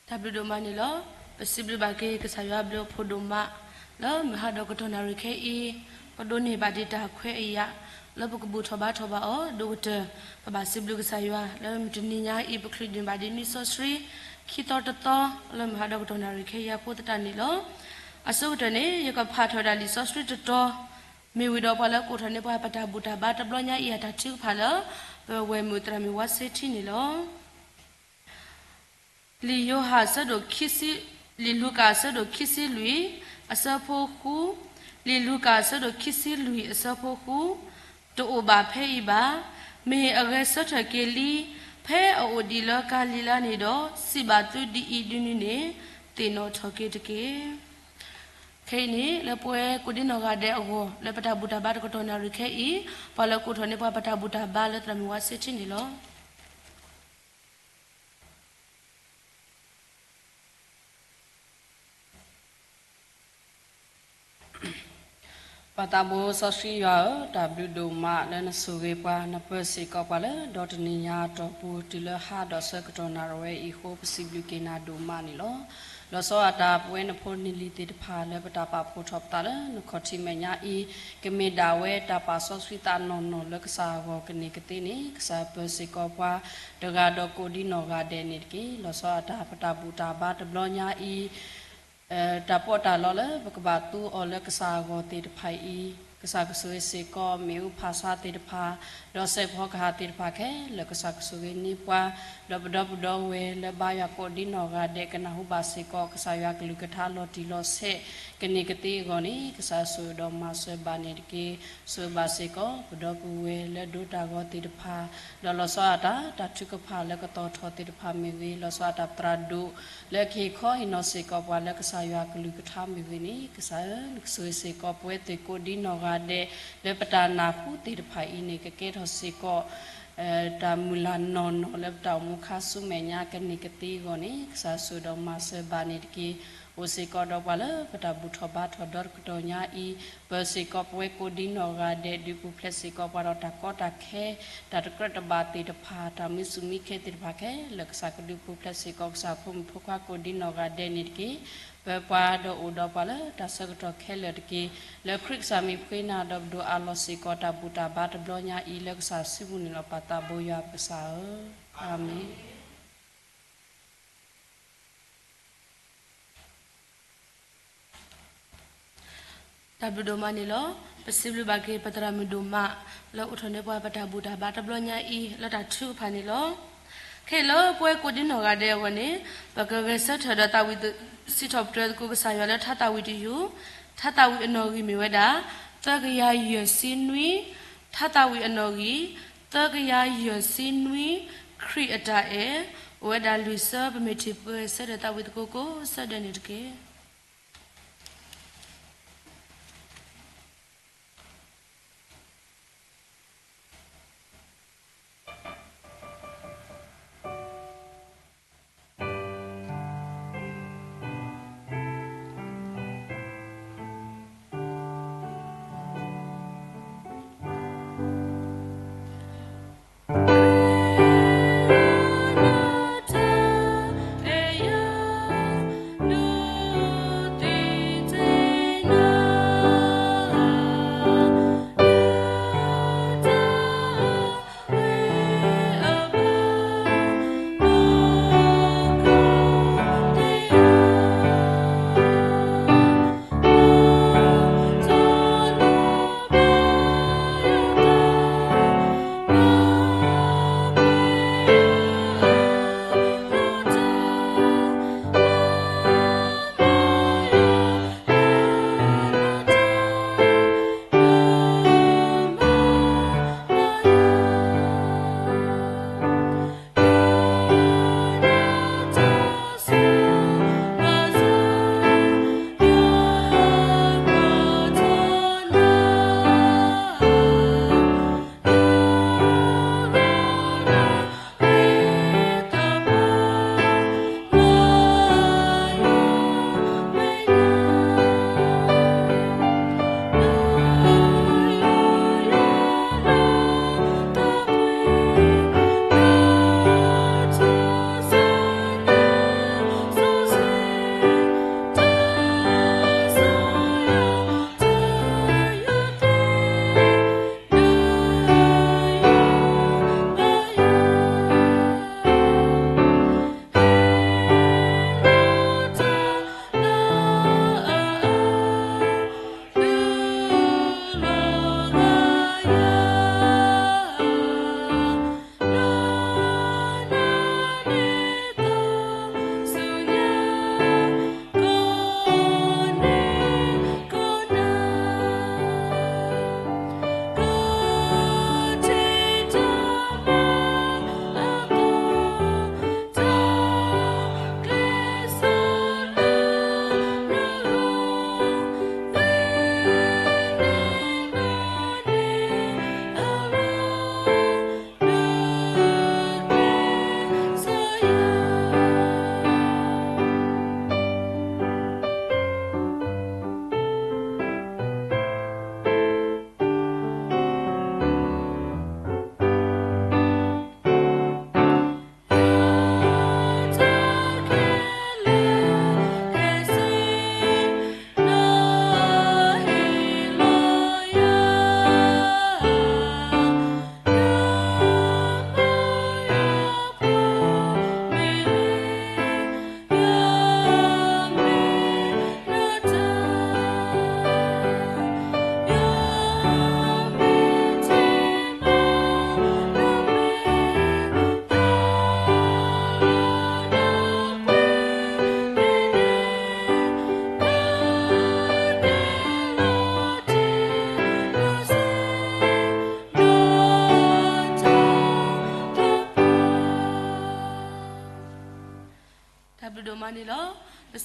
တၢ်ဘျုးဒိၣ်မးန့ၣ်လီၤ. ပစံးဘျုးဘၣ်က့ၤကစၢ်ယွၤဘျုးဖှိၣ်ဒိၣ်မး လၢမုၢ်ဟါဒီးကတီၢ်နၣ်ရံၣ်ခဲအံၤ ပဒိးန့ၢ်ဘၣ်ဒံးတၢ်ခွဲးအယာ် လၢပကဘူၣ်ထီၣ်ဘါထီၣ်ဘၣ်အီၤဒိၣ်ကတၢၢ်. ပဘၣ်စံးဘျုးကစၢ်ယွၤ လၢမုၢ်တနံၤညါအံၤ ပချုးန့ၢ်ဘၣ်ဒံးနွံစီဆှံ ခံသီတသီ လၢမုၢ်ဟါဒီးကတီၢ်နၣ်ရံၣ်ခဲအံၤအဃိသတးန့ၣ်လီၤ. အဆိကတၢၢ်န့ၣ် ယကဖးထီၣ်ဝဲဒၣ်လံာ်စီဆှံတတီၤ မ့ၢ်ဝံၤဒီးပှၤလၢကိးထီၣ်န့ၢ်ပှၤပတၢ်ဘူၣ်တၢ်ဘါတဘျီညါအံၤအတၢ်ထုကဖၣ်လၢ ပဝဲၢ်မုၣ်သရၣ်မုၣ်ဝါစ့ထံန့ၣ်လီၤ. လံာ်ယိၤဟၣ်အဆၢဒိၣ်ခံဆံ, လံာ်လူၤကၣ်အဆၢဒိၣ်ခံဆံလွံၢ် အဆၢဖိဃု, လံာ်လူၤကၣ်အဆၢဒိၣ်ခံဆံလွံၢ်အဆၢဖိဃု, တအိၣ်ဘၣ်ဖဲအံၤဘၣ်. မ့ၢ်အဂဲၤဆၢထၢၣ်က့ၤလံ, ဖဲအအိၣ်ဒံးလၢကၤလံၤလါန့ၣ်ဒီး စံးဘၣ်သုဒ်အံၤ, ဒ်န့ၣ်န့ၣ် သ့ၣ်နီၣ်ထီၣ်က့ၤတက့ၢ်. ခဲအံၤန့ၣ် လၢပဝဲကိးဒံနီၢ်ဂၤဒဲးအဂီၢ် လၢပတၢ်ဘူၣ်တၢ်ဘါတကတီၢ်နၣ်ရံၣ်ခဲအံၤ ပှၤလၢကိးထီၣ်န့ၢ်ပှၤပတၢ်ဘူၣ်တၢ်ဘါလၢသရၣ်မုၣ်ဝါစ့ထံန့ၣ်လီၤ. ပၢ်သးဘိစီဆှံယွၤဧၢ, တၢ်ဘျုးဒိၣ်မးလၢနဆိၣ်ဂ့ၤပှၤ, နပၢၤစ့ၢ်ကီးပှၤလၢဒီတနံၤညါအတီၢ်ပူၤ တုၤလၢဟါဒီးဆၢကတီၢ်နၣ်ရံၣ်ဝဲအံၤအဃိ ပစံးဘျုးက့ၤနၤဒိၣ်မးန့ၣ်လီၤ. လီၤဆီဒၣ်တၢ် ပဝဲနဖိနလံၤသ့ၣ်တဖၣ် လၢပတၢ်ပာ်ဖှိၣ်ထီၣ်ပသးလၢနခီၣ်ထံးမဲာ်ညါအံၤ ကမ့ၢ်ဒၣ်ဝဲတၢ်ပာ်စီဆှံသးနီၢ်နီၢ်လၢကစၢ်အဂီၢ်ကန့ၢ်ကသ့န့ၣ် ကစၢ်ပၢၤစ့ၢ်ကီးပှၤ တဂၤဒီးကိးဒံနီၢ်ဂၤဒဲးန့ၣ်တက့ၢ်. လီၤဆီဒၣ်တၢ် ပတၢ်ဘူၣ်တၢ်ဘါတဘျီညါအံၤ တၢ်ပီးတၢ်လီလၢပကဘၣ်သူအီၤလၢကစၢ်အဂီၢ်သ့ၣ်တဖၣ်အံၤ, ကစၢ်ကဆိၣ်ဂ့ၤစ့ၢ်ကီး မ့ၣ်အူဖးဆါသ့ၣ်တဖၣ်, ဒီးစဲးဖီကဟၣ်သ့ၣ်တဖၣ်ခဲလၢာ် ကစၢ်ကဆိၣ်ဂ့ၤန့ၢ်ပှၤ, ဒီးပဒီပုၢ်ဒီဝဲၢ်လၢဘါယွၤကိးဒံနီၢ်ဂၤဒဲး ကနၢ်ဟူဘၣ်စ့ၢ်ကီး ကစၢ်ယွၤကလုၢ်ကထါလီၤတံၢ်လီၤဆဲး ကန့ၢ်ကသ့အဂီၢ်န့ၣ် ကစၢ်ဆိၣ်ဒီးမၤစၢၤဘၣ်န့ၣ်တက့ၢ်. ဆိၣ်ဘၣ်စ့ၢ်ကီး ပဒီပုၢ်ဝဲၢ်လၢဒိတၢ်ဂီၤသ့ၣ်တဖၣ်, ဒီးလီၤဆီဒၣ်တၢ် တၢ်ထုကဖၣ်လၢကသီၣ်ထီၣ်သ့ၣ်တဖၣ်မ့ၢ်ဂ့ၤ, လီၤဆီဒၣ်တၢ်သရၣ်ဒိၣ် လၢကဟ့ၣ်ခီဟ့ၣ်နီၤစ့ၢ်ကီးပှၤလၢကစၢ်ယွၤကလုၢ်ကထါမ့ၢ်ဂ့ၤန့ၣ် ကစၢ်ဧၢ, နကဆိၣ်ဂ့ၤစ့ၢ်ကီး ပဝဲသ့ၣ်ကိးဒံနီၢ်ဂၤဒဲး လၢပတၢ်နၢ်ဟူသ့ၣ်တဖၣ်အံၤန့ၣ် ကကဲထီၣ်စ့ၢ်ကီး တၢ်မုၢ်လၢ်နီၢ်နီၢ်လၢပတၢ်အိၣ်မူခါဆူမဲာ်ညါကန့ၢ်ကသ့အဂီၢ်န့ၣ် ကစၢ်ဆိၣ်ဒီးမၤစၢၤဘၣ်န့ၣ်တက့ၢ်. အိၣ်စ့ၢ်ကီးဒီးပှၤလၢပတၢ်ဘူၣ်ထီၣ်ဘါထီၣ်ဒီတကတီၢ်ညါအံၤ, ပၢၤစ့ၢ်ကီးပဝဲကိးဒံနီၢ်ဂၤဒဲး ဒုးပူၤဖျဲးစ့ၢ်ကီးပှၤဒီးတၢ်ကီတၢ်ခဲ, တၢ်တကြၢးတဘၣ်သ့ၣ်တဖၣ်, တၢ်မံစူၣ်မံခဲသ့ၣ်တဖၣ်ခဲလၢာ် ကစၢ်ကဒုးပူၤဖျဲးစ့ၢ်ကီး ကစၢ်ဖိမုၣ်ဖိခွါကိးဒံနီၢ်ဂၤဒဲးန့ၣ်တက့ၢ်. ပၢၤပှၤဒီးအိၣ်ဒီးပှၤလၢတၢ်ဆၢကတီၢ်ခဲလၢာ်တက့ၢ်. လၢခရံာ်ကစၢ်မံၤပဃ့နၤဒီးပဒိၣ်အးလီၤစ့ၢ်ကီး တၢ်ဘူၣ်တၢ်ဘါတဘျီညါအံၤ လၢကစၢ်စုပူၤန့ၣ်လီၤ. ပၢ်သးဘိယွၤပကစၢ်ဧၢ, အၤမ့ၣ်. တၢ်ဘျုးဒိၣ်မးန့ၣ်လီၤ. ပစံးဘျုးဘၣ်က့ၤပသရၣ်မုၣ်ဒိၣ်မး လၢအိးထီၣ်န့ၢ်ပှၤပတၢ်ဘူၣ်တၢ်ဘါတဘျီညါအံၤ လၢတၢ်ထုကဖၣ်န့ၣ်လီၤ. ခဲအံၤလၢပဝဲကိးဒံနီၢ်ဂၤဒဲးအဂီၢ်န့ၣ် ပကဂဲၤဆၢထၢၣ်ဒီးသးဝံၣ်စံးထီၣ်ပတြၢၤသကိးကစၢ်ယွၤလၢထါသးဝံၣ်တယုၢ်, ထါသးဝံၣ်အနီၣ်ဂံၢ်မ့ၢ်ဝဲဒၣ် သၢကယၤယဲၢ်ဆံနွံ, ထါသးဝံၣ်အနီၣ်ဂံၢ် သၢကယၤယဲၢ်ဆံနွံ, ခရံာ်အတၢ်အဲၣ်, အိၣ်ဝဲဒၣ်လွံၢ်ဆၢ, ပမ့ၢ်ထံၣ်ပှဲၤဆၢထၢၣ်သးဝံၣ်သကိးကိးဆၢဒဲးန့ၣ်တက့ၢ်.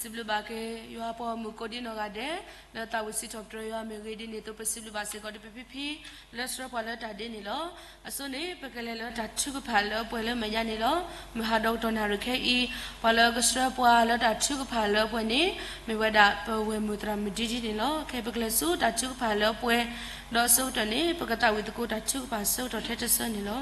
စံးဘျုးဘၣ်က့ၤ ယွၤပှၤဂီၢ်မုၢ်ကိးဒံနီၢ်ဂၤဒဲး လၢသးဝံၣ်စံးထီၣ်ပတြၢၤယွၤမ့ၢ်ဂ့ၤဒ်န့ၣ်အသိး ပစံးဘျုးဘၣ်စ့ၢ်ကီးဒီးပဖံဖံ လၢဆှၢပှၤလၢတၢ်ဒ်န့ၣ်လီၤ. အဆိန့ၣ် ပကလဲၤလၢတၢ်ထုကဖၣ်လၢပှဲၤလၢမဲာ်ညါန့ၣ်လီၤ. မုၢ်ဟါဒီကတီၢ်နၣ်ရံၣ်ခဲအံၤ ပှၤလၢကဆှၢပှၤလၢတၢ်ထုကဖၣ်လၢပှဲၤန့ၣ် မ့ၢ်ဝဲဒၣ်ပဝဲၢ်မုၢ်သရၣ်မုၣ်ဒ်ဒ်န့ၣ်လီၤ. ခဲအံၤပကလဲၤဆူတၢ်ထုကဖၣ်လၢပှဲၤ ဒီးအဆိကတၢၢ်န့ၣ် ပကသးဝံၣ်သကိးတၢ်ထုကဖၣ်အဆိကတၢၢ်ထဲတဆၢန့ၣ်လီၤ.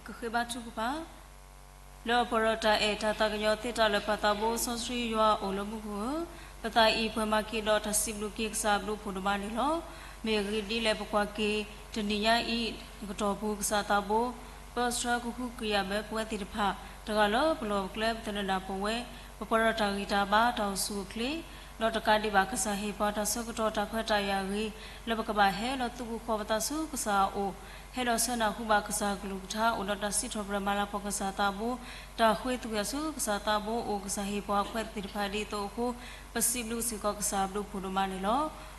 ပကဃ့ဘါထုကဖၣ်, လၢပှဲၤဒီးတၢ်အဲၣ်တၢ်သးကညီၤ သ့တၢ်လၢပၢ်သးဘိစီဆှံယွၤအိၣ်လၢမူခိၣ်ဧၢ, ပသးအံၤပှဲၤမၤက့ၤဒီးတၢ်စံးဘျုးက့ၤကစၢ်အဘျုးဖှိၣ်ဒိၣ်မးန့ၣ်လီၤ. မ့ၢ်အဂ့ၢ်ဒ်လဲၣ် ပကွၢ်က့ၤတနံၤညါအံၤ ကတီၢ်ပူၤကစၢ်သးဘိ ပၢဆှၢကဟုကယာ်ဘၢပဝဲသ့ၣ်တဖၣ် တဂၤလၢပလီၢ်ပကျဲ ပသနၢၣ်ဒၣ်ပဝဲ ပပှဲၤဒီးတၢ်ဂံၢ်တၢ်ဘါ တၢ်အိၣ်ဆူၣ်အိၣ်ချ့ ဒီးတကးဒံးဘၣ် ကစၢ်ဟ့ၣ်ပှၤတၢ်ဆၢကတီၢ်တၢ်ခွဲးတၢ်ယာ်အဂ့ၤ လၢပကဘၣ်ဟဲဒီးသူၣ်ဖှံသးညီဆူကစၢ်အအိၣ်, ဟဲဒီးဆှၢနၢ်ဟူဘၣ်ကစၢ်အကလုၢ်ကထါ အိၣ်ဒီးတၢ်စံးထီၣ်ပတြၢၤမၤလၤကပီၤကစၢ်သးဘိ, တၢ်ဃ့သွံၣ်အီၤဆူကစၢ်သးဘိအိၣ် ကစၢ်ဟ့ၣ်ပှၤအခွဲးသ့ၣ်တဖၣ်ဒ်သိးအဃိ, ပစံးဘျုးစ့ၢ်ကီးကစၢ်အဘျုးဖှိၣ်ဒိၣ်မးန့ၣ်လီၤ.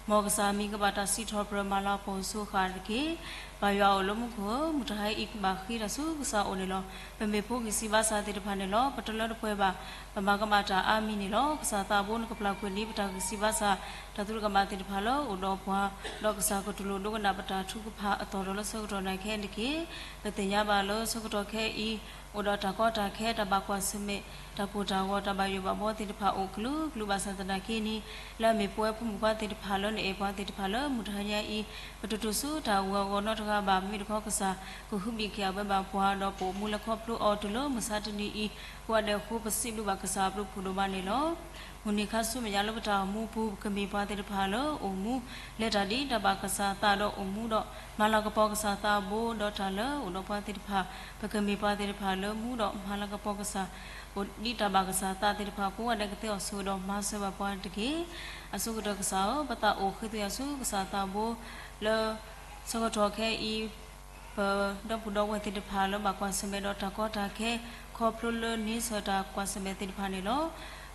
မ်ကစၢ်အမံၤကဘၣ်တၢ်စံးထီၣ်ပတြၢၤမၤလၤကပီၤအိၣ်ဆိဃာ်တက့ၢ်. ပၢ်ယွၤအိၣ်လၢမူခိၣ်ဧၢ, မုၢ်တဟါအံၤကဘၣ်ဃ့တၢ်ဆူကစၢ်အအိၣ်န့ၣ်လီၤ. ပမ့ၢ်ဖိဂံၢ်စၢ်ဘါစၢ်သ့ၣ်တဖၣ်န့ၣ်လီၤ. ပတလၢတပှဲၤဘၣ်. ပမၤကမၣ်တၢ်အါမံၤန့ၣ်လီၤ. ကစၢ်သးဘိ နကပျၢ်ကွံာ်န့ၢ်ပတၢ်ဂံၢ်စၢ်ဘါစၢ် တၢ်သူၣ်ကမၣ်သ့ၣ်တဖၣ်လၢအိၣ်ဒီးပှၤ, ဒီးကစၢ်ကတူၢ်လိာ်ဒိကနၣ်ပတၢ်ထုကဖၣ်အသီၣ်ဒီးလၢဆၢကတီၢ်နၤခဲအံၤတက့ၢ်. ပသ့ၣ်ညါဘၣ်လၢဆၢကတီၢ်ခဲအံၤ အိၣ်ဒီးတၢ်ကီတၢ်ခဲ တၢ်ဘၣ်ကွၢ်ဆၢၣ်မဲာ် တၢ်ကိၢ်တၢ်ဂီၤ တၢ်ဘၣ်ယိၣ်ဘၣ်ဘှီသ့ၣ်တဖၣ်အိၣ်ကလုာ်ကလုာ်ဘၣ်ဆၣ်သနာ်က့န့ၣ်, လၢအမ့ၢ်ပဝဲဖိမုၣ်ဖိခွါသ့ၣ်တဖၣ်လၢနအဲၣ်ပှၤသ့ၣ်တဖၣ်လၢမုၢ်တဟါညါအံၤ, ပတတုၤဆူတၢ်ဂုၤအဂီၤနီတဂၤဘၣ်. မ့မ့ၢ်တခီကစၢ် ကဟုဘံၣ်ကယာ်ဝဲဘၣ်ပှၤ ဒီးပအိၣ်မူလၢခီဖျိအီၤတုၤလၢမုၢ်ဆါတနံၤအံၤ, အဃိဒၣ်အဃိ ပစံးဘျုးဘၣ်ကစၢ်အဘျုးဖှိၣ်ဒိၣ်မးန့ၣ်လီၤ. မုၢ်နံၤခါဆူမဲာ်ညါလၢပတၢ်အိၣ်မူပူၤ ပကမ့ၢ်ပှၤသ့ၣ်တဖၣ်လၢအိၣ်မူ လဲၤတၢ်ဒ်တၢ်ဘၣ်ကစၢ်သးဒီးအိၣ်မူဒီး မၤလၤကပီၤကစၢ်သးဘိ ဒီးတၢ်လၢအိၣ်ဒီးပှၤသ့ၣ်တဖၣ် ပကမ့ၢ်ပှၤသ့ၣ်တဖၣ်လၢမူဒီးမၤလၤကပီၤကစၢ် အိၣ်ဒ်တၢ်ဘၣ်ကစၢ်သးသ့ၣ်တဖၣ်အဃိ အဝဲဒၣ်ကသ့အီၤဆိဒီးမၤစၢၤဘၣ်ပှၤတက့ၢ်. အဆိကတၢၢ်ကစၢ်ဧၢ, ပသးအိၣ်ဃ့သွံၣ်အီၤဆူကစၢ်သးဘိ လၢဆၢကတီၢ်ခဲအံၤ ပဒီပုၢ်ဒီဝဲၢ်သ့ၣ်တဖၣ်လၢဘၣ်ကွၢ်ဆၢၣ်မဲာ်ဒီးတၢ်ကီတၢ်ခဲ ခီဖျိလၢန့ဆၢၣ်တၢ်ကွၢ်ဆၢၣ်မဲာ်သ့ၣ်တဖၣ်န့ၣ်လီၤ.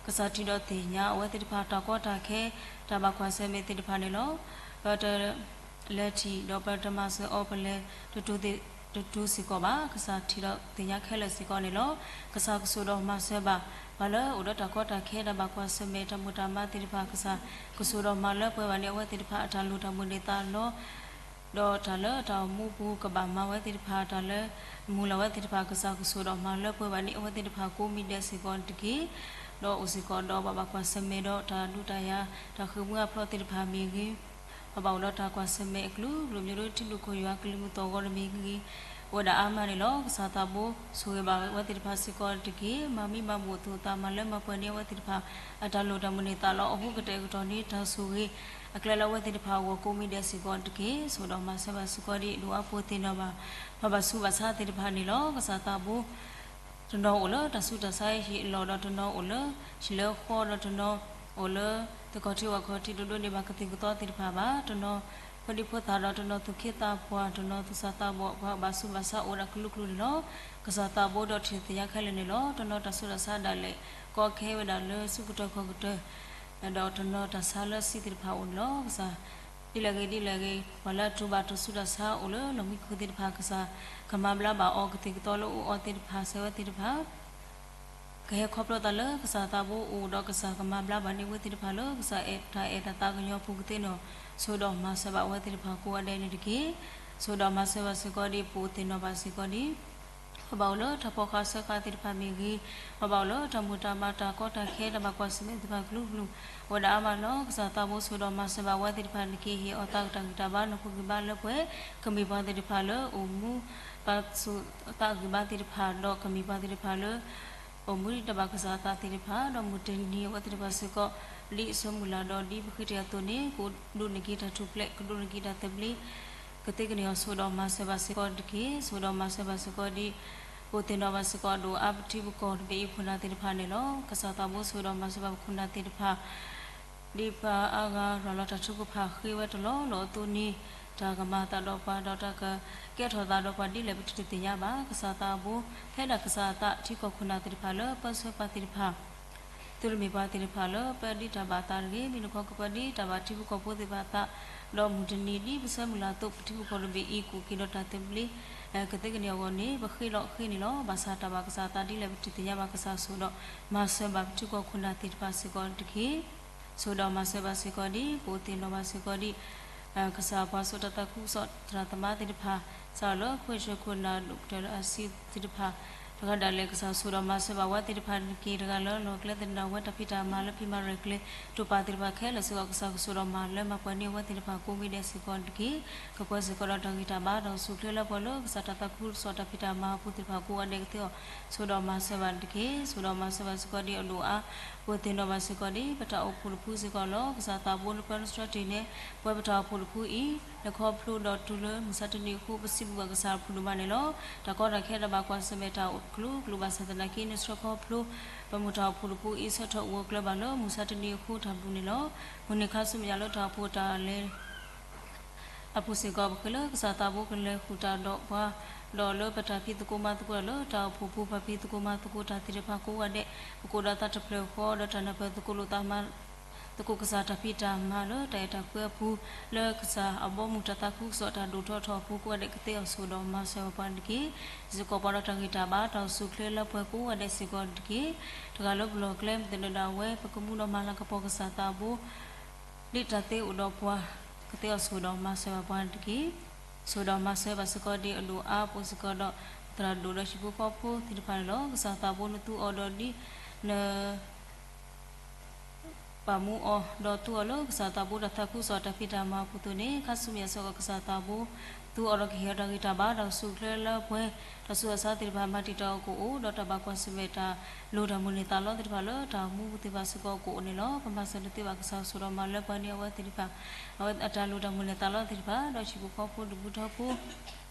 ကစၢ်ထံၣ်ဒီးသ့ၣ်ညါအဝဲသ့ၣ်တဖၣ်တၢ်ကီတၢ်ခဲ တၢ်ဘၣ်ကွၢ်ဆၢၣ်မဲာ်သ့ၣ်တဖၣ်န့ၣ်လီၤ. ပတ လဲၤထံၣ်ဒီးပတမၤစၢၤအီၤ ပလဲၤတတုၤစ့ၢ်ကီးဘၣ်. ကစၢ်ထံၣ်ဒီးသ့ၣ်ညါခဲလၢာ်စ့ၢ်ကီးန့ၣ်လီၤ. ကစၢ်ကဆိၣ်ဒီးမၤစၢၤဘၣ် ပှၤလၢအိၣ်ဒီးတၢ်ကီတၢ်ခဲ တၢ်ဘၣ်ကွၢ်ဆၢၣ်မဲာ် တၢ်မိၢ်တၢ်မါသ့ၣ်တဖၣ် ကစၢ်ကဆိၣ်ဒီးမၤလၢပှဲၤဘၣ်န့ၢ်အဝဲသ့ၣ်တဖၣ်အတၢ်လိၣ်တၢ်မုၢ်န့ၢ်သးလီ ဒီးတၢ်လၢတၢ်အိၣ်မူပူၤ ကဘၣ်မၤဝဲသ့ၣ်တဖၣ် တၢ်လၢမုၢ်လၢ်ဝဲသ့ၣ်တဖၣ် ကစၢ်ကဆိၣ်ဒီးမၤလၢပှဲၤဘၣ်န့ၢ်အဝဲသ့ၣ်တဖၣ်ကိးမံၤဒဲးစ့ၢ်ကီးတက့ၢ်. ဒီးအိၣ်စ့ၢ်ကီးဒီးပှၤဘၣ်ကွၢ်ဆၢၣ်မဲာ်ဒီးတၢ်ဒုးတၢ်ယၤ တၢ်ဃ့ၢ်မှံဟးဖျိးသ့ၣ်တဖၣ်မ့ၢ်ဂ့ၤ, ပှၤဘၣ်အိၣ်ဒီးတၢ်ကွၢ်ဆၢၣ်မဲာ်အကလုာ်ကလုာ် မ့ၢ်ဒၣ်ထံဒိၣ်ခိၣ်ယွၤကလုၢ်မုၢ်သီၣ်ဂီၤတမံၤဂ့ၤ, အိၣ်ဝဲဒၣ်အါမးန့ၣ်လီၤ. ကစၢ်သးဘိ ဆိၣ်ဂ့ၤဘၣ်ဝဲသ့ၣ်တဖၣ်စ့ၢ်ကီးတက့ၢ်. မၤမံမၤဘူးအသိးအသး မၤလၢမၤပှဲၤန့ၢ်အဝဲသ့ၣ်တဖၣ် အတၢ်လိၣ်တၢ်မုၢ်န့ၢ်သးလီ အဃိကတဲာ်ကတီၤန့ၢ်တၢ်ဆိၣ်ဂ့ၤ အကျဲလၢအဝဲသ့ၣ်တဖၣ်အဂီၢ်ကိးမံၤဒဲးစ့ၢ်ကီးတက့ၢ်. ဆိၣ်ဒီးမၤစၢၤဘၣ်စ့ၢ်ကီးဒ်အဒိၣ်အါပှဲၤသ့ၣ်နီၣ်ဘၣ် ပှၤဘၣ်ဆူးဘၣ်ဆါသ့ၣ်တဖၣ်န့ၣ်လီၤ. ကစၢ်သးဘိ တနီၤအိၣ်လၢတၢ်ဆူးတၢ်ဆါဟံၣ်အလီၢ်ဒီး တနီၤအိၣ်လၢဟံၣ်လၢဃီဒီး တနီၤအိၣ်လၢ သုးကီၢ်ထံးဝၣ်ကီၢ်ထံး ဒိၣ်ဒိၣ်န့ၢ်ဘၣ်ကသံၣ်ကသီသ့ၣ်တဖၣ်ဘၣ်. တနီၤဖိဒံဖိသၣ်ဒီး တနီၤသူၣ်က့သးပှၢ်, တနီၤသူၣ်စၢ်သးဘီၣ်, ပှၤဘၣ်ဆူးဘၣ်ဆါအိၣ်ဝဲဒၣ်ကလုာ်ကလုာ်န့ၣ်လီၤ. ကစၢ်သးဘိဒီးထံၣ်သ့ၣ်ညါခဲလၢာ်န့ၣ်လီၤ. တနီၤတၢ်ဆူးတၢ်ဆါဒၣ်လဲာ် ကီခဲဝဲဒၣ်လၢဆူကတၢၢ်ခီၣ်ကတၢၢ် ဒီးတနီၤတၢ်ဆါလၢစံးသ့ၣ်တဖၣ်အိၣ်န့ၣ်လီၤ. ကစၢ် ဒ်လဲၣ်ဂ့ၤဒ်လဲၣ်ဂ့ၤ ပှၤလၢအတူၢ်ဘၣ်တၢ်ဆူးတၢ်ဆါအိၣ်လၢလီၢ်မံခိၣ်သ့ၣ်တဖၣ် ကစၢ်ကမၤဘျါဘၣ်အီၤ ကသံၣ်ကသီလၢအအိၣ်အီၤသ့ၣ်တဖၣ် ဆဲးဝဲသ့ၣ်တဖၣ် ကဟဲခီဖျိသးလၢကစၢ်သးဘိအိၣ်ဒီး ကစၢ်ကမၤဘျါဘၣ်န့ၢ်ဝဲသ့ၣ်တဖၣ်လၢ ကစၢ်အဲၣ်တၢ်အဲၣ်တၢ်သးကညီၤအပူၤ ကသ့ၣ်နီၣ်ဆိၣ်ဒီးမၤစၢၤဘၣ်ဝဲသ့ၣ်တဖၣ်ကိးဂၤဒဲးန့ၣ်တက့ၢ်. ဆိၣ်ဒီးမၤစၢၤဘၣ်စ့ၢ်ကီးဒ် ပအိၣ်သ့ၣ်နီၣ်ဘၣ်စ့ၢ်ကီးဒ် ပဘၣ်အိၣ်လၢတၢ်ဖီၣ်ဃာ်ဆှၢဃာ်သ့ၣ်တဖၣ်မ့ၢ်ဂ့ၤ, ပဘၣ်အိၣ်လၢတၢ်မိၢ်တၢ်မး တၢ်ကီတၢ်ခဲ တၢ်ဘၣ်ကွၢ်ဆၢၣ်မဲာ်သ့ၣ်တဖၣ်ကလုာ်ကလုာ် အိၣ်ဝဲဒၣ်အါမးလီၤ. ကစၢ်သးဘိဆိၣ်ဒီးမၤစၢၤဘၣ်ဝဲသ့ၣ်တဖၣ်န့ၣ်တက့ၢ်. ဟ့ၣ်အီၣ်သးတၢ်ဂံၢ်တၢ်ဘါ နီၢ်ခိဂံၢ်ဘါလၢပှဲၤ, ကမ့ၢ်ပှၤသ့ၣ်တဖၣ်လၢအိၣ်မူ ပာ်ဆူၣ်သးဂံၢ်ဘါသ့ၣ်တဖၣ် ဒီးကမ့ၢ်ပှၤသ့ၣ်တဖၣ်လၢ အိၣ်မူဒ်တၢ်ဘၣ်ကစၢ်အသးသ့ၣ်တဖၣ် ဒီးမုၢ်တနံၤအဝဲသ့ၣ်တဖၣ်စ့ၢ်ကီး ဒ်အစိမုၢ်လၢ်ဒီးဒ်ပဃ့တၢ်အသိးန့ၣ် ကဒိးန့ၢ်က့ၤတၢ်ထူၣ်ဖျဲး ကဒိးန့ၢ်က့ၤတၢ်သဘျ့ ကသ့ကန့ၢ်အီၤ ဆိၣ်ဒီးမၤစၢၤဘၣ်စ့ၢ်ကီးတက့ၢ်. ဆိၣ်ဒီးမၤစၢၤဘၣ်စ့ၢ်ကီးဒ် ပအိၣ်သ့ၣ်နီၣ်ဘၣ်စ့ၢ်ကီး ဒိၣ်အါပထံပကီၢ်တဘ့ၣ်အံၤခိၣ်နၢ်သ့ၣ်တဖၣ်န့ၣ်လီၤ. ကစၢ်သးဘိဆိၣ်ဒီးမၤစၢၤဘၣ်ပခိၣ်နၢ်သ့ၣ်တဖၣ် ဒ်ပှၤအါဂၤရၤလီၤတၢ်ထုကဖၣ်ဃ့ဝဲတလီၢ်လီၢ်အသိးန့ၣ် တၢ်ကမၤအသးဒီးပှၤ ဒီးတၢ်ကကဲထီၣ်သးဒီးပှၤဒ်လဲၣ် ပတသ့ၣ်ညါဘၣ်. ကစၢ်သးဘိ ဖဲဒၣ်ကစၢ်အသးထံကီၢ်ခိၣ်နၢ်သ့ၣ်တဖၣ်လၢပၢဆှၢပှၤသ့ၣ်တဖၣ် သုတမ့ၢ်ပှၤသ့ၣ်တဖၣ်လၢပၢဒ်တၢ်ဘၣ်အသးတဂ့ၤ, မ့ၢ်တခီကပၢဒ်တၢ်ဘၣ်ထံဖိကီၢ်ဖိသ့ၣ်တဖၣ်အသး, ဒီးမုၢ်တနံၤဒ်ပဆၢမုၢ်လၢ်အသိး ပထံပကီၢ်တဘ့ၣ်အံၤ ကအိၣ်က့ၤဒီးတၢ်သဘျ့ ကသ့ကန့ၢ်အဂီၢ်န့ၣ် ပဃ့လီၤဃ့န့ၣ်လီၤ. ဘၣ်ဆၣ်တၢ်ဘၣ်ကစၢ်အသးဒ်လဲၣ် ပတသ့ၣ်ညါဘၣ်. ကစၢ်ဆိၣ်ဒီးမၤစၢၤဘၣ်ပထံကီၢ်ခိၣ်နၢ်သ့ၣ်တဖၣ်စ့ၢ်ကီးတက့ၢ်. ဆိၣ်ဒီးမၤစၢၤဘၣ်စ့ၢ်ကီးဒ် ပအိၣ်သ့ၣ်နီၣ်ဘၣ်စ့ၢ်ကီးဒ် ကစၢ်ပှၤစိာ်တၢ်သးခုကစီၣ်တၢ်သမါသ့ၣ်တဖၣ်, စးထီၣ်လၢခိၣ်ဆၢခိၣ်နၢ် ဒိၣ်ကတၢၢ်လၢအဆံးသ့ၣ်တဖၣ်, တဂၤဒၣ်လဲာ် ကစၢ်ဆိၣ်ဒီးမၤစၢၤဘၣ်ဝဲသ့ၣ်တဖၣ်တက့ၢ်. တဂၤလၢလီၢ်ကျဲသနၢၣ်ဝဲ တၢ်ဖံးတၢ်မၤလၢဖံးမၤရဲၣ်ကျဲၤ တိာ်ပာ်သ့ၣ်တဖၣ်ခဲလၢာ်စ့ၢ်ကီး ကစၢ်ကဆိၣ်ဒီးမၤလၢမၤပှဲၤန့ၢ်အဝဲသ့ၣ်တဖၣ်ကိးမံၤဒဲးစ့ၢ်ကီးတက့ၢ်. ကပှဲၤစ့ၢ်ကီးဒီးတၢ်ဂံၢ်တၢ်ဘါ တၢ်အိၣ်ဆူၣ်အိၣ်ချ့လၢပှဲၤလၢ ကစၢ်တၢ်သးခုကစီၣ်တၢ်ဖံးတၢ်မၤအပူၤသ့ၣ်တဖၣ်ကိးဂၤဒဲးကသ့အီၤ ဆိၣ်ဒီးမၤစၢၤဘၣ်တက့ၢ်. ဆိၣ်ဒီးမၤစၢၤဘၣ်စ့ၢ်ကီးဒ်အဒိၣ်အါ ပအိၣ်သ့ၣ်နီၣ်ဘၣ်စ့ၢ်ကီးဒ် ပတၢ်အိၣ်ဖှိၣ်တဖုစ့ၢ်ကီးလီၤ. ကစၢ်သးဘိလၢပၢဆှၢတ့ၢ်န့ၣ် ပဝဲပတၢ်အိၣ်ဖှိၣ်တဖုအံၤ လဲၤခီဖျိဒီးတုၤလၢမုၢ်ဆါတနံၤအဃိ ပစံးဘျုးဘၣ်ကစၢ်အဖှိၣ်ဒိၣ်မးန့ၣ်လီၤ. တၢ်ကီတၢ်ခဲတၢ်ဘၣ်ကွၢ်ဆၢၣ်မဲာ်တၢ်အိၣ်ကလုာ်ကလုာ်ဘၣ်ဆၣ်သနာ်က့ နဆှၢခီဖျိ ပမုၢ်တၢ်အိၣ်ဖှိၣ်တဖုအံၤ ဆၢထၢၣ်အိၣ်အကျဲဘၣ်လၢမုၢ်ဆါတနံၤအဃိ တၢ်ဘျုးန့ၣ်လီၤ. မုၢ်နံၤခါဆူမဲာ်ညါလၢတၢ်အိၣ်ဖှိၣ်တၢ်လဲၤ အပူၤစ့ၢ်ကီး ပဃ့လၢကစၢ်သးဘိကလဲၤဃုာ်တၢ်ဒီးပှၤ, ဒီးလၢပတၢ်ဖံးသကိးမၤသကိးတၢ်လၢတၢ်အိၣ်ဖှိၣ်ပူၤ ပှၤဖံးသကိးမၤသကိးတၢ်သ့ၣ်တဖၣ်ကိးဂၤဒဲး ပကအိၣ်ဒီးသးတဖျၢၣ်ဃီ ဒီးတၢ်နၢ်ပၢၢ်သကိးလိာ်သးမၤ သကိးကစၢ်တၢ်ဖံးတၢ်မၤလၢတၢ်အဲၣ်တၢ်ကွံအပူၤ လၢကစၢ်အဘီအမုၢ်တၢ်သးခုကစီၣ်တၢ်ဒိၣ်ထီၣ်ထီၣ်အပူၤ ကိးဂၤဒဲးကသ့အီၤ ဆိၣ်ဒီးမၤစၢၤပှၤတက့ၢ်. စ့ၢ်ကီးပှၤဒီးတၢ်ဂံၢ်တၢ်ဘါ တၢ်အိၣ်ဆူၣ်အိၣ်ချ့လၢပှဲၤကိးဂၤဒဲးစ့ၢ်ကီးတက့ၢ်. တဂၤလၢပလီၢ်ကျဲ မ့ၢ်တနၢၤဒၣ်ဝဲ ပကမူဒီးမၤလၤကပီၤကစၢ်သးဘိ ဒ်တၢ်သ့အိၣ်ဒီးပှၤ ကသ့အီၤဆိၣ်ဒီးမၤစၢၤဘၣ်ပှၤတက့ၢ်. ဆိၣ်ဒီးမၤစၢၤဘၣ်စ့ၢ်ကီးဒ်အဒိၣ်အါ ပအိၣ်စ့ၢ်ကီးဒီး သရၣ်ဒိၣ်ဒီးဟံၣ်ဖိဃီဖိသ့ၣ်တဖၣ်န့ၣ်လီၤ. ကစၢ်သးဘိနသူအီၤဒီးဒ်န ပာ်မူအီၤ ဒီးသူအီၤလၢကစၢ်သးဘိတၢ်သးခုကစီၣ်တၢ်ဖံးတၢ်မၤအပူၤအသိးန့ၣ် ခါဆူမဲာ်ညါစ့ၢ်ကီး ကစၢ်သးဘိ သူအီၤဒီးကဟ့ၣ်အီၤတၢ်ဂံၢ်တၢ်ဘါ တၢ်အိၣ်ဆူၣ်အိၣ်ချ့လၢပှဲၤ တၢ်ဆူးတၢ်ဆါသ့ၣ်တဖၣ် မၤတံာ်တာ်အီၤကအိၣ် ဒီးတၢ်ဘၣ်ကွၢ်ဆၢၣ်မဲာ်တၢ်လိၤတၢ်မုၢ်လၢ်သးလီသ့ၣ်တဖၣ်လၢ တၢ်အိၣ်မူပူၤသ့ၣ်တဖၣ်စ့ၢ်ကီးကအိၣ်န့ၣ်လီၤ. ပမၤစၢၤတသ့ဘၣ် ကစၢ်ဆိၣ်ဒီးမၤလၢပှဲၤန့ၢ်အဝဲသ့ၣ်တဖၣ် အဝဲအတၢ်လိၤတၢ်မုၢ်လၢ်သးလီသ့ၣ်တဖၣ် ဒီးဟံၣ်ဖိဃီဖိဒူၣ်ဖိထၢဖိ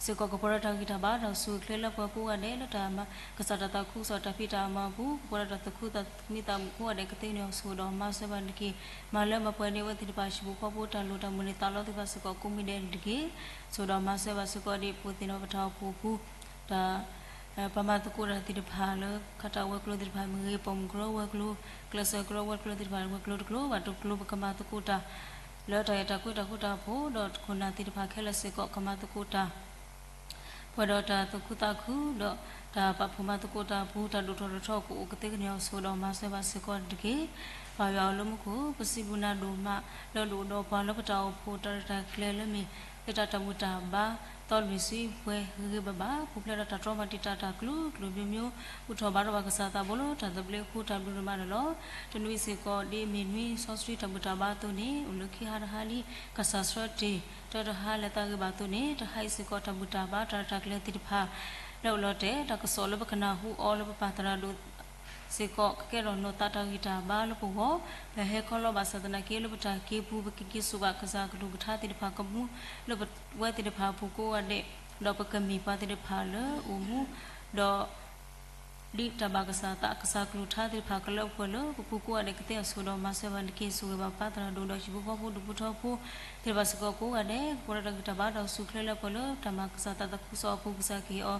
စ့ၢ်ကီးကပှဲၤဒီးတၢ်ဂံၢ်တၢ်ဘါ တၢ်အိၣ်ဆူၣ်အိၣ်ချ့လၢပှဲၤကိးဂၤဒဲး လၢတၢ်မၤကစၢ်တၢ်သးခုကစီၣ်တၢ်ဖံးတၢ်မၤအပူၤ ကပှဲၤဒီးတၢ်သူၣ်ခုသးခုမံသးမုာ်ကိးဂၤဒဲး ကသ့န့ၣ်အီၤဆိၣ်ဒီးမၤစၢၤဘၣ်တက့ၢ်. မၤလၢမၤပှဲၤန့ၢ်အဝဲသ့ၣ်တဖၣ် ဟံၣ်ဖိဃီဖိတၢ်လိၤတၢ်မုၢ်လၢ်သးလီသ့ၣ်တဖၣ်စ့ၢ်ကီး ကိးမံၤဒဲးန့ၣ်တက့ၢ်. ဆိၣ်ဒီးမၤစၢၤဘၣ်စ့ၢ်ကီးဒ် ပအိၣ်သ့ၣ်နီၣ်ပတၢ်အိၣ်ဖှိၣ်ပူၤ တၢ် ပှၤမၤသကိးတၢ်သ့ၣ်တဖၣ်လၢ ခးတၢ်ဝဲၤကျိၤသ့ၣ်တဖၣ်မ့ၢ်ဂ့ၤ, ပိာ်မုၣ်ကရၢဝဲၤကျိၤ, ကျဲးစၢးကရၢဝဲၤကျိၤသ့ၣ်တဖၣ် ဝဲၤကျိၤတကျိၤဘၣ်တကျိၤ ပကမၤသကိးတၢ် လၢတၢ်အဲၣ်တၢ်ကွံတၢ်ဃူတၢ်ဖိး ဒီးခိၣ်နၢ်သ့ၣ်တဖၣ်ခဲလၢာ်စ့ၢ်ကီး ကမၤသကိးတၢ် ပှဲၤဒီးတၢ်သူၣ်ခုသးခု ဒီးတၢ်ပာ်ဖှိၣ်မၤသကိးတၢ်အပူၤ တၢ်ဒိၣ်ထီၣ်ထီထီၣ်ကအိၣ် ကသ့ကန့ၢ်အီၤဆိၣ်ဒီးမၤစၢၤဘၣ်စ့ၢ်ကီးတက့ၢ်. ပၢ်ယွၤအိၣ်လၢမူခိၣ် ပစံးဘျုးနၤဒိၣ်မး လၢဒိၣ်ဒီးပှၤလၢပတၢ်အိၣ်ဖှိၣ်တၢ်ရဲၣ်တၢ်ကျဲၤလၢမ့ၢ် လၢတၢ်တၢ်ဘူၣ်တၢ်ဘါ သီလွံၢ်ဆံပှဲၤဂ့ၤဂ့ၤဘၣ်ဘၣ် ပူၤဖျဲးဒီးတၢ်တြီမၤတံာ်တာ်တၢ်ကလုာ်ကလုာ်မျိုးမျိုး ဘူၣ်ထီၣ်ဘါထီၣ်ဘၣ်ကစၢ်သးဘိလၢတၢ်သဘျ့အဃိတၢ်ဘျုးဒိၣ်မးန့ၣ်လီၤ. တနွံစ့ၢ်ကီး ဒ်မ့ၢ်နွံစီဆှံတၢ်ဘူၣ်တၢ်ဘါအသိးန့ၣ် အိၣ်လၢခံဟါတဟါလံ ကစၢ်ဆှၢတ့ၢ် တၢတဟါလဲၤသးဂ့ၤဘၣ်အသိးန့ၣ် တဟါအံၤစ့ၢ်ကီးတၢ်ဘူၣ်တၢ်ဘါတၢ်ရဲၣ်တၢ်ကျဲၤသ့ၣ်တဖၣ် လၢအိၣ်လီၤတဲာ် တၢ်ကစီၣ်လၢပကနၢ်ဟူအီၤလၢပပၢ်သရၣ်ဒိၣ် စ့ၢ်ကီး ကကဲထီၣ်နီၢ်သးတၢ်ဂံၢ်တၢ်ဘါလၢပဂီၢ်, ပဟဲခီလီၤဘၣ်ဆၣ်သနာ်က့ လၢပတၢ်က့ၤပူၤ ပကက့ၤစိာ်ဘၣ်ကစၢ်ကလုၢ်ကထါသ့ၣ်တဖၣ်ကမူ လၢပဝဲသ့ၣ်တဖၣ်အပူၤကိးဂၤဒဲး, ဒီးပကမ့ၢ်ပှၤသ့ၣ်တဖၣ်လၢအိၣ်မူ, ဒီး ဒ်တၢ်ဘၣ်ကစၢ်သးကစၢ်ကလုၢ်ကထါသ့ၣ်တဖၣ်ကလၢပှဲၤလၢ ပပူၤကိးဂၤဒဲးကသ့အီၤဆိၣ်ဒီးမၤစၢၤဘၣ်တက့ၢ်. ဆိၣ်ဂ့ၤဘၣ်ပၢ်သရၣ်ဒိၣ်ဒီးဟံၣ်ဖိဃီဖိဒူၣ်ဖိထၢဖိ သ့ၣ်တဖၣ်စ့ၢ်ကီးကိးဂၤဒဲး ကပှဲၤဒီးတၢ်ဂံၢ်တၢ်ဘါတၢ်အိၣ်ဆူၣ်အိၣ်ချ့လၢပှဲၤလၢတၢ်မၤကစၢ်သးသးခုကစီၣ်အပူၤ ကစၢ်ကဟ့ၣ်အီၤ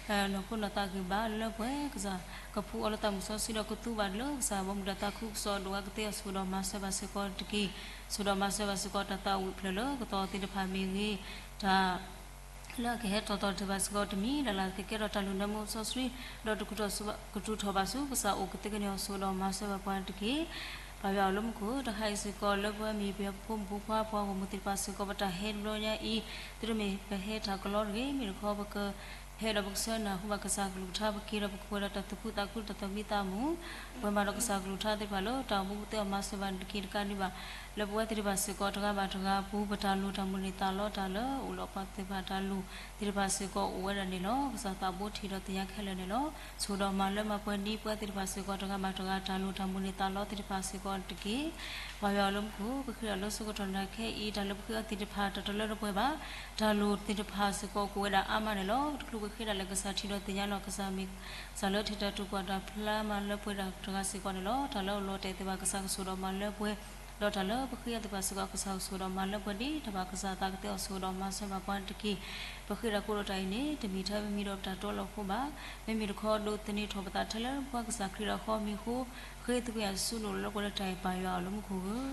နီၢ်ခိနီၢ်သးဂံၢ်ဘါလၢပှဲၤကစၢ်, ကဖှူအီၤလၢသးမုၢ်စီဆှံဒီးကသူဘၣ်လၢကစၢ်ဘီမုၢ်ဒီးသးခုကစီၣ်ဒိၣ်အါကသ့အီၤ ဆိၣ်ဂ့ၤဒီးမၤစၢၤဘၣ်စ့ၢ်ကီးတက့ၢ်. ဆိၣ်ဂ့ၤဒီးမၤစၢၤဘၣ်စ့ၢ်ကီးတၢ်သးဝံၣ်ဖျၢၣ်လၢကသီသ့ၣ်တဖၣ်မ့ၢ်ဂ့ၤ, တၢ် လၢအကဟဲထီၣ်သီတဖၣ်စ့ၢ်ကီးတမံၤလၢ်လၢ်သကဲထီၣ်တၢ်လူၢ်နၢမူစီဆှံ, ဒီးတကတူၢ်ထီၣ်ဘၣ်ဆူကစၢ်အိၣ်ကသ့ကန့ၢ်အီၤ ဆိၣ်ဂ့ၤဒီးမၤစၢၤဘၣ်ပှၤတက့ၢ်. ပၢ်ယွၤအိၣ်လၢမူခိၣ်, တဟါအံၤစ့ၢ်ကီးလၢပဝဲမ့ၢ်ပဖိမုၣ်ဖိခွါ ပှၤဂီၢ်မုၢ်သ့ၣ်တဖၣ်စ့ၢ်ကီး ပတၢ်ဟဲတဘျီညါအံၤ, တုၤမ့ၢ်ပဟဲတၢ်ကလီတဂ့ၤ, မ့ၢ်တခီပကဟဲဒီးပကဆၢနၢ်ဟူဘၣ်ကစၢ်ကလုၢ်ကထါ, ပက့ၤဒီးပကပှဲၤဒီးတၢ်သူၣ်ခုသးခုတၢ်သူၣ်မံသးမုာ်, ပှဲၤမးဒီးကစၢ်ကလုၢ်ကထါသ့ၣ်တဖၣ်လၢတၢ်အိၣ်မူပူၤ သ့ၣ်အီၤမၤစၢၤဘၣ်တက့ၢ်. တကးဒံးဘၣ် လၢပဝဲသ့ၣ်တဖၣ်စ့ၢ်ကီးတဂၤဘၣ်တဂၤအပူၤ ပတၢ်လိၣ်တၢ်မုၢ်လၢ်သးလီတၢ်လၢအိၣ်လီၤပှၤသ့ၣ်တဖၣ်တၢ်လိၣ်သ့ၣ်တဖၣ်စ့ၢ်ကီးအိၣ်ဝဲဒၣ်န့ၣ်လီၤ. ကစၢ်သးဘိထံၣ်ဒီးသ့ၣ်ညါခဲလၢာ်န့ၣ်လီၤ. ဆိၣ်ဂ့ၤဒီးမၤလၢမၤပှဲၤဒ်ပဝဲသ့ၣ်တဖၣ်စ့ၢ်ကီးတဂၤဘၣ်တဂၤ တၢ်လိၣ်တၢ်မုၢ်လၢ်သးလီသ့ၣ်တဖၣ်စ့ၢ်ကီးတက့ၢ်. ပၢ်ယွၤအိၣ်လၢမူခိၣ်, ပဃ့ဒၣ်လၢဆၢကတီၢ်နံၤခဲအံၤ တၢ်လၢပဃ့အီၤသ့ၣ်တဖၣ် တၢ်တလၢတပှဲၤဘၣ်, တၢ်လိၣ်သ့ၣ်တဖၣ်စ့ၢ်ကီးကအိၣ်ဝဲဒၣ်အါမးန့ၣ်လီၤ. တချုးပဃ့ဒၣ်လဲာ် ကစၢ်ထံၣ်ဒီးသ့ၣ်ညါလီၤ. ကစၢ်မ့ၢ်ကစၢ်လၢထံၣ်တၢ်ထုကဖၣ်တၢ်ဖျါမးလၢပှဲၤတဂၤစ့ၢ်ကီးန့ၣ်လီၤ. တၢ်လၢအလီၤတဲာ်သ့ၣ်တဖၣ် ကစၢ်ကဆိၣ်ဂ့ၤဒီးမၤလၢပှဲၤ, ဒီးတၢ်လၢပဃ့အီၤသ့ၣ်တဖၣ်စ့ၢ်ကီး ကစၢ်ကဆိၣ်ဂ့ၤဒီးမၤလၢပှဲၤဒ်တၢ်ဘၣ်ကစၢ်သးကသ့အီၤ ဆိၣ်ဂ့ၤဒီးမၤစၢၤဘၣ်ပှၤတက့ၢ်. ပဃ့တၢ်ကိးဒီးတၢ်အံၤန့ၣ် တမ့ၢ်ထဲပမံၤဒီးပတၢ်တီလီၤအဃိဘၣ်, မ့မ့ၢ်တခီဒိးသန့ၤထီၣ်ပသးထဲလၢပှၤကစၢ်ခရံာ်အဃီမ့ၢ်အဃိ, ဃ့သကွံာ်ယွၤဆူနအိၣ်လၢပှဲၤလၢတၢ်အံၤ ပၢ်ယွၤအိၣ်လၢမူခိၣ်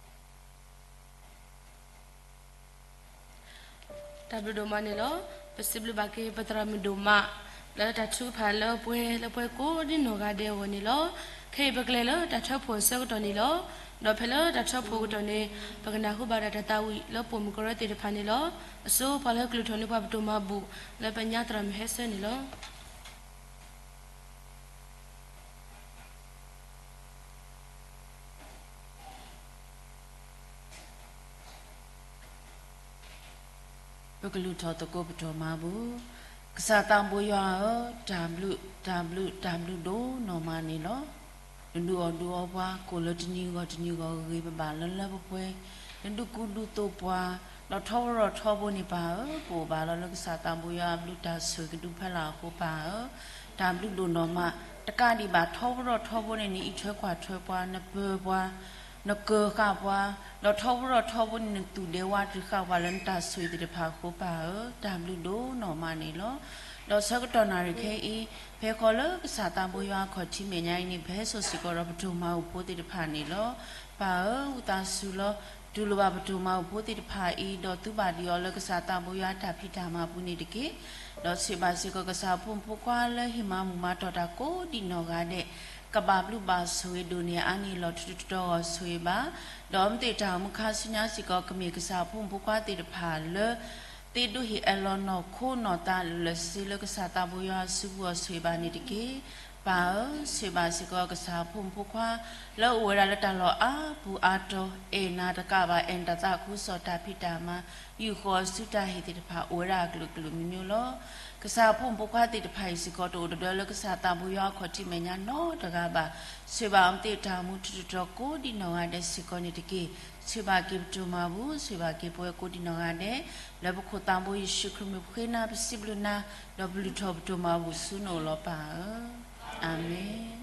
ဧၢ, အၤမ့ၣ်. တၢ်ဘျုးဒိၣ်မးန့ၣ်လီၤ. ပစံးဘျုးဘၣ်က့ၤ ပသရၣ်မုၣ်ဒိၣ်မး လၢတၢ်ထုကဖၣ်လၢပှဲၤလၢပှဲၤကိးဒ်နီၢ်ဂၤဒဲးအဂီၢ်န့ၣ်လီၤ. ခဲအံၤပကလဲၤလၢတၢ်ထၢဖှိၣ်အဆၢကတီၢ်န့ၣ်လီၤ. ဒီးဖဲလၢတၢ်ထၢဖှိၣ်အကတီၢ်န့ၣ် ပကနၢ်ဟူဘၣ်ဒီးတၢ်သးဝံၣ်လၢပိာ်မုၣ်ကရၢသ့ၣ်တဖၣ်န့ၣ်လီၤ. အစိပှၤလၢကလုၢ်ထီၣ်န့ၢ်ပှၤပဒိၣ်မးဘူၣ် လၢပညါသရၣ်မုၣ်ဟဲဆၢန့ၣ်လီၤ. ပကလုၢ်ထီၣ်သကိးပဒိၣ်မးဘူၣ်. ကစၢ်သးဘိယွၤဧၢ, တၢ်ဘျုး, တၢ်ဘျုး, တၢ်ဘျုးဒိၣ်နီၢ်မးန့ၣ်လီၤ. နဒုးအီၣ်ဒုးအီပှၤ ကိၣ်လၢတနံၤဂီၢ်တနံၤဂီၢ်ဂ့ၤဂ့ၤဘၣ်ဘၣ်လၢလၢပှဲၤပှဲၤ, နဒုးကူဒုးသိးပှၤ, ဒီးထီဘိထီဘိန့ၣ်ပၢ်ဧၢ, ပအိၣ်ဘၣ်လီၤလၢကစၢ်သးဘိယွၤအဘျုးတၢ်ဆိၣ်ဂ့ၤကဒုဖးလၢ်အဃိပၢ်ဧၢ, တၢ်ဘျုးဒိၣ်နီၢ်မး, တကးဒံးဘၣ်ထီဘိထီဘိန့ၣ် နအံးထွဲကွၢ်ထွဲပှၤ, နပၢၤပှၤ, နကၢၤဃာ်ပှၤ, ဒီးထီဘိထီဘိန့ၣ် နသူၣ်ဒဲဝါတံၢ်ဃာ်ပှၤလၢနတၢ်ဆိၣ်ဂ့ၤသ့ၣ်တဖၣ်အဃိပၢ်ဧၢ, တၢ်ဘျုးဒိၣ်နီၢ်မးန့ၣ်လီၤ. ဒီးဆၢကတီၢ်နၣ်ရံၣ်ခဲအံၤ, ဖဲဃီလၢကစၢ်သးဘိယွၤအခီၣ်ထံးမဲာ်ညါအံၤန့ၣ် ပဟဲစိာ်စ့ၢ်ကီးဒီးပဒိၣ်မးဘူၣ်ဖိသ့ၣ်တဖၣ်န့ၣ်လီၤ. ပၢ်ဧၢ, ဝံသးစူၤလီၤ, တူၢ်လိာ်ဘၣ်ပဒိၣ်မးဘူၣ်ဖိသ့ၣ်တဖၣ်အံၤ, ဒီးသုဘၣ်ဒံးအီၤလၢကစၢ်သးဘိယွၤအတၢ်ဖံးတၢ်မၤပူၤန့ၣ်တက့ၢ်. ဒီးဆိၣ်ဂ့ၤဘၣ်စ့ၢ်ကီးကစၢ်အဖိမုၣ်ဖိခွါလၢဟ့ၣ်မၤမုာ်မၤတီၢ်တၢ်ကိးဒံးနီၢ်ဂၤဒဲး, ကဘၣ်ဘျုးဘၣ်ဆိၣ်ဂ့ၤဒိၣ်န့ၢ်အါန့ၢ်လီၤထူးထူးတီၤတီၤအဂီၢ်ဆိၣ်ဂ့ၤဘၣ်, ဒီးမ့ၢ်သ့ၣ်တၢ်အိၣ်မူခါဆူညါစ့ၢ်ကီး ကမ့ၢ်ကစၢ်အဖိမုၣ်ဖိခွါသ့ၣ်တဖၣ်လၢ သ့ဒိးဟ့ၣ်အၢၣ်လီၤနီၢ်ခိနီၢ်သးလၢာ်လၢာ်ဆ့လၢကစၢ်သးဘိယွၤအစုပူၤအဂီၢ်ဆိၣ်ဂ့ၤဘၣ်န့ၣ်တက့ၢ်. ပၢ်ဧၢ, ဆိၣ်ဂ့ၤဘၣ်စ့ၢ်ကီးကစၢ်အဖိမုၣ်ဖိခွါ လၢအိၣ်ဝဲဒၣ်လၢတၢ်လီၢ်အါပူၤအါတီၤ, အဲၣ်နၤတကးဘၣ် အဲၣ်နတၢ်သးခုကစီၣ်တၢ်ဖံးတၢ်မၤ, ယူၢ်ဃီၤဆူတၢ်ဟ့ၣ်သ့ၣ်တဖၣ် အိၣ်ဝဲဒၣ်အကလုာ်ကလုာ်မံၤမံၤလီၤ. ကစၢ်အဖိမုၣ်ဖိခွါသ့ၣ်တဖၣ်အံၤစ့ၢ်ကီး တအိၣ်တဒၢလၢကစၢ်သးဘိယွၤအခီၣ်ထံးမဲာ်ညါနီတဂၤဘၣ်. ဆိၣ်ဂ့ၤဘၣ်အမ့ၢ်သ့ၣ်တၢ်အိၣ်မူထူးထူးတီၤတီၤကိးဒံးနီၢ်ဂၤဒဲးစ့ၢ်ကီးန့ၣ်တက့ၢ်. ဆိၣ်ဂ့ၤဘၣ်က့ၤပဒိၣ်မးဘူၣ်, ဆိၣ်ဂ့ၤဘၣ်က့ၤပဝဲကိးဒံးနီၢ်ဂၤဒဲး, လၢပခိၣ်သးဘိယ့ၣ်ၡူးခရံာ်မံၤပဃ့နၤပစံးဘျုးနၤ, ဒီးပလုၢ်ထီၣ်ပဒိၣ်မးဘူၣ်ဆူနအိၣ်လီၤပၢ်ဧၢ, အၤမ့ၣ်.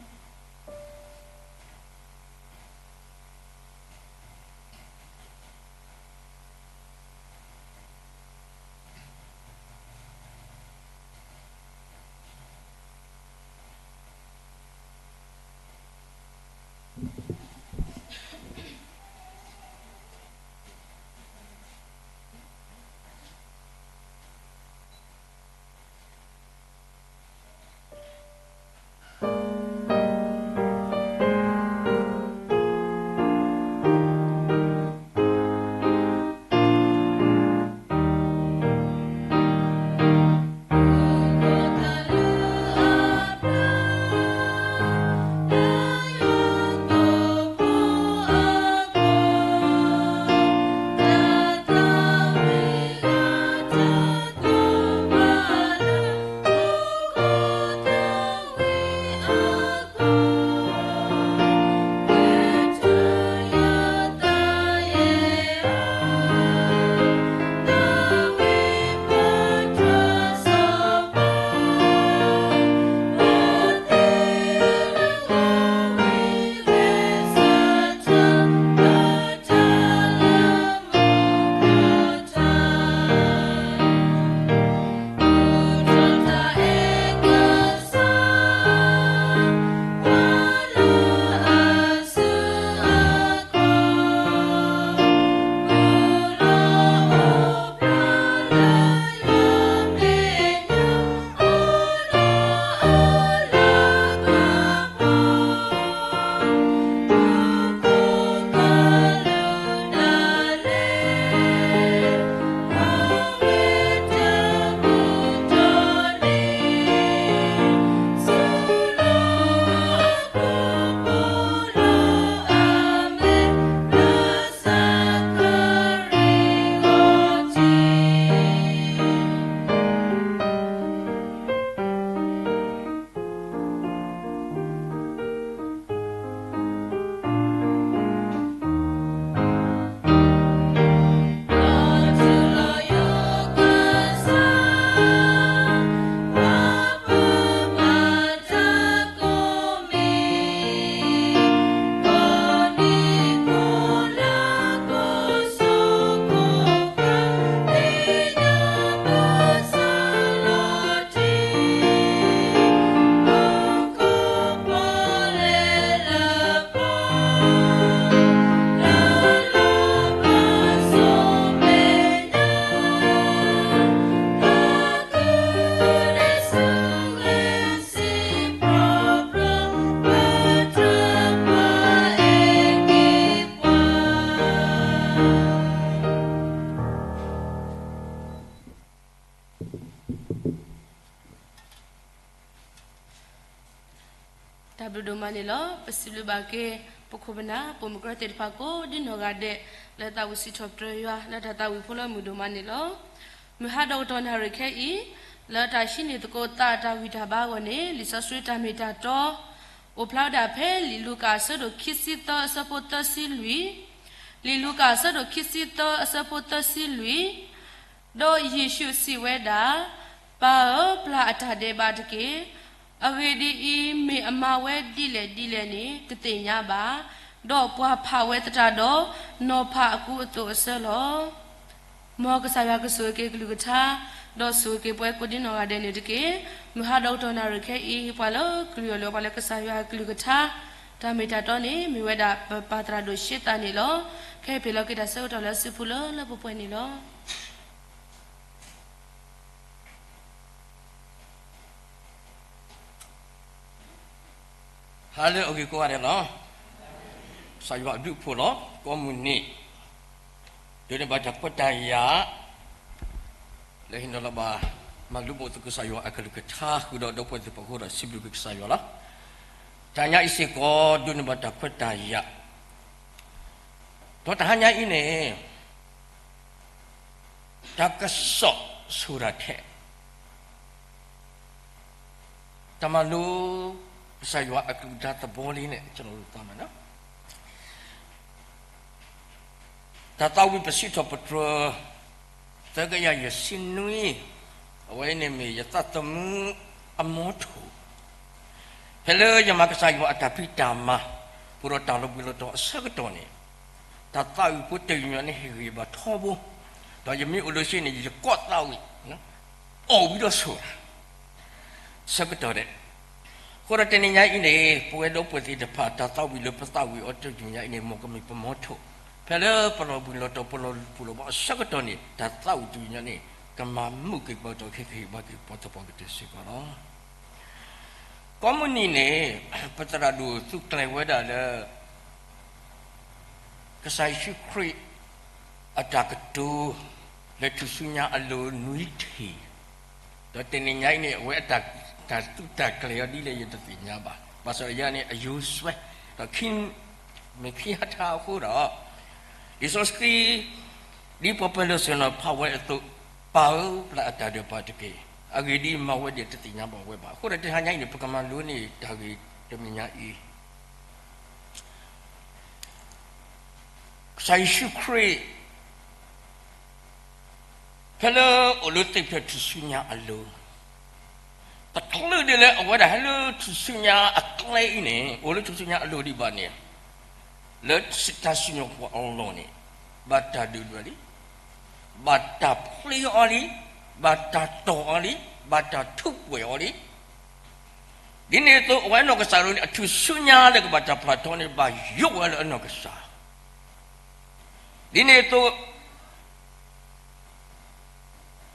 တၢ်ဘျုးဒိၣ်မးန့ၣ်လီၤ. ပစံးဘျုးဘၣ်က့ၤ ပခိၣ်ပနၢ် ပိာ်မုၣ်ကရၢသ့ၣ်တဖၣ်ကိးဒ်နီၢ်ဂၤဒဲး လၢသးဝံၣ်စံးထီၣ်ပတြၢၤယွၤ လၢတၢ်သးဝံၣ်ဖိလၢမုာ်ဒိၣ်မးန့ၣ်လီၤ. မုၢ်ဟါဒီးကတီၢ်နၣ်ရံၣ်ခဲအံၤ လၢတၢ်ဟံးန့ၢ်သကိးသးအတၢ်ဂံၢ်တၢ်ဘါအဂီၢ်န့ၣ် လံာ်စီဆှံတၢ်မ့ၢ်တၢ်တီ အိၣ်ဖျါဝဲဒၣ်ဖဲလံာ်လူၤကၣ်အဆၢဒိၣ်ခံဆံသၢအဆၢဖိသၢဆံလွံၢ်, လံာ်လူၤကၣ်အဆၢဒိၣ်ခံဆံသၢအဆၢဖိသၢဆံလွံၢ်, ဒီးယ့ၣ်ၡူးစံးဝဲဒၣ်, ပၢ်ဧၢ, ပျၢ်အတၢ်ဒဲးဘးတက့ၢ်. အဂ့ၢ်ဒ်အံၤ, မ့ၢ်အမၤဝဲဒ်လဲၣ်ဒ်လဲၣ်န့ၣ် တသ့ၣ်ညါဘၣ်. ဒီးပှၤဖးဝဲသတးဒီး နီၤဖးအကူအသိးအဆၢလီၤ. မ်ကစၢ်ယွၤကဆိၣ်ဂ့ၤက့ၤကလုၢ်ကထါ, ဒီးဆိၣ်ဂ့ၤက့ၤပှၤကိးဒ်နီၢ်ဂၤဒဲးန့ၣ်တက့ၢ်. မုၢ်ဟါဒီးကတီၢ်နၣ်ရံၣ်ခဲအံၤ ပှၤလၢကလုၢ်အီၣ်လၢပှၤလၢကစၢ်ယွၤကလုၢ်ကထါ တၢ်မ့ၢ်တၢ်တီန့ၣ် မ့ၢ်ဝဲဒၣ်ပပၢ်သရၣ်ဒိၣ်ရှ့သၣ်န့ၣ်လီၤ. ခဲအံၤပ့ၤလီၤက့ၤတၢ်ဆၢကတီၢ်လၢစုပူၤလၢလၢပှဲၤပှဲၤန့ၣ်လီၤ. ဟါလၢအဂ့ၤကိးဂၤဒဲးလီၤ. ကစၢ်ယွၤအဘျုးအဖှိၣ်လီၤ. ကိးမုၢ်နံၤ ဒိးန့ၢ်ဘၣ်တၢ်ခွဲးတၢ်ယာ် လၢဟ့ၣ်နီၤလီၤဘၣ် မၤလိဘၣ်သကိးကစၢ်ယွၤအကလုၢ်ကထါ ဃုာ်ဒီးဒီပုၢ်ဝဲၢ်သ့ၣ်တဖၣ်အဃိဒီး စံးဘျုးက့ၤကစၢ်ယွၤလီၤ. တဟါညါအံၤစ့ၢ်ကီး ဒိးန့ၢ်ဘၣ်တၢ်ခွဲးတၢ်ယာ် ဒီးတဟါညါအံၤန့ၣ် တၢ်ကစီၣ်ဆိၣ်တၢ်ထဲ တၢ်မၤလိ ကစၢ်ယွၤအကလုၢ်ကထါသဘီလံန့ၣ် ကၠီၤလီၤသးမးနီၤ တၢ်သးဝံၣ်ပစံးထီၣ်ပတြၢၤ သၢကယၤယဲၢ်ဆံနွံ, အဝဲန့ၣ်မ့ၢ်ယသးသမူအမီထိၣ်, ဖဲလၢယမၤကစၢ်ယွၤအတၢ်ဖံးတၢ်မၤ ပူၤဒီးတၢ်လီၤဘှံးလီၤတီၤအဆၢကတီၢ်န့ၣ်, တၢ်သးဝံၣ်ဖိတယူၢ်ညီၢ်န့ၣ် ဟ့ၣ်ဂံၢ်ဘါထီဘိ, ဒီးယမ့ၢ်အိၣ်လၢစ့န့ၣ် ယကိးသးဝံၣ် အီၣ်ဝံၤဒီးဆိၣ် ဆၢကတီၢ်ဒဲး, အဃိဒီးတနံၤညါအံၤန့ၣ် ပဝဲဒီပုၢ်ဝဲၢ်သ့ၣ်တဖၣ် တၢ်သးဝံၣ်လၢပသးဝံၣ်အီၤတနံၤညါအံၤန့ၣ် မ်ကမ့ၢ်ပမီထိၣ်, ဖဲလၢပလီၤဘှံးလီၤတီၤ ပလီၤဘှံးလီၤတီၤအဆၢကတီၢ်န့ၣ် တၢ်သးဝံၣ်တနံၤညါန့ၣ် ကမၤမုာ်က့ၤပှၤဒီး ကဟ့ၣ်ဂံၢ်ဘါက့ၤပှၤသပှၢ်ကတၢၢ်စ့ၢ်ကီးလီၤ. ကိးမုၢ်နံၤန့ၣ် ပသရၣ်ဒိၣ်သူကျဲၤဝဲဒၣ်လၢ ကစၢ်ယ့ၣ်ၡူးခရံာ်အတၢ်ကတိၤ လၢထူၣ်စုညါအလိၤနွံထံၣ်, ဒီးတနံၤညါအံၤန့ၣ် အဝဲအတၢ်သူတၢ်ကျဲၤအီၤဒ်လဲၣ် ယတသ့ၣ်ညါဘၣ်. ဘၣ်ဆၣ်ယၤန့ၣ် အယိၤစွဲ, ဒီးခံ မ့ၢ်ခံဟါထါအဃိဒီး လံာ်စီဆှံ ဒ်ပှၤပၢၤလၢစီၤယိၤနါဖးဝဲအသိး, ပၢ်ဧၢ, ပျၢ်အတၢ်ဒဲးဘးတက့ၢ်. အဂ့ၢ်ဒ်အံၤ, မၤဝဲဒ်လဲၣ် တသ့ၣ်ညါဘၣ်ဝဲဘၣ်. အဃိဒီးတဟါညါအံၤန့ၣ် ပကမၤလိန့ၢ်တၢ်ဂ့ၢ်တမံၤညါအံၤ ကစၢ်ယ့ၣ်ၡူးခရံာ် ဖဲလၢအိၣ်လၢသ့ၣ်ဖျၢၣ်ထူၣ်စုညါအလိၤ, တချုးဒ်လၢအဝဲဒၣ်ဟဲလၢထူၣ်စုညါအကျဲအံၤန့ၣ်, အိၣ်လၢထူၣ်စုညါအလိၤဒံးဘၣ်န့ၣ်, လၢတၢ်စံၣ်ညီၣ်ကွီၢ်အလီၢ်န့ၣ်, ဘၣ်တၢ်ဒုးဒွဲၣ်လံ, ဘၣ်တၢ်ဖျ့အီၤလံ, ဘၣ်တၢ်တီၢ်အီၤလံ, ဘၣ်တၢ်ထူးပှဲၤအီၤလံ. ဒ်န့ၣ်အသိး အဝဲအနီၢ်ကစၢ်ဒၣ်ဝဲန့ၣ် အထူၣ်စုညါလၢကဘၣ်တၢ်ပျၢ်ထီန့ၣ် ဘၣ်ယိးဝဲလၢအနီၢ်ကစၢ် ဒ်န့ၣ်အသိး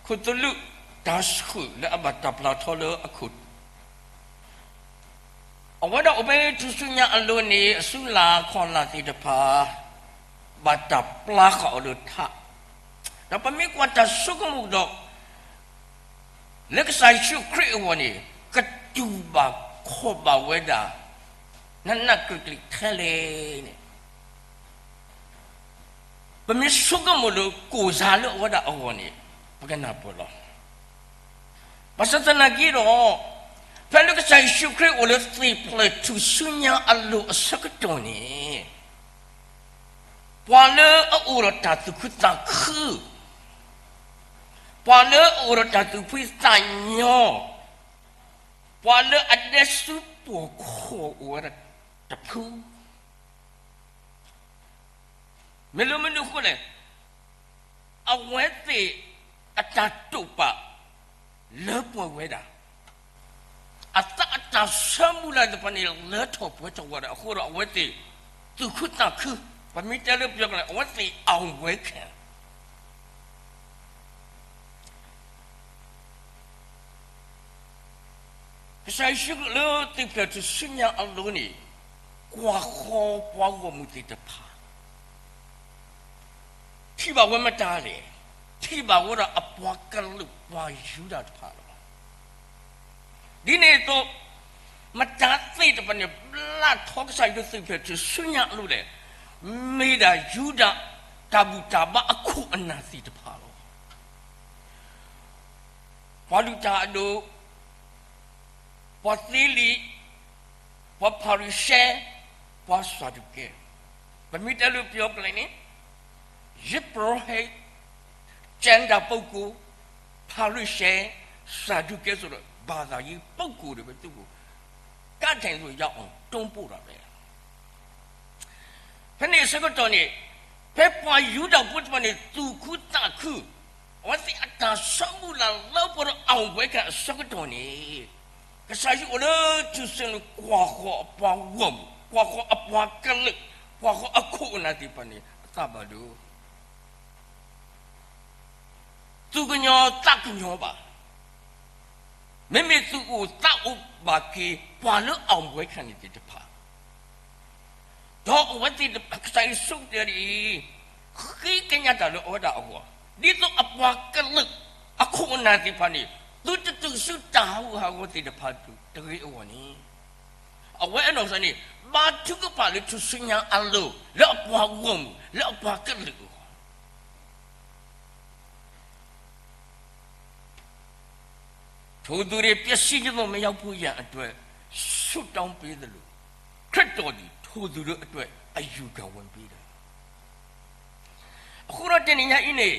ခိၣ်သလုးတၢ်ဆှုၣ်လၢအဘၣ်တၢ်ပျၢ်ထီလၢအခိၣ်, အဝဲဒၣ်အိၣ်ဖဲထူၣ်စုညါအလိၤန့ၣ် အစုလၢ်ခီၣ်လၢ်သ့ၣ်တဖၣ် ဘၣ်တၢ်ပျၢ်ဃာ်အီၤလၢထး, ဒီးပမ့ၢ်ကွၢ်တၢ်ဆိကမိၣ်ဒီး လၢကစၢ်ယ့ၣ်ၡူးခရံာ်အဂီၢ်န့ၣ် ကတူၢ်ဘၣ်ခီၣ်ဘၣ်ဝဲဒၣ် နးနးကျံးကျံးထဲလဲၣ်န့ၣ်, ပမ့ၢ်ဆိကမိၣ်လၢ ကိၣ်စါလၢအဝဲဒၣ်အဂီၢ်န့ၣ် ပကနၢ်ပၢၢ်လီၤ. ဘၣ်ဆၣ်သနာ်က့ဒီး ဖဲလၢကစၢ်ယ့ၣ်ၡူးခရံာ်အိၣ်လၢသ့ၣ်ဖျၢၣ်ထူၣ်စုညါအလိၤအဆၢကတီၢ်န့ၣ် ပှၤလၢအအိၣ်ဒီးတၢ်သူၣ်ခုသးခု, ပှၤလၢအအိၣ်ဒီးတၢ်သူၣ်ဖှံသးညီ, ပှၤလၢအဒဲစူပှီၢ်ခီၣ်အိၣ်ဝဲဒၣ်တဖု မ့ၢ်လၢမနုၤအဃိလဲၣ်, အဝဲသ့ၣ်အတၢ်တိာ်ပာ်လၢပှဲၤဝဲဒၣ်, အသးအတၢ်ဆၢမုၢ်လၢ်သ့ၣ်တဖၣ်န့ၣ် လၢထီၣ်ပှဲၤထီၣ်ဝဲဒၣ်အဃိဒီး အဝဲသ့ၣ်သူၣ်ခုသးခု, ပမ့ၢ်တဲလၢပယီၤကျိာ်န့ၣ် အဝဲသ့ၣ် အောင်ပွဲခံ ကစၢ်ယ့ၣ်ၡူးခရံာ်လၢသ့ၣ်ဖျၢၣ်ထူၣ်စုညါအလိၤန့ၣ် ကွၢ်ဃီၤပှၤဂီၢ်မုၢ်သ့ၣ်တဖၣ်, ထံၣ်ဘၣ်ဝဲမတၤလဲၣ်, ထံၣ်ဘၣ်ဝဲဒၣ်အပှၤကလုာ်ပှၤယူဒၤတဖၣ်လီၤ. ဒ်န့ၣ်အသိး မတၤသ့ၣ်တဖၣ် န့ၣ် ဘျးထီကစၢ်ယွၤကလုၢ်ကထါဆူညါအလိၤဒဲး, မ့ၢ်ဒၣ်ယူဒၤတၢ်ဘူၣ်တၢ်ဘါအခိၣ်အနၢ်သ့ၣ်တဖၣ်လီၤ. ပှၤလုၢ်တၢ်အဒိၣ်, ပှၤသ့လံာ်, ပှၤဖၤရံၤၡဲ, ပှၤစၤဒူးကဲ, ပမ့ၢ်တဲလၢပယီၤကျိာ်န့ၣ် ယိပ်ပရဟံၣ်, ကျမ်းစာပုဂ္ဂိုလ်, ဖၤရံၤၡဲ, စၤဒူးကဲ ဆိုတော့ ဘာသာရေးပုဂ္ဂိုလ်တွေပဲ သူ့ကို ကတ်ထိုင်လို့ရအောင် တွန်းပို့တာပဲ. ဖဲန့ၣ်အဆၢကတီၢ်န့ၣ် ဖဲပှၤယူဒၤဖိတဖၣ်န့ၣ် သူၣ်ခုသးခု, အဝဲသ့ၣ်အတၢ်ဆိကမိၣ်လၢလၢပှဲၤဒီး အောင်ပွဲခံ အဆၢကတီၢ်န့ၣ် ကစၢ်ယွၤအိၣ်လၢထူၣ်စုညါအလိၤ ကွၢ်ဃီၤအပှၤဂီၢ်မုၢ်, ကွၢ်ဃီၤအပှၤကလုာ်, ကွၢ်ဃီၤအခိၣ်အနၢ်သ့ၣ်တဖၣ်န့ၣ် အသးဘၣ်ဒိ သူၣ်ကညီၤသးကညီၤဘၣ်, မ့မ့ၢ်သူၣ်အိၣ်သးအိၣ်ဘၣ်က့ၤ ပှၤလၢ အောင်ပွဲခံ န့ၣ်သ့ၣ်တဖၣ်, ဒီးအဝဲသ့ၣ် ကစၢ်ယ့ၣ်ၡူးခရံာ်အံၤ ဃ့ကညးတၢ်လၢအဝဲဒၣ်အဂီၢ်, ဒ်သိးအပှၤကလုာ် အခိၣ်အနၢ်သ့ၣ်တဖၣ်န့ၣ် သုတတုၤဆူတၢ်ဟးဂူာ်ဟးဂီၤသ့ၣ်တဖၣ်တဂ့ၤအဂီၢ်န့ၣ်, အဝဲအနီၢ်ကစၢ်န့ၣ် ဘါထုကဖၣ်လၢထူၣ်စုညါအလိၤ လၢအပှၤဂီၢ်မုၢ် လၢအပှၤကလုာ်အဂီၢ် ထိုသူတွေ ပျက်စီးခြင်းသို့ မရောက်ဖို့ရန်အတွက် ဆုတောင်းပေးသလို ခရစ်တော်သည် ထိုသူတို့အတွက် အယူၢ်တော်ဝင်ပေးတယ်. အဃိဒီးတနံၤညါအံၤန့ၣ်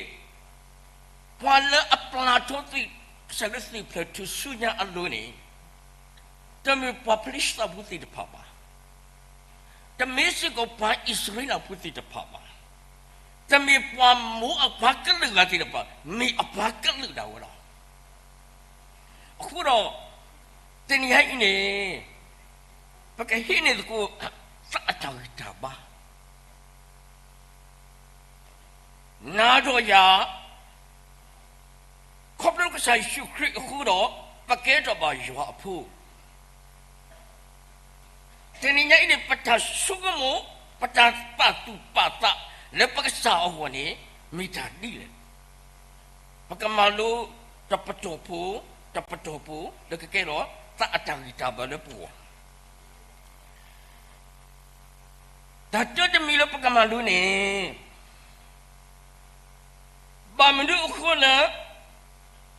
ပှၤလၢအပျၢ်ထီသ့ၣ် ကစၢ်လၢသ့ၣ်ဖျၢၣ်ထူၣ်စုညါအလိၤန့ၣ် တမ့ၢ်ပှၤဖလံးစတံဖိသ့ၣ်တဖၣ်ဘၣ်, တမ့ၢ်စ့ၢ်ကီးပှၤအံၣ်စရ့လးဖိသ့ၣ်တဖၣ်ဘၣ်, တမ့ၢ်ပှၤမိၢ်အပှၤကလုာ်ဂၤသ့ၣ်တဖၣ်, မ့ၢ်အပှၤကလုာ်ဒၣ်ဝဲလီၤ. အဃိဒီး တနံၤညါအံၤန့ၣ် ပကဟံးန့ၢ်သကိး သးအတၢ်ဂံၢ်တၢ်ဘါ နၤဒီးယၤ ခီဖျိကစၢ်ယ့ၣ်ၡူးခရံာ်အဃိဒီး ပကဲထီၣ်ဘၣ်ယွၤအဖိ. တနံၤညါအံၤန့ၣ် ပတၢ်ဆိကမိၣ် ပတၢ်ပာ်သူၣ်ပာ်သးလၢပကစၢ်အဂီၢ်န့ၣ် မ့ၢ်တၢ်ဒ်လဲၣ်. ပကမၤလိတပတီၢ်ဖိ တပတီၢ်ဖိ လၢကကဲထီၣ်သးအတၢ်ဂံၢ်တၢ်ဘါလၢပဂီၢ် တၢ်တၢတမံၤလၢပကမၤလိန့ၣ် ဘၣ်မနုၤအဃိလၢ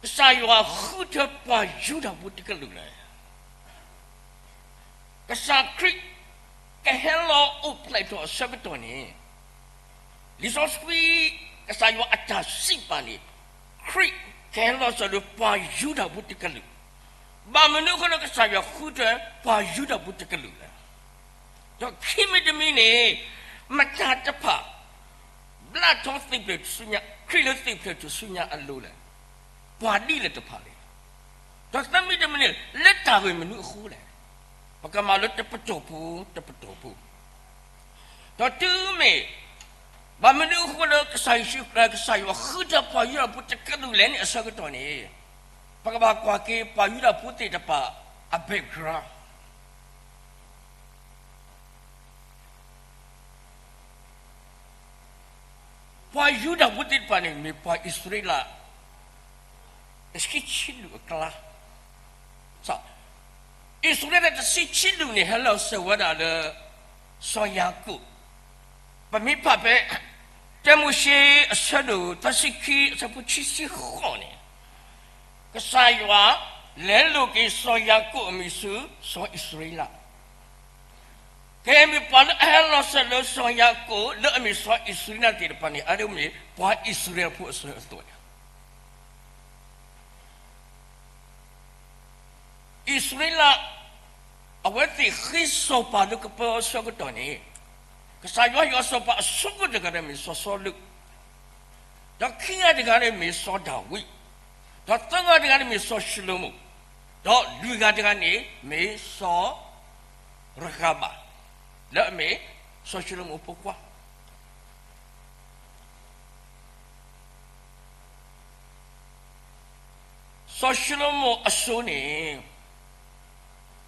ကစၢ်ယွၤဃုထၢပှၤယူဒၤဖိတကလုာ်လဲၣ်. ကစၢ်ခရံာ်ကဟဲလီၤအိၣ်ဖျဲၣ်ထီၣ်အဆၢကတီၢ်န့ၣ် လံာ်စီဆှံ ကစၢ်ယွၤအတၢ်စံးပာ်န့ၣ် ခရံာ်ကဟဲလီၤစၢၤလၢပှၤယူဒၤဖိတကလုာ်, ဘၣ်မနုၤအဃိလၢကစၢ်ယွၤဃုထၢပှၤယူဒၤဖိတကလုာ်လဲၣ်. ဒီးခံမံၤတမံၤန့ၣ် မတၤတဖၣ် ဘျးထီသ့ၣ်ဖျၢၣ်ထူၣ်စုညါ ခရံာ်လၢသ့ၣ်ဖျၢၣ်ထူၣ်စုညါအလိၤလဲၣ်. ပှၤဒ်လဲၣ်တဖၣ်လဲၣ်. ဒီးသၢမံၤတမံၤန့ၣ် လၢတၢ်ဂ့ၢ်မနုၤအဃိလဲၣ်. ပကမၤလၢတပတီၢ်ဖိ တပတီၢ်ဖိ ဒီးတုၤမ့ၢ် ဘၣ်မနုၤအဃိလၢကစၢ်ယ့ၣ်ၡူးခရံာ် ကစၢ်ယွၤဃုထၢပှၤယူဒၤဖိတကလုာ်လဲၣ်န့ၣ် အဆၢကတီၢ်န့ၣ် ပကဘၣ်ကွၢ်က့ၤပှၤယူဒၤဖိသ့ၣ်တဖၣ်အ background ပှၤယူဒၤဖိသ့ၣ်တဖၣ်န့ၣ် မ့ၢ်ပှၤအံၣ်စရ့လး တဆံခံဒူၣ်အကျါ, အံၣ်စရ့လးတဆံခံဒူၣ်န့ၣ် ဟဲလီၤစၢၤဝဲဒၣ်လၢ စီၤယၤကိာ်, ပမ့ၢ်ဖးဖဲ တၢမိၤၡ့ အဆၢဒိၣ်သၢဆံခံ အဆၢဖိခံဆံဃိးန့ၣ်, ကစၢ်ယွၤ လဲလိာ်က့ၤစီၤယၤကိာ်အမံၤဆူ စီၤအံၣ်စရ့လး ကဲမ့ၢ်ပှၤလၢအဟဲလီၤစၢၤလၢစီၤယၤကိာ် လၢအမ့ၢ်စီၤအံၣ်စရ့လးသ့ၣ်တဖၣ်န့ၣ် အဒိမ့ၢ်ပှၤအံၣ်စရ့လးဖိအစၢၤအသွဲၣ်, အံၣ်စရ့လး အဝဲသ့ၣ်ဃ့စီၤပၤလၢကပၢအဆၢကတီၢ်န့ၣ်, ကစၢ်ယွၤဟ့ၣ်အီၤစီၤပၤအဆိကတၢၢ်တဂၤန့ၣ်မ့ၢ်စီၤစီလူး, ဒီးခံဂၤတဂၤန့ၣ်မ့ၢ်စီၤဒၤဝံး, ဒီးသၢဂၤတဂၤန့ၣ်မ့ၢ်စီၤၡလိၤမိၣ်, ဒီးလွံၢ်ဂၤတဂၤန့ၣ်မ့ၢ်စီၤ ရဃၤဘး, လၢအမ့ၢ် စီၤၡလိၤမိၣ်အဖိခွါ စီၤၡလိၤမိၣ်အစိၤန့ၣ်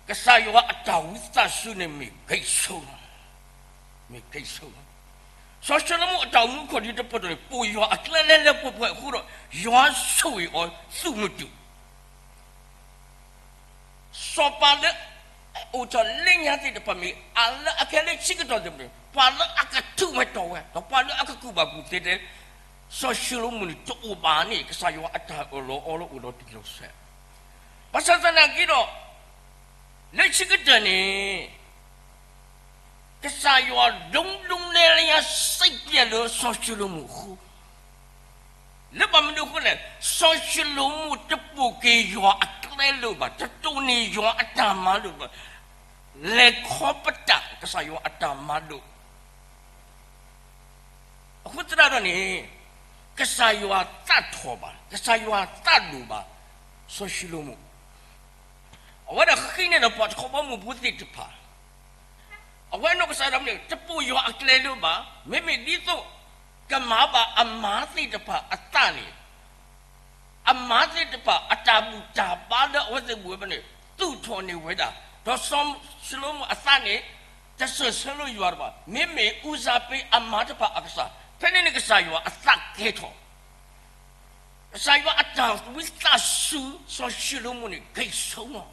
ကစၢ်ယွၤအတၢ်ဝံသးစူၤန့ၣ်မ့ၢ်ဂ့ၤဆိလီၤ, မ့ၢ်ဂ့ၤဆိလီၤ. စီၤၡလိၤမိၣ်အတၢ်အိၣ်မူခိၣ်ဒံးတပတီၢ်န့ၣ် ပိာ်ယွၤအကျဲလၢလၢပှဲၤပှဲၤအဃိဒီး ယွၤဆိၣ်ဂ့ၤအီၤသုးမုၢ်ဒိၣ် စီၤပၤလၢ အိၣ်ထီၣ်လၢညါသ့ၣ်တဖၣ်မ့ၢ် အလၢအကဟဲလၢဆံးကတီၢ်သ့ၣ်တဖၣ်န့ၣ် ပှၤလၢအကထုးဝဲတီၢ်ဝဲ ဒီးပှၤလၢအကကူၣ်ဘၣ်ကူၣ်သ့တဲ စီၤၡလိၤမိၣ်န့ၣ်တအိၣ်ဘၣ်န့ၣ် ကစၢ်ယွၤအတၢ်အၢၣ်လီၤအီလီၤအိၣ်ဒီးတုၤလီၤဆဲး. ဘၣ်ဆၣ်သနာ်က့ဒီး လၢဆံးကတၢၢ်န့ၣ် ကစၢ်ယွၤဒိးဒိးလဲလဲအစ့ၢ်ကီးလၢစီၤၡလိၤမိၣ်အဃိ လၢဘၣ်မနုၤအဃိလဲၣ်, စီၤၡလိၤမိၣ်တပိာ်က့ၤယွၤအကျဲလိာ်ဘၣ်, တတိၢ်န့ၢ်ယွၤအတၢ်မၤလိာ်ဘၣ်, လဲၤခီပတာ်ကစၢ်ယွၤအတၢ်မၤလိာ် အဃိသတးဒီးန့ၣ် ကစၢ်ယွၤသးထီၣ်ဘၣ်, ကစၢ်ယွၤသးဒိၣ်ဘၣ် စီၤၡလိၤမိၣ်, အဝဲဒၣ်ဃ့န့ၢ်ဒီးပှၤတခီဘီမုၢ်ဖိသ့ၣ်တဖၣ် အဝဲနီၢ်ကစၢ်ဒၣ်ဝဲန့ၣ် တပိာ်ယွၤအကျဲလိာ်ဘၣ်, မ့မ့ၢ်ဒ်သိး ကမၤဘၣ်အမါသ့ၣ်တဖၣ်အသးန့ၣ် အမါသ့ၣ်တဖၣ်အတၢ်ဘူၣ်တၢ်ဘါလၢအဝဲသ့ၣ်ဘူၣ်ဝဲဖဲန့ၣ် သူၣ်ထီၣ်န့ၢ်ဝဲဒၣ်, ဒီးစီၤၡလိၤမိၣ်အသးန့ၣ် တစၢၢ်ဆၢလၢယွၤတဘၣ်, မ့မ့ၢ်အူစၤပ့ၤအမါတဖၣ်အကစၢ်, ဖဲန့ၣ်န့ၣ်ကစၢ်ယွၤအသးကဲထီၣ် ကစၢ်ယွၤအတၢ်ဝံသးစူၤ စီၤၡလိၤမိၣ်န့ၣ် ကဲဆိနီၤ,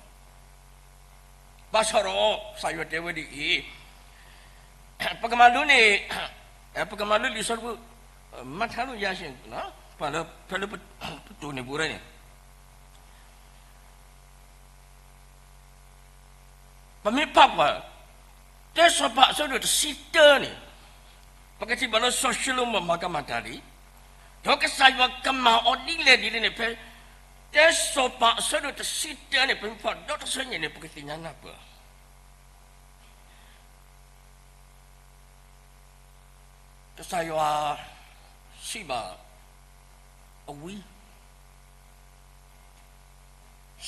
ဘၣ်ဆၣ်ဒီး ကစၢ်ယွၤတဲဝဲဒ်အံၤ, ပကမၤလိန့ၣ်, ပကမၤလိလံာ်စီဆှံ, မၤထါလိယၤဆ့, ဖဲလၢပတိၢ်န့ၢ်ပူၤန့ၣ် ပမ့ၢ်ဖးကွၢ် တၢစီၤပၤအဆၢဒိၣ်တဆံတၢန့ၣ်, ပကထံၣ်ဘၣ်လၢစီၤၡလိၤမိၣ်မၤကမၣ်တၢ်လံ, ဒီးကစၢ်ယွၤကမၤအီၤဒ်လဲၣ်ဒ်လဲၣ်န့ၣ် ဖဲတၢစီၤပၤအဆၢဒိၣ်တဆံတၢန့ၣ် ပမ့ၢ်ဖးဒီတဆၢညါန့ၣ် ပကသ့ၣ်ညါနၢ်ပၢၢ် ကစၢ်ယွၤစံးဘၣ်အဝံ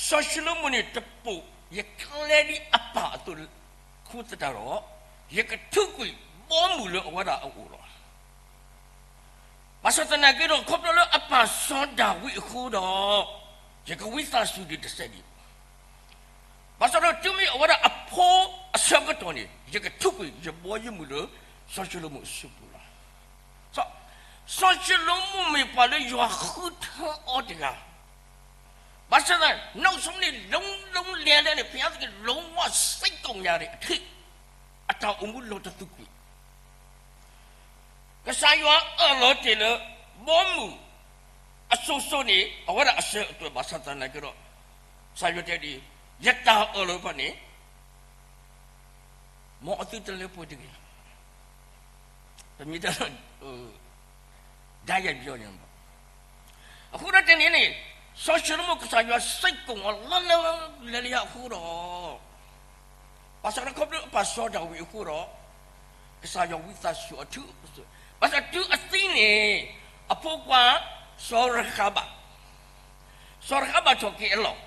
စီၤၡလိၤမိၣ်န့ၣ်တပိာ် ယကျဲဒ်အပၢ်အသိးအဃိသတးဒီး, ယကထုးကွံာ်ဘီမုၢ်လၢအဝဲဒၣ်အအိၣ်လီၤ. ဘၣ်ဆၣ်သနာ်က့ဒီး ခီဖျိလၢအပၢ်စီၤဒၤဝံးအဃိဒီး, ယကဝံသးစူၤဒံးတစဲးဒံး ဘၣ်ဆၣ်ဒီးတုၤမ့ၢ်အဝဲဒၣ်အဖိအဆၢကတီၢ်န့ၣ် ယကထုးကွံာ်ယဘီယမုၢ်လၢစီၤၡလိၤမိၣ်အစုပူၤလီၤ. စီၤၡလိၤမိၣ်မ့ၢ်ပှၤလၢယွၤဃုထၢအီၤတဂၤ, ဘၣ်ဆၣ်သနာ်က့ နောက်ဆုံးန့ၣ် လုံးလုံးလဲလဲန့ၣ် ဘုရားသခင် လုံးဝစိတ်ကုန်ရာတဲ့အထိ အတၢ်အိၣ်မူလီၤတသူကွံာ် ကစၢ်ယွၤအၢၣ်လီၤတ့ၢ်လၢ ဘီမုၢ်အစိၤစိၤန့ၣ် အဝဲဒၣ်အစၢၤအသွဲၣ်ဘၣ်ဆၣ်သနာ်က့ဒီး, ကစၢ်ယွၤတဲဒ်အံၤ, ယတၢ်အၢၣ်လီၤတဖၣ်န့ၣ် မ်အသုတလၢပှဲၤတဂ့ၤ, ပမ့ၢ်တဲ ဒၣ်ယဲၢ်ဘျီညါဘၣ်. အဃိဒီးတနံၤန့ၣ် စီၤၡလိၤမိၣ်ကစၢ်ယွၤစံးကိးအီၤလၢလၢလဲၤလၢယၤအဃိဒီး, ဘၣ်ဆၣ်ဒီးခီဖျိအပၢ်စီၤဒၤဝံးအဃိဒီး, ကစၢ်ယွၤဝံသးစူၤအီၤထူ, ဘၣ်ဆၣ်တုၤအသံန့ၣ် အဖိခွါ စီၤရဃၤဘၣ်, စီၤရဃၤဘၣ်ထီၣ်က့ၤအလီၢ်,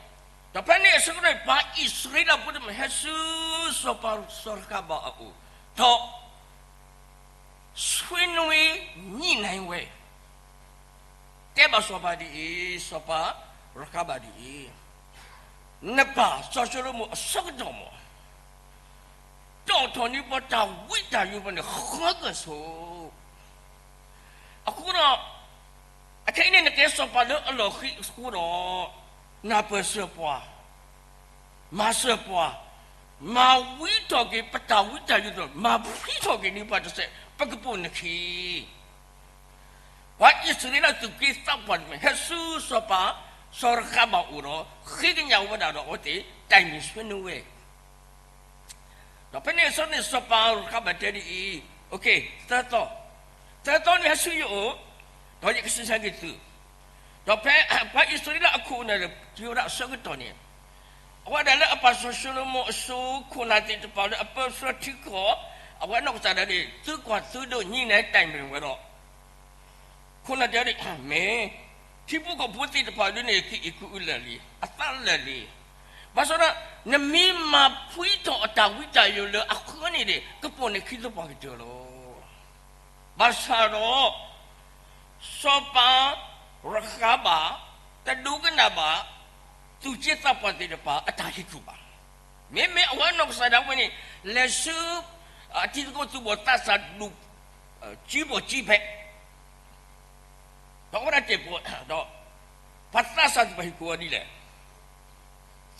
ဒီးဖဲန့ၣ်အဆၢကတီၢ် ပှၤအံၣ်စရ့လးဖိတဖၣ်ဟဲဆူစီၤပၤစီၤရဃၤဘၣ်အအိၣ်, ဒီး ဆွေးနွေးညှိနှိုင်းဝဲ, တဲဘၣ်စီၤပၤဒ်အံၤ, စီၤပၤရဃၤဘၣ်ဒ်အံၤ, နပၢ်စီၤၡလိၤမိၣ်အဆၢကတီၢ်မး တီၣ်ထီၣ်န့ၢ်ပှၤတၢ်ဝံတၢ်ယိးတဖၣ်န့ၣ် ဃၢကၢၢ်ဆိး, အဃိဒီး အခဲအံၤန့ၣ် နကဲစီၤပၤလၢအလီၢ်ခံအဃိဒီး, နၢ်ပၢၢ်စၢၤပှၤ, မၤစၢၤပှၤ, မၤဝံထီၣ်က့ၤပတၢ်ဝံတၢ်ယိးတဖၣ်, မၤဖှံထီၣ်က့ၤန့ၢ်ပှၤတစဲး, ပကပိာ်နခံ ပှၤအံၣ်စရ့လးသူၣ်က့သးပှၢ်တဖၣ် ဟဲဆူစီၤပၤ စီၤရဃၤဘၣ်အအိၣ်ဒီး ဃ့ကညးဝဲဒၣ်ဒီးအဝဲသ့ၣ် တိုင်ပင်ဆွေးနွေးဝဲ ဒီးဖဲန့ၣ်အဆၢန့ၣ် စီၤပၤရဃၤဘၣ်တဲဒ်အံၤ, သၢသီ, သၢသီန့ၣ်ဟဲဆူယအိၣ်, ဒီးယကစံးဆၢက့ၤသု, ဒီးဖဲပှၤအံၣ်စရ့လးအခိၣ်အနၢ်ဒီး တုၤဝဲဒၣ်အဆၢကတီၢ်န့ၣ်, အဝဲဒၣ်လၢအပၢ်စီၤၡလိၤမိၣ်အစိၤခိၣ်နၢ်သ့ၣ်တဖၣ်လၢအပၢဆှၢထံကီၢ်, အဝဲနီၢ်ကစၢ်ဒၣ်န့ၣ် သုကွၢ်သုဒိး ညှိနှိုင်းတိုင်ပင်ဝဲဒီး ခိၣ်နၢ်တဲဒ်အံၤ, မ့ၢ်ထံဖိကီၢ်ဖိသ့ၣ်တဖၣ်ဒ်န့ၣ် ကအံးကအုလၢာ်လံ, အသးလၢာ်လံ, ဘၣ်ဆၣ်ဒီး နမ့ၢ်မၤဖှံထီၣ်အတၢ်ဝံတၢ်ယိးလၢအဃၢန့ၣ်န့ၣ် ကပိာ်နခံသပှၢ်ကတၢၢ်လီၤ. ဘၣ်ဆၣ်ဒီး စီၤပၤရဃၤဘၣ် တဒိကနၣ်ဘၣ် သူၣ်က့သးပှၢ်သ့ၣ်တဖၣ်အတၢ်ဟ့ၣ်ကူၣ်ဘၣ်. မ့မ့ၢ်အဝဲနီၢ်ကစၢ်ဒၣ်ဝဲန့ၣ် လဲၤဆူ အတံၤသကိးသူၣ်ဘီၣ်သးစၢ်ဒူၣ် ကၠံဘီၣ်ကၠံဖဲ ဒီးအဝဲဒၣ်တဲာ်ပီၤဒီး ပှၤသးစၢ်သ့ၣ်တဖၣ်ဟ့ၣ်ကူၣ်အီၤဒ်လဲၣ်.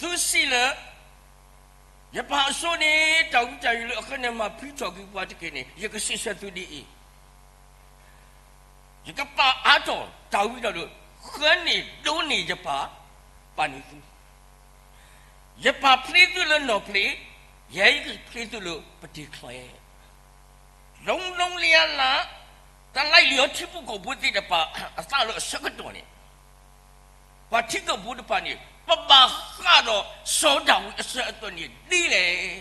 သုစံးလၢ ယပၢ်အစိၤန့ၣ် တၢ်ဝံတၢ်ယိးလၢအဃၢန့ၣ် မၤဖှံထီၣ်က့ၤပှၤတက့ၢ်န့ၣ် ယကစံးဆၢသုဒ်အံၤ, ယကပာ်အါထီၣ်တၢ်ဝံဒီး ဃၢန့ၢ်ဒိးန့ၢ်ယပၢ်ပာ်န့ၢ်သု, ယပၢ်ဖျ့သုလၢနီၢ်ဖျ့, ယဲယကဖျ့သုလၢပတ့ၤချဲ, ဒူဒူလံအလါ, တလံလံအီၤထံဖိကီၢ်ဖိသ့ၣ်တဖၣ်အသးလၢအဆၢကတီၢ်န့ၣ် ပှၤထံကီၢ်ဖိတဖၣ်န့ၣ် ပဘၣ်ဃးဒီးစီၤဒၤဝံးအဆၢအသွဲၣ်န့ၣ်ဒ်လဲၣ်.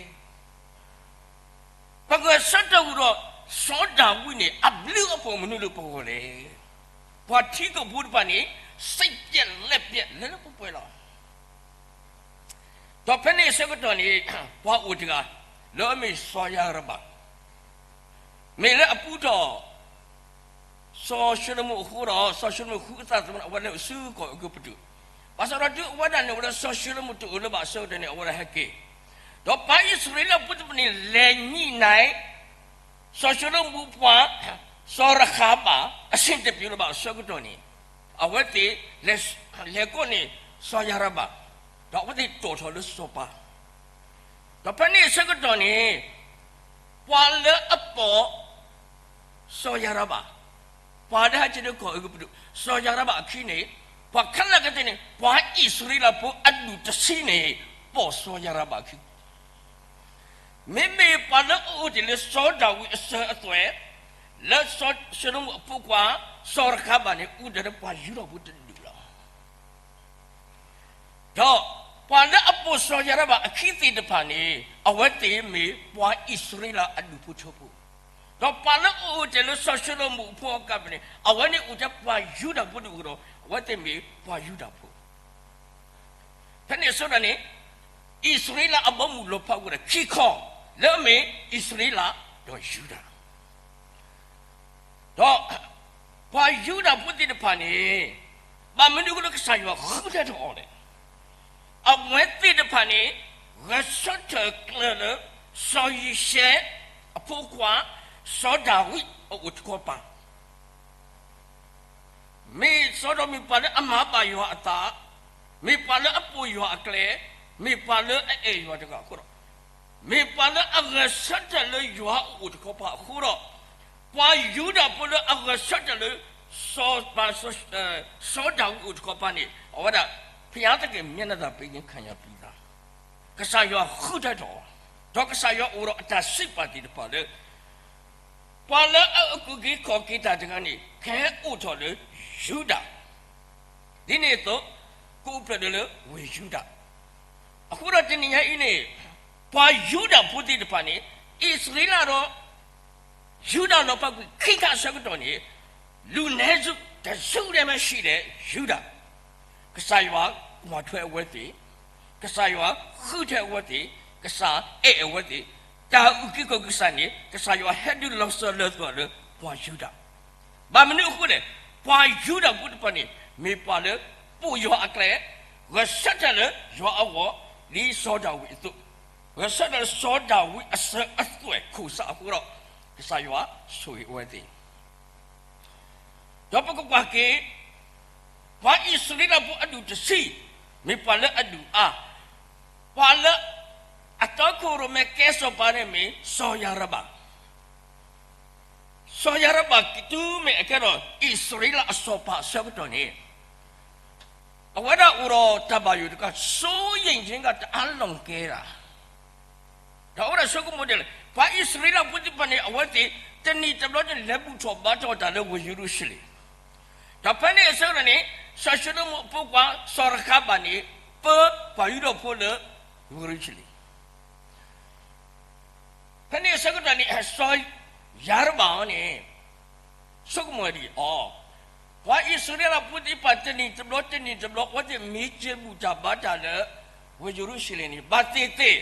ပဂဲၤဆၢထၢၣ်ဃုာ်ဒီးစီၤဒၤဝံးန့ၣ် အဘျုးအဖှိၣ်မနုၤလၢပဂီၢ်လဲၣ်. ပှၤထံကီၢ်ဖိတဖၣ်န့ၣ် စိတ်ပျက်လက်ပျက် လၢလၢပှဲၤပှဲၤလီၤ. ဒီးဖဲန့ၣ်အဆၢကတီၢ်န့ၣ် ပှၤအိၣ်တဂၤ လၢအမ့ၢ်စီၤယၤရဘၣ် မ့ၢ်လၢအပူထီၣ် စီၤၡလိၤမိၣ်အဃိဒီး စီၤၡလိၤမိၣ်ဃုအသးသမူန့ၣ် အဝဲလဲၤဆူကီၢ်အဲၤကူပတူး, ဘၣ်ဆၣ်ဒီးတုၤအဝဲဒၣ်န့ၣ် အိၣ်လၢစီၤၡလိၤမိၣ်တအိၣ်လၢၤဘၣ်အဆၢကတီၢ်န့ၣ် အဝဲဒၣ်ဟဲက့ၤ, ဒီးပှၤအံၣ်စရ့လးဖိတဖၣ်န့ၣ် လဲၤညှိနှိုင်း စီၤၡလိၤမိၣ်အဖိခွါ စီၤရဃၤဘၣ် အဆင်တပြေလၢၤဘၣ်အဆၢကတီၢ်န့ၣ် အဝဲသ့ၣ် လဲၤကိးန့ၢ်စီၤယၤရဘၣ်, ဒီးအဝဲသ့ၣ်တီၣ်ထီၣ်လၢစီၤပၤ ဒီးဖဲန့ၣ်အဆၢကတီၢ်န့ၣ် ပှၤလၢအပိာ် စီၤယၤရဘၣ်, ပှၤလၢဟဲက့ၤလၢကီၢ်အဲၤကူပတူး စီၤယၤရဘၣ်အခံန့ၣ် ပှၤခဲလၢာ်ကတ့ၢ်န့ၣ် ပှၤအံၣ်စရ့လးဖိအဒူၣ်တဆံန့ၣ် ပိာ်စီၤယၤရဘၣ်အခံ, မ့မ့ၢ်ပှၤလၢအအိၣ်တ့ၢ်လၢစီၤဒၤဝံးအဆၢအသွဲၣ် လၢစီၤၡလိၤမိၣ်အဖိခွါ စီၤရဃၤဘၣ်န့ၣ် အိၣ်ဒၣ်လၢပှၤယူဒၤဖိတဒူၣ်လီၤ. ဒီးပှၤလၢအပိာ်စီၤယၤရဘၣ်အခံသ့ၣ်တဖၣ်န့ၣ် အဝဲသ့ၣ်မ့ၢ်ပှၤအံၣ်စရ့လးအဒူၣ်ဖိထၢဖိ, ဒီးပှၤလၢအအိၣ်တ့ၢ်လၢစီၤၡလိၤမိၣ်အဖိအကပၤန့ၣ် အဝဲန့ၣ်အိၣ်ထဲပှၤယူဒၤဖိတဒူၣ်ဒီး အဝဲသ့ၣ်မ့ၢ်ပှၤယူဒၤဖိ ဖဲန့ၣ်အဆၢကတီၢ်န့ၣ် အံၣ်စရ့လးအဘီအမုၢ်လီၤဖးဝဲဒီးခံခီ လၢအမ့ၢ်အံၣ်စရ့လးဒီးယူဒၤ, ဒီးပှၤယူဒၤဖိသ့ၣ်တဖၣ်န့ၣ် ဘၣ်မနုၤအဃိလၢကစၢ်ယွၤဃုထၢထီၣ်အီၤလဲၣ်. အဝဲသ့ၣ်တဖၣ်န့ၣ် ဂဲၤဆၢထၢၣ်ကျၢၤလၢ စီၤယံၤၡဲအဖိခွါ စီၤဒၤဝံးအအိၣ်တခီပၤ မ့ၢ်စီၤဒၤဝံးမ့ၢ်ပှၤလၢအမၤဘၣ်ယွၤအသး, မ့ၢ်ပှၤလၢအပိာ်ယွၤအကျဲ, မ့ၢ်ပှၤလၢအအဲၣ်ယွၤတဂၤအဃိဒီး, မ့ၢ်ပှၤလၢအဂဲၤဆၢထၢၣ်လၢယွၤအအိၣ်တခီပၤအဃိဒီး, ပှၤယူဒၤဖိလၢအဂဲၤဆၢထၢၣ်လၢ စီၤပၤ စီၤ, စီၤဒၤဝံးအအိၣ်တခီပၤန့ၣ် အဝဲဒၣ် ဘုရားသခင်မျက်နှာသာ ပေးခြင်းခံရပြီသာ, ကစၢ်ယွၤဃုထၢထီၣ်အီၤ, ဒီးကစၢ်ယွၤအိၣ်ဒီးအတၢ်စံးပာ်သ့ၣ်တဖၣ်လၢ ပှၤလၢအအုၣ်က့ၤခီၣ်က့ၤတၢ်တဂၤန့ၣ် ကဟဲအိၣ်ထီၣ်လၢယူဒၤ, ဒ်န့ၣ်အသိး ကအိၣ်ဖျဲၣ်ဒၣ်လၢဝ့ၢ်ယူဒၤ, အဃိဒီးတနံၤညါအံၤန့ၣ် ပှၤယူဒၤဖိသ့ၣ်တဖၣ်န့ၣ် အံၣ်စရ့လးဒီး ယူဒၤလီၤဖးကွံာ်ခံခါအဆၢကတီၢ်န့ၣ် လူနည်းစု တစုတည်းပဲရှိတယ် ယူဒၤ, ကစၢ်ယွၤကွၢ်ထွဲအဝဲသ့ၣ်, ကစၢ်ယွၤဃုထၢအဝဲသ့ၣ်, ကစၢ်အဲၣ်အဝဲသ့ၣ်, တၢ်အုၣ်က့ၤခီၣ်က့ၤကစၢ်န့ၣ် ကစၢ်ယွၤဟဲဒုးလီၤစၢၤလၢၤသွဲၣ်လၢပှၤယူဒၤ, ဘၣ်မနုၤအဃိလဲၣ်, ပှၤယူဒၤဖိတဖၣ်န့ၣ် မ့ၢ်ပှၤလၢပိာ်ယွၤအကျဲ, ဂဲၤဆၢထၢၣ်လၢယွၤအဂီၢ်, ဒ်စီၤဒၤဝံးအသိး, ဂဲၤဆၢထၢၣ်လၢစီၤဒၤဝံးအဆၢအသွဲၣ်ခိၣ်ဆးအဃိဒီး ကစၢ်ယွၤဆိၣ်ဂ့ၤအဝဲသ့ၣ် ဒီးပကကွၢ်က့ၤ ပှၤအံၣ်စရ့လးဖိအဒူၣ်တဆံ မ့ၢ်ပှၤလၢအဒူၣ်အါ, ပှၤလၢအတီခိၣ်ရိၣ်မဲကဲစီၤပၤန့ၣ်မ့ၢ်စီၤယၤရဘၣ်, စီၤယၤရဘၣ်တုၤမ့ၢ်အကဲထီၣ် အံၣ်စရ့လးအစီၤပၤအဆၢကတီၢ်န့ၣ် အဝဲဒၣ်အိၣ်ဒီးတၢ်ဘၣ်ယိၣ်တခါ စိုးရိမ်ခြင်းက တအားလွန်ကဲတာ ဒီးအဝဲဒၣ်ဆိကမိၣ်ဒ်လဲၣ်, ပှၤအံၣ်စရ့လးဖိသ့ၣ်တဖၣ်န့ၣ် အဝဲသ့ၣ် တနံၣ်တဘျီန့ၣ် လဲၤဘူၣ်ထီၣ်ဘါထီၣ်တၢ်လၢဝ့ၢ်ယရူၤၡလ့ၣ်, ဒီးဖဲန့ၣ်အဆၢကတီၢ်န့ၣ် စီၤၡလိၤမိၣ်အဖိခွါ စီၤရဃၤဘၣ်န့ၣ် ပၢပှၤယူဒၤဖိလၢ ဝ့ၢ်ယရူၤၡလ့ၣ် ဖဲန့ၣ်အဆၢကတီၢ်န့ၣ် စီၤယၤရဘၣ်န့ၣ် ဆိကမိၣ်ဝဲဒ်အံၤ, ပှၤအံၣ်စရ့လးဖိသ့ၣ်တဖၣ် တနံၣ်တဘျီ တနံၣ်တဘျီ အဝဲသ့ၣ်မ့ၢ်က့ၤဘူၣ်တၢ်ဘါတၢ်လၢ ဝ့ၢ်ယရူၤၡလ့ၣ်န့ၣ် ဘၣ်သ့ၣ်သ့ၣ်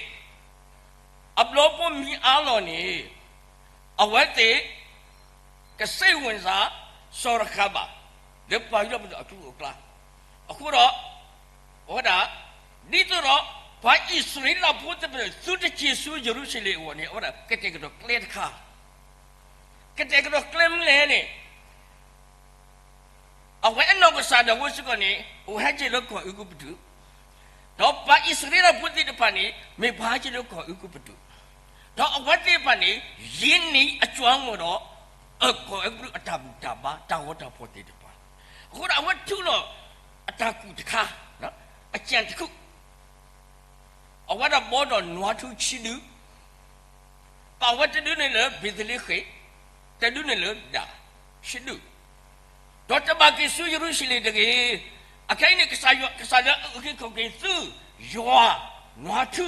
အဘျီဖိမ့ၢ်အါလီၤန့ၣ် အဝဲသ့ၣ် ကစ့ၣ်ဝံၣ်စၢ် စီၤရဃၤဘၣ် လၢပှၤယူဒၤဖိအကလုၢ်အကျါ, အဃိဒီး အဝဲဒၣ် ဒ်သိးဒီး ပှၤအံၣ်စရ့လးဖိသ့ၣ်တဖၣ် သုတက့ၤဆူယရူၤၡလ့ၣ်အဂီၢ်န့ၣ် အဝဲဒၣ်ကတဲာ်ကတီၤကျဲတခါ, ကတဲာ်ကတီၤကျဲမနုၤလဲၣ်န့ၣ် အဝဲအနီၢ်ကစၢ်ဒၣ်ဝဲစ့ၢ်ကီးန့ၣ် အိၣ်ဟဲက့ၤလၢကီၢ်အဲၤကူပတူး, ဒီးပှၤအံၣ်စရ့လးဖိသ့ၣ်တဖၣ်န့ၣ် မ့ၢ်ပှၤဟးဆူလၢကီၢ်အဲၤကူပတူး, ဒီးအဝဲသ့ၣ်တဖၣ်န့ၣ် ယ့န့ၢ်အကၠွါမီၤဒီး အကီၢ်အဲၤကူပတူးအတၢ်ဘူၣ်တၢ်ဘါ တၢ်ဂီၤတၢ်ဖီၣ်သ့ၣ်တဖၣ်, အဃိဒီးအဝဲထုးလီၤအတၢ်ကူၣ်တခါ, အကၠံတခူၣ် အဝဲဒၣ်ဘီဒီးနွားထူဆံဒု, ပာ်ဝဲတဒုန့ၣ်လၢဘ့းသလ့ဃ့ၣ်, တဒုန့ၣ်လၢဒၣ်, ဆံဒု, ဒီးတဘၣ်က့ၤဆူယရူၤၡလ့ၣ်တဂ့ၤ. အခဲအံၤန့ၣ် ကစၢ်ယွၤ ကစၢ်လၢအအုၣ်က့ၤခီၣ်က့ၤသု, ယွၤ, နွားထူ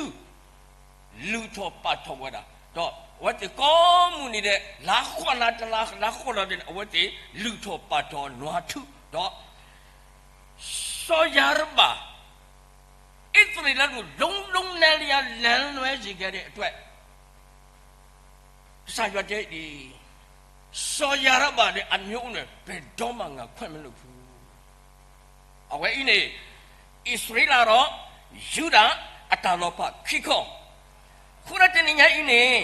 လုၢ်ထီၣ်ပာ်ထီၣ်ဝဲဒၣ်, ဒီးအဝဲသ့ၣ်ကိးမုၢ်နံၤဒဲး လါဃိးလါတလါ လါဃိးလါဒဲးန့ၣ် အဝဲသ့ၣ် လုၢ်ထီၣ်ပာ်ထီၣ်နွားထူ, ဒီး စီၤယၤရဘၣ်, အံၣ်စရ့လးတဖၣ် လုံးလုံးလၢယၤ လၢလွဲစေခဲ့တဲ့အတွက် ကစၢ်ယွၤတဲဒ်အံၤ, စီၤယၤရဘၣ်ဒီးအမျိုးနဲ့ ဘယ်တော့မှငါခွင့်မလွှတ်ဘူး. အဝဲအံၤန့ၣ် အံၣ်စရ့လးဒီး ယူဒၤအတၢ်လီၤဖးခံခီ, အဃိဒီးတနံၤညါအံၤန့ၣ်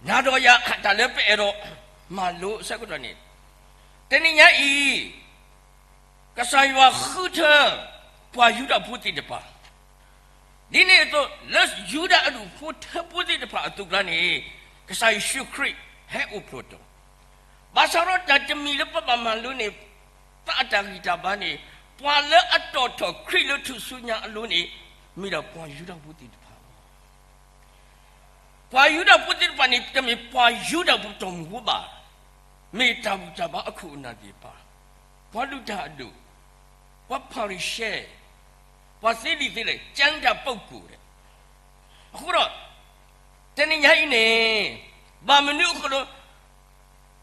နၤဒီးယၤ တၢ်လၢပအဲၣ်ဒိးမၤလိအဆၢကတီၢ်န့ၣ်, တနံၤညါအံၤ ကစၢ်ယွၤဃုထၢ ပှၤယူဒၤဖိသ့ၣ်တဖၣ်, ဒ်န့ၣ်အသိး လၢယူဒၤအဒူၣ်ဖိထၢဖိသ့ၣ်တဖၣ်အသိးအကျါန့ၣ် ကစၢ်ယ့ၣ်ၡူးခရံာ်ဟဲအိၣ်ဖျိၣ်တီၤ, ဘၣ်ဆၣ်ဒီးတၢ်တမံၤလၢပဘၣ်မၤလိန့ၣ် သးအတၢ်ဂံၢ်တၢ်ဘါန့ၣ် ပှၤလၢအတီၣ်ထီၣ်ခရံာ်လၢထူၣ်စုညါအလိၤန့ၣ် မ့ၢ်ဒၣ်ပှၤယူဒၤဖိသ့ၣ်တဖၣ်လီၤ. ပှၤယူဒၤဖိသ့ၣ်တဖၣ်န့ၣ် တမ့ၢ်ပှၤယူဒၤပတီၢ်မုၢ်ဖိဘၣ်, မ့ၢ်တၢ်ဘူၣ်တၢ်ဘါအခိၣ်အနၢ်သ့ၣ်တဖၣ်, ပှၤလုၢ်တၢ်အဒိၣ်, ပှၤဖၤရံၤၡဲ, ပှၤသ့လံာ်သ့လဲၢ် ကျမ်းတန်ပုဂ္ဂိုလ် အဃိဒီး တနံၤညါအံၤန့ၣ် ဘၣ်မနုၤအဃိလၢ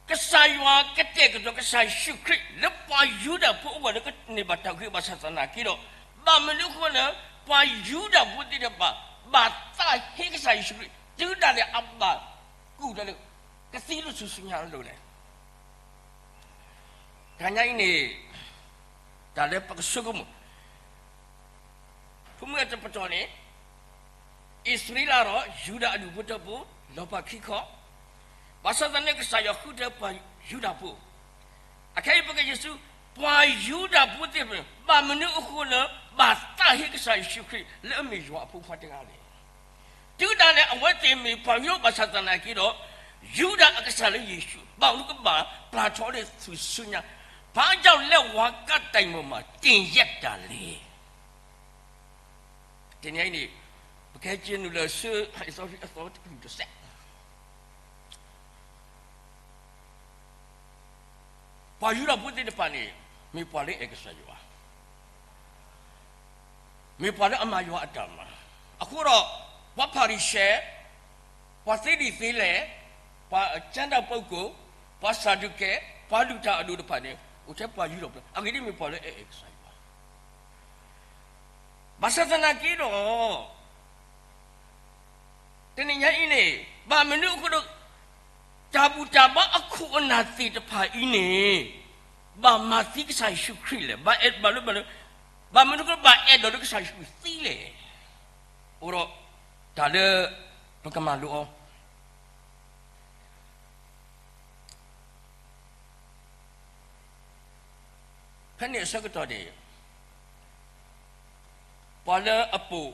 ကစၢ်ယွၤကတဲာ်ကတီၤကစၢ်ယ့ၣ်ၡူးခရံာ် လၢပှၤယူဒၤဖိအဂီၢ်လၢကန့ၢ်ဘၣ်တၢ်ဂ့ၤ ဘၣ်ဆၣ်သနာ်က့ဒီး ဘၣ်မနုၤအဃိလၢ ပှၤယူဒၤဖိသ့ၣ်တဖၣ် ဘၣ်သးဟ့ကစၢ်ယ့ၣ်ၡူးခရံာ် တုၤဒၣ်လဲာ်အဘၣ်ကူၣ်တၢ်လၢ ကသံလၢထူၣ်စုညါအလိၤလဲၣ်. တနံၤညါအံၤန့ၣ် တၢ်လၢပကဆိကမိၣ် ဖိမုၣ်အတပတီၢ်န့ၣ် အံၣ်စရ့လးဒီးယူဒၤအဒူၣ်ဖိထၢဖိ လီၤဖးခံခီ, ဘၣ်ဆၣ်သနာ်က့ ကစၢ်ယွၤဃုထၢပှၤယူဒၤဖိ, အခဲအံၤပကယဲၢ်ဆူ ပှၤယူဒၤဖိသ့ၣ်တဖၣ် ဘၣ်မနုၤအဃိလၢ ဘၣ်သးဟ့ကစၢ်ယ့ၣ်ၡူးခရံာ် လၢအမ့ၢ်ယွၤအဖိခွါတဂၤလဲၣ်. တုၤဒၣ်လဲာ်အဝဲသ့ၣ်မ့ၢ်ပှၤယူဒၤ ဘၣ်ဆၣ်သနာ်က့ဒီး ယူဒၤအကစၢ်လၢယ့ၣ်ၡူး ဘၣ်မနုၤကဘၣ်ပျၢ်ထီၣ်လၢထူၣ်စုညါ, ဘာကြောင့်လက်ဝါးကပ်တိုင်ပေါ်မှာ တင်ရက်တာလဲ. တနံၤအံၤန့ၣ် ပကဟဲက့ၤနုာ်လီၤဆူ အ့စီဖံအသီတကလုာ်တစဲး, ပှၤယူဒၤဖိသ့ၣ်တဖၣ်န့ၣ် မ့ၢ်ပှၤလၢအဲၣ်ကစၢ်ယွၤ, မ့ၢ်ပှၤလၢအမၤယွၤအတၢ်မၤ, အဃိဒီး ပှၤဖၤရံၤၡဲ, ပှၤသ့လံာ်သ့လဲၢ်, ပှၤကျမ်းတန်ပုဂ္ဂိုလ်, ပှၤစၤဒူးကဲ, ပှၤလုၢ်တၢ်အဒိၣ်တဖၣ်န့ၣ် အိၣ်ထဲပှၤယူဒၤဖိ, အဂ့ၢ်ဒ်အံၤ မ့ၢ်ပှၤလၢအအဲၣ်ကစၢ်ယွၤ, ဘၣ်ဆၣ်သနာ်က့ဒီး တနံၤညါအံၤန့ၣ် ဘၣ်မနုၤအဃိဒီး တၢ်ဘူၣ်တၢ်ဘါအခိၣ်အနၢ်သ့ၣ်တဖၣ်အံၤန့ၣ် ဘၣ်မၤသံကစၢ်ယ့ၣ်ၡူးခရံာ်လဲၣ်, ဘၣ်အဲၣ်ဘၣ်လၢဘၣ်လၢ, ဘၣ်မနုၤကဘၣ်အဲၣ်ဒိးလၢကစၢ်ယ့ၣ်ၡူးခရံာ်သံလဲၣ်. အိၣ်ဒီး တၢ်လၢ ပကမၤလိအီၤ ဖဲန့ၣ်အဆၢကတီၢ်န့ၣ် ပှၤလၢအပိာ်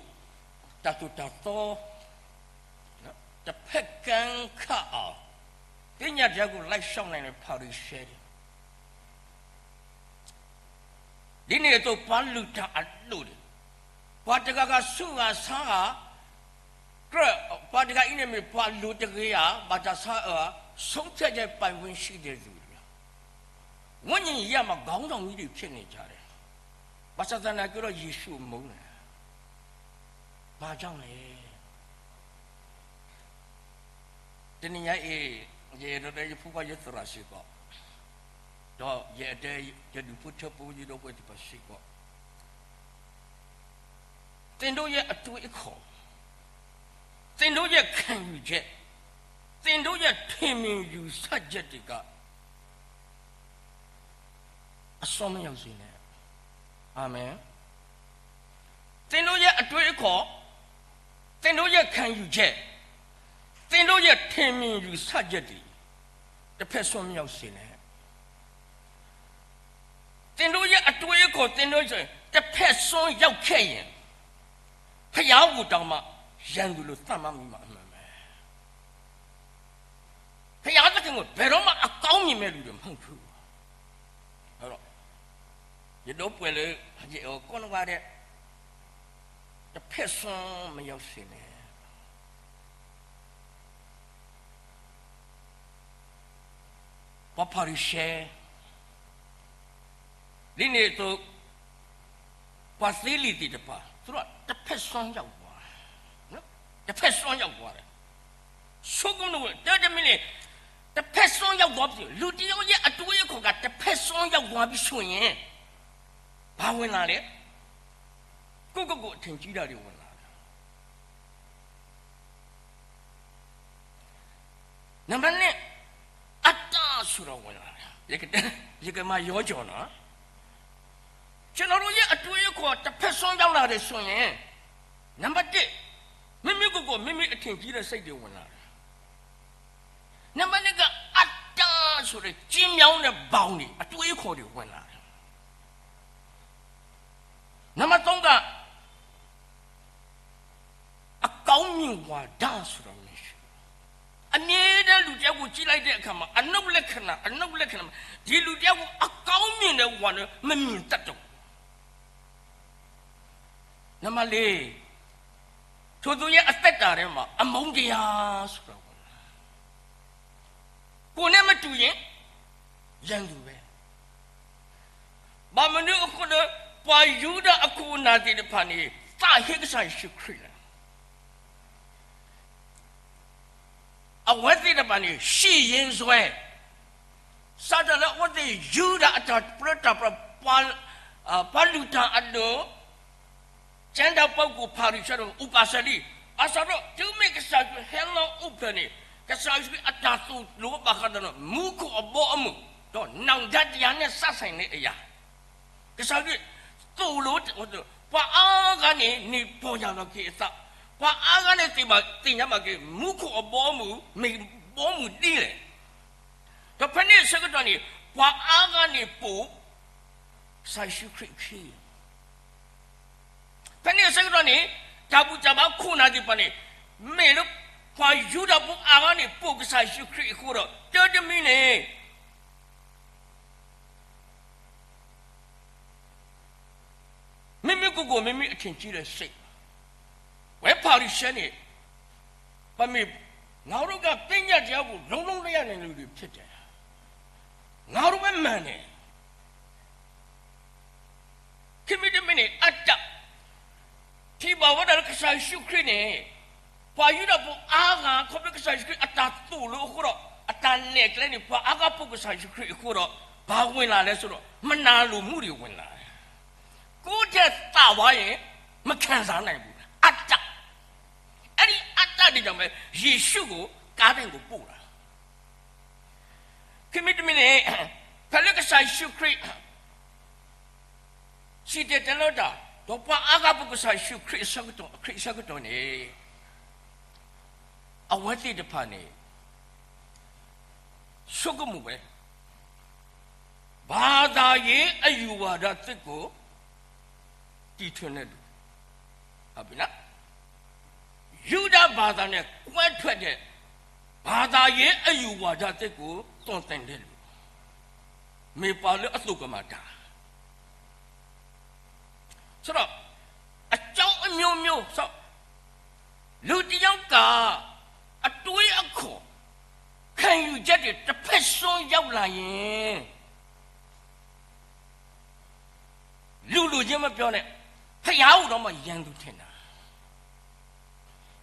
တၢ်သိၣ်တၢ်သီ တဖဲကၢခးအီၤ, ပညတ်တရားကို လိုက်လျှောက်နိုင်တဲ့ ဖၤရံၤၡဲန့ၣ်, ဒ်န့ၣ်အသိး ပှၤလုၢ်တၢ်အဒိၣ်န့ၣ်, ပှၤတဂၤဂၤဆူးဂၤဆါဂၤ, ကြၢး, ပှၤတဂၤအံၤန့ၣ်မ့ၢ်ပှၤလိၤတဂ့ၤဧါ, ဘၣ်တၢ်ဆါအၢဧါ, ဆုံးဖြတ်ချက်ပိုင်ခွင့်ရှိတဲ့သူတဂၤ, ဝိညာဉ်ရေးရာမှာ ခေါင်းဆောင်ကြီးတွေဖြစ်နေကြတယ်. ဘၣ်ဆၣ်သနာ်က့ဒီး ယ့ၣ်ၡူးအမိၢ်န့ၣ် ဘာကြောင့်လဲ. တနံၤညါအံၤ ယအဲၣ်ဒိးတဲယဖိခွါယသရၣ်စ့ၢ်ကီး, ဒီးယအဲၣ်ဒိးတဲယဒူၣ်ဖိထၢဖိယဒီပုၢ်ဝဲၢ်သ့ၣ်တဖၣ်စ့ၢ်ကီး, သင်တို့ရဲ့အတွေးအခေါ်, သင်တို့ရဲ့ခံယူချက်, သင်တို့ရဲ့ထင်မြင်ယူဆချက်တွေက အစွန်းမရောက်စေနဲ့. အာမင်. သင်တို့ရဲ့အတွေးအခေါ်, သင်တို့ရဲ့ခံယူချက်, သင်တို့ရဲ့ထင်မြင်ယူဆချက်တွေ တစ်ဖက်စွန်းမရောက်စေနဲ့. သင်တို့ရဲ့အတွေးအခေါ်, သင်တို့ရဲ့, တစ်ဖက်စွန်းရောက်ခဲ့ရင် ဘုရားကိုတောင်မှ ရန်သူလိုသတ်မှတ်မိမှာအမှန်ပဲ။ ဘုရားသခင်ကို ဘယ်တော့မှ အကောင်းမြင်မဲ့လူတွေ မဟုတ်ဘူး။ အဲ့တော့ ယဒိးပှဲၤလၢ ယအဲၣ်ကိးနဝါဒဲး တစ်ဖက်စွန်းမရောက်စေနဲ့။ ပှၤဖၤရံၤၡဲ ဒ်န့ၣ်အသိး ပှၤသ့လံာ်သ့ၣ်တဖၣ် သူတို့ တစ်ဖက်စွန်းရောက်သွားတယ်နော်။ တစ်ဖက်စွန်းရောက်သွားတယ်။ ဆိကမိၣ်တမံၤန့ၣ် တစ်ဖက်စွန်းရောက်သွားပြီဆိုရင် လူတစ်ယောက်ရဲ့အတွေးအခေါ်က တစ်ဖက်စွန်းရောက်သွားပြီဆိုရင် ဘာဝင်လာလဲ။ ကိုယ့်ကိုယ်ကိုယ်အထင်ကြီးတာတွေဝင်လာတယ်။ နံပါတ်နှစ် အတ္တဆိုတာဝင်လာတယ်။ ယကတဲ ယကမၤရောကြော်နော်။ ကျွန်တော်တို့ရဲ့အတွေးအခေါ်တစ်ဖက်စွန်းရောက်လာတယ်ဆိုရင် နံပါတ်တစ် မိမိကိုယ်ကိုယ် မိမိအထင်ကြီးတဲ့စိတ်တွေဝင်လာတယ်။ နံပါတ်နှစ်က အတ္တဆိုတဲ့ ကျဉ်းမြောင်းတဲ့ဘောင်တွေ အတွေးအခေါ်တွေဝင်လာတယ်။ နံပါတ်သုံးက အကောင်းမြင်ဝါဒဆိုတာမရှိဘူး။ အမြဲတမ်းလူတယောက်ကိုကြည့်လိုက်တဲ့အခါမှာ အနုတ်လက္ခဏာ အနုတ်လက္ခဏာမှာ ဒီလူတယောက်ကိုအကောင်းမြင်တဲ့ဝါနဲ့မမြင်တတ်တော့ဘူး။ နံပါတ်လေး ထိုသူရဲ့အသက်တာထဲမှာ အမုန်းတရားဆိုတာဝင်လာတယ်။ ကိုယ်နဲ့မတူရင် ရန်သူပဲ။ ဘာမနုၤအဃိဒီး ပှၤယူဒၤအခိၣ်အနၢ်သ့ၣ်တဖၣ်န့ၣ် သးဟ့ကစၢ်ယ့ၣ်ၡူးခရံာ်လဲၣ်. အဝဲသ့ၣ်တဖၣ်န့ၣ် ရှိရင်းစွဲ စးထီၣ်လၢအဝဲသ့ၣ်ယူဒၤအတၢ်ပြၢတၢ်ပြၢ ပှၤ ပှၤလုၢ်တၢ်အဒိၣ် ကျမ်းတၢ်ပီၣ်ကိၣ်ဖၤရံၤၡဲတို့ ဥပါစလံ အစးထီ၁ တုၤမ့ၢ်ကစၢ်ယ့ၣ်ၡူးဟဲလီၤအိၣ်ဖျဲၣ်န့ၣ် ကစၢ်ယ့ၣ်ၡူးခရံာ်အတၢ်သိၣ်လိဘၣ်ဃးဒီး မူခိၣ်အဘီအမုၢ် ဒီးနောင်တတရားနဲ့စပ်ဆိုင်တဲ့အရာ ကစၢ်ယ့ၣ်ၡူးခရံာ်သိၣ်လိ ပှၤအါဂၤန့ၣ် န့ၢ်ပီၢ်ယၢ်လီၤက့ၤအသး, ပှၤအါဂၤန့ၣ် သ့ၣ်ညါဘၣ်က့ၤ မူခိၣ်အဘီအမုၢ် မ့ၢ်ဘီအမုၢ်ဒ်လဲၣ်. ဒီးဖဲန့ၣ်အဆၢကတီၢ်န့ၣ် ပှၤအါဂၤန့ၣ်ပိာ် ကစၢ်ယ့ၣ်ၡူးခရံာ်အခံ ဖဲန့ၣ်အဆၢကတီၢ်န့ၣ် တၢ်ဘူၣ်တၢ်ဘါခိၣ်နၢ်သ့ၣ်တဖၣ်န့ၣ် မ့ၢ်လၢပှၤယူဒၤဖိအါဂၤန့ၣ် ပိာ်ကစၢ်ယ့ၣ်ၡူးခရံာ်အဃိဒီး တၢ်တမံၤန့ၣ် မ့မ့ၢ်ကကိး မ့မ့ၢ်အထင်ကြီးတဲ့စိတ် ဝဲဖၤရံၤၡဲန့ၣ် ပမ့ၢ် ငါတို့က ပညတ်တရားကို လုံးလုံးလျားလျားနဲ့ လူတွေဖြစ်တယ်. ငါတို့ပဲမှန်တယ်. ခံမံၤတမံၤန့ၣ် အတၢ် ထံၣ်ဘၣ်ဝဲဒၣ်လၢကစၢ်ယ့ၣ်ၡူးခရံာ်န့ၣ် ပှၤယူဒၤဖိအါဂၤ ခီဖျိကစၢ်ယ့ၣ်ၡူးခရံာ်အတၢ်သိၣ်လိအဃိဒီး အတၢ်နဲၣ်ကျဲန့ၣ် ပှၤအါဂၤပိာ်ကစၢ်ယ့ၣ်ၡူးခရံာ်အဃိဒီး ဘၣ်ဝဲလၢ်လဲၣ်ဆိဒီး မနာလိုမှုတွေဝင်လာတယ်. ကိုယ့်ထက်သာသွားရင် မခံစားနိုင်ဘူး. အတ္တ အဲ့ဒီအတ္တတွေကြောင့်ပဲ ယေရှုကို ကားတိုင်ကိုပို့တာ. ခံမံၤတမံၤန့ၣ် ဖဲလၢကစၢ်ယ့ၣ်ၡူးခရံာ် စံၣ်တဲၤတဲလီၤတၢ် ဒီးပှၤအါဂၤပိာ်ကစၢ်ယ့ၣ်ၡူးခရံာ် ခရံာ်အဆၢကတီၢ်န့ၣ် အဝဲသ့ၣ်တဖၣ်န့ၣ် ဆိကမိၣ်ဝဲ ဘာသာရေးအယူဝါဒသစ်ကို တီထွင်တဲ့လူ ဟုတ်ပြီနော် ယူဒဘာသာနဲ့ကွဲထွက်တဲ့ ဘာသာရေးအယူဝါဒသစ်ကိုသွန်သင်တဲ့လူ မ့ၢ်ပှၤလၢအသိၣ်ကမၣ်တၢ် ဆိုတော့ အကြောင်းအမျိုးမျိုး ဆို လူတစ်ယောက်က အတွေးအခေါ် ခံယူချက်တွေတစ်ဖက်စွန်းရောက်လာရင် လူလူချင်းမပြောနဲ့ ဘုရားကိုတောင်မှရန်သူထင်တာ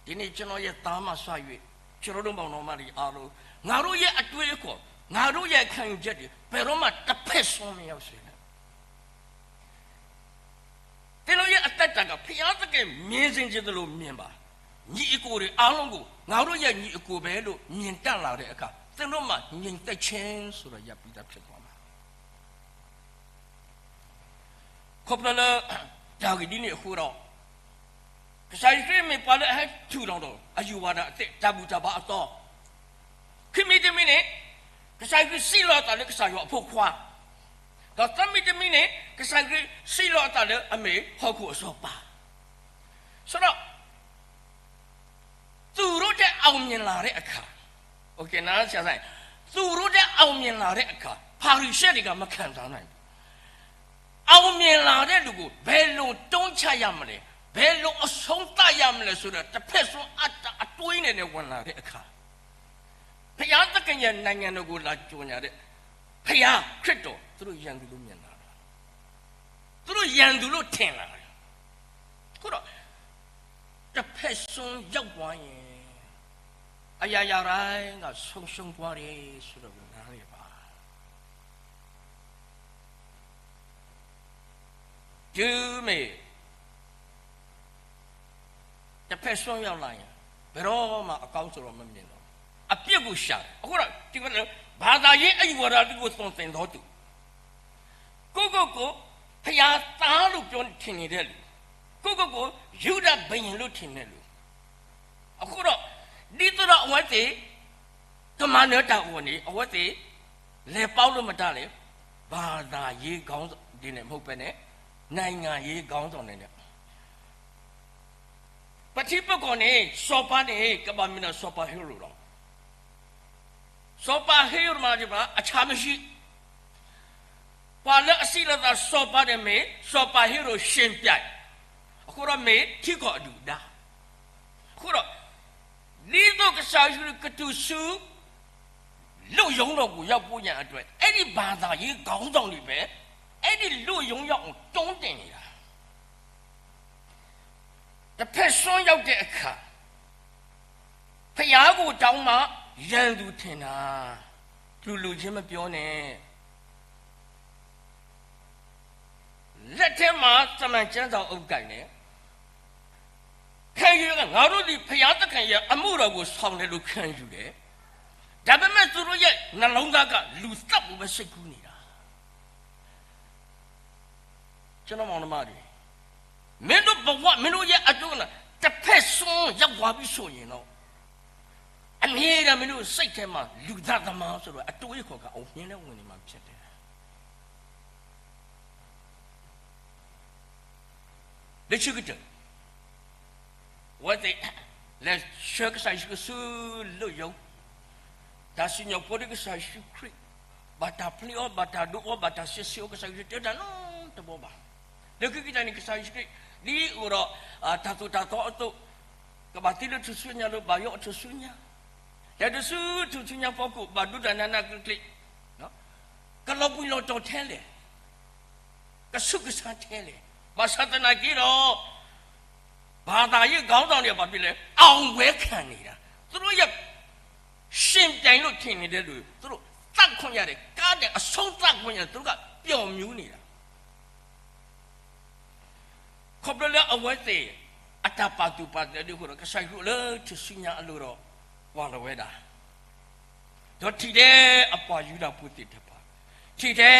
ဒီနေ့ကျွန်တော်ရဲ့သားမှစ၍ကျွန်တော်တို့မောင်နှမတွေအားလုံးငါတို့ရဲ့အတွေးအခေါ်ငါတို့ရဲ့ခံယူချက်တွေဘယ်တော့မှတစ်ဖက်စွန်းမရောက်စေနဲ့ သင်တို့ရဲ့အသက်တာကဘုရားသခင်မြင်စေချင်သလိုမြင်ပါညီအစ်ကိုတွေအားလုံးကိုငါတို့ရဲ့ညီအစ်ကိုပဲလို့မြင်တတ်လာတဲ့အခါသင်တို့မှာငြိမ်သက်ခြင်းဆိုတာရပ်ပြီးသားဖြစ်သွားမှာခီဖျိလၢတၢ်ဂ့ၢ်ဒ်န့ၣ်အဃိဒီး ကစၢ်ယ့ၣ်ၡူးခရံာ်မ့ၢ်ပှၤလၢအဟဲထူထောင်ဒီးအယူဝါဒအသစ်တၢ်ဘူၣ်တၢ်ဘါအသီ ခံမံၤတမံၤန့ၣ် ကစၢ်ယ့ၣ်ၡူးခရံာ်စံးလီၤအသးလၢကစၢ်ယွၤအဖိခွါ ဒီးသၢမံၤတမံၤန့ၣ် ကစၢ်ယ့ၣ်ၡူးခရံာ်စံးလီၤအသးလၢအမ့ၢ်ဟီၣ်ခိၣ်အစီၤပၤ ဆိုတော့ သူတို့ထက်အောင်မြင်လာတဲ့အခါ โอเคนะ ဆရာဆိုင် သူတို့ထက်အောင်မြင်လာတဲ့အခါ ဖာရိရှဲတွေက မခံစားနိုင်ဘူး အောင်မြင်လာတဲ့လူကို ဘယ်လိုတုံးချရမလဲ ဘယ်လိုအဆုံးသတ်ရမလဲဆိုတဲ့ တစ်ဖက်စွန်းအတ- အတွေးနဲ့နဲ့ဝင်လာတဲ့အခါ ဘုရားသခင်ရဲ့နိုင်ငံတော်ကို လာကြော်ညာတဲ့ ဘုရားခရစ်တော် သူတို့ရန်သူလို့မြင်လာတယ် သူတို့ရန်သူလို့ထင်လာတယ် အခုတော့ တစ်ဖက်စွန်းရောက်သွားရင် အရာရာတိုင်းက ဆုံးရှုံးသွားတယ်ဆိုတာကို နားလည်ပါ တုၤမ့ၢ် တစ်ဖက်စွန်းရောက်လာရင် ဘယ်တော့မှ အကောင်းဆိုတာ မမြင်တော့ဘူး အပြစ်ကိုရှာတယ် အခုတော့ ဒီကနေ့ ဘာသာရေးအယူဝါဒတွေကို သွန်သင်သောသူ ကိုယ့်ကိုယ်ကို ဘုရားသားလို့ ပြောထင်နေတဲ့လူ ကိုယ့်ကိုယ်ကို ယူဒာဘုရင်လို့ ထင်တဲ့လူ အခုတော့ ဒ်သိးဒီး အဝဲသ့ၣ် ကမၤနၢၤတၢ်အဂီၢ်န့ၣ် အဝဲသ့ၣ် လဲၤပေါင်းလို့မတၤလဲၣ် ဘာသာရေးခေါင်းဆောင်တွေနဲ့ မဟုတ်ဘဲနဲ့ နိုင်ငံရေးခေါင်းဆောင်တွေနဲ့ ပထံပကီၢ်န့ၣ် စီၤပၤန့ၣ် ကဘၣ်မ့ၢ်ဒၣ် စီၤပၤဟ့ရိၣ်လီၤ စီၤပၤဟ့ရိၣ်မၤဒံးဘၣ် အဆၢမရှိ ပှၤလၢအစံးလီၤသး စီၤပၤန့ၣ်မ့ၢ် စီၤပၤဟ့ရိၣ် ယှဉ်ပြိုင် အဃိဒီးမ့ၢ်ထံကီၢ်အဒုၣ်အဒါ အဃိဒီး ဒ်သိးကစၢ်ယ့ၣ်ၡူးခရံာ်ကတုၤဆူ လုၢ်ရုံးတော်ကို ရောက်ဖို့ရန်အတွက် အဲ့ဒီဘာသာရေးခေါင်းဆောင်တွေပဲ အဲ့ဒီလုၢ်ရုံးရောက်အောင် တွန်းတင်နေတာ တစ်ဖက်စွန်းရောက်တဲ့အခါ ဘုရားကိုတောင်မှ ရန်သူထင်တာ လူလူချင်းမပြောနဲ့ လက်ထဲမှာ သမ္မာကျမ်းစာအုပ်ကိုင်နေ ခံယူတဲ့ ငါတို့သည် ဘုရားသခင်ရဲ့ အမှုတော်ကို ဆောင်တယ်လို့ ခံယူတယ်။ ဒါပေမဲ့ သူတို့ရဲ့ နှလုံးသားက လူသတ်ဖို့ပဲ စိတ်ကူးနေတာ။ ကျွန်တော်မောင်နှမတွေ မင်းတို့ဘဝ မင်းတို့ရဲ့ အကျိုးကန တစ်ဖက်စွန်း ရောက်သွားပြီဆိုရင်တော့ အမြဲတမ်း မင်းတို့စိတ်ထဲမှာ လူသတ်သမားဆိုတော့ အတွေးအခေါ်က အမြဲတမ်းဝင်နေမှာ ဖြစ်တယ်။ လၢခံကတၢၢ် အဝဲသ့ၣ် လဲၤဆှၢကစၢ်ယ့ၣ်ၡူးခရံာ်ဆူ လုၢ်ရုံး, တၢ်စံၣ်ညီၣ်ဖိဒီးကစၢ်ယ့ၣ်ၡူးခရံာ်, ဘၣ်တၢ်ပျံၤအီၤ, ဘၣ်တၢ်ဒိးအီၤ, ဘၣ်တၢ်စံးဆၢအီၤ, ကစၢ်ယ့ၣ်ၡူးတဲတၢ်နီတဘီဘၣ်. လၢခံကတၢၢ်န့ၣ် ကစၢ်ယ့ၣ်ၡူးခရံာ် ဒ်အိၣ်ဒီး တၢ်သိၣ်တၢ်သီအသိး, ကဘၣ်သံလၢထူၣ်စုညါအလိၤ ဘၣ်ယိးအထူၣ်စုညါ, လဲၤတုၤဆူထူၣ်စုညါဖီခိၣ် ဘၣ်ဒိတၢ်နးနးကျံးကျံး, ကလီၤဘှံးလီၤတီၤထဲလဲၣ်, ကဆူးကဆါထဲလဲၣ်. ဘၣ်ဆၣ်သနာ်က့ဒီး ဘာသာရေးခေါင်းဆောင်တွေက ဘာဖြစ်လဲ အောင်ပွဲခံနေတာ. သူတို့ရဲ့ ယှဉ်ပြိုင်လို့ထင်နေတဲ့လူတွေ သူတို့သတ်ခွင့်ရတယ်, ကတဲ့ အဆုံးသတ်ခွင့်ရတယ်, သူတို့က ပျော်မြူးနေတာ. ခီဖျိလၢအဝဲသ့ၣ် အတၢ်ပာ်သူၣ်ပာ်သးဒ်အဃိဒီး ကစၢ်ယ့ၣ်ၡူးလၢထူၣ်စုညါအလိၤဒီး ကွၢ်လီၤဝဲဒၣ် ဒီးထံၣ်ထဲအပှၤယူဒၤဖိသ့ၣ်တဖၣ်, ထံၣ်ထဲ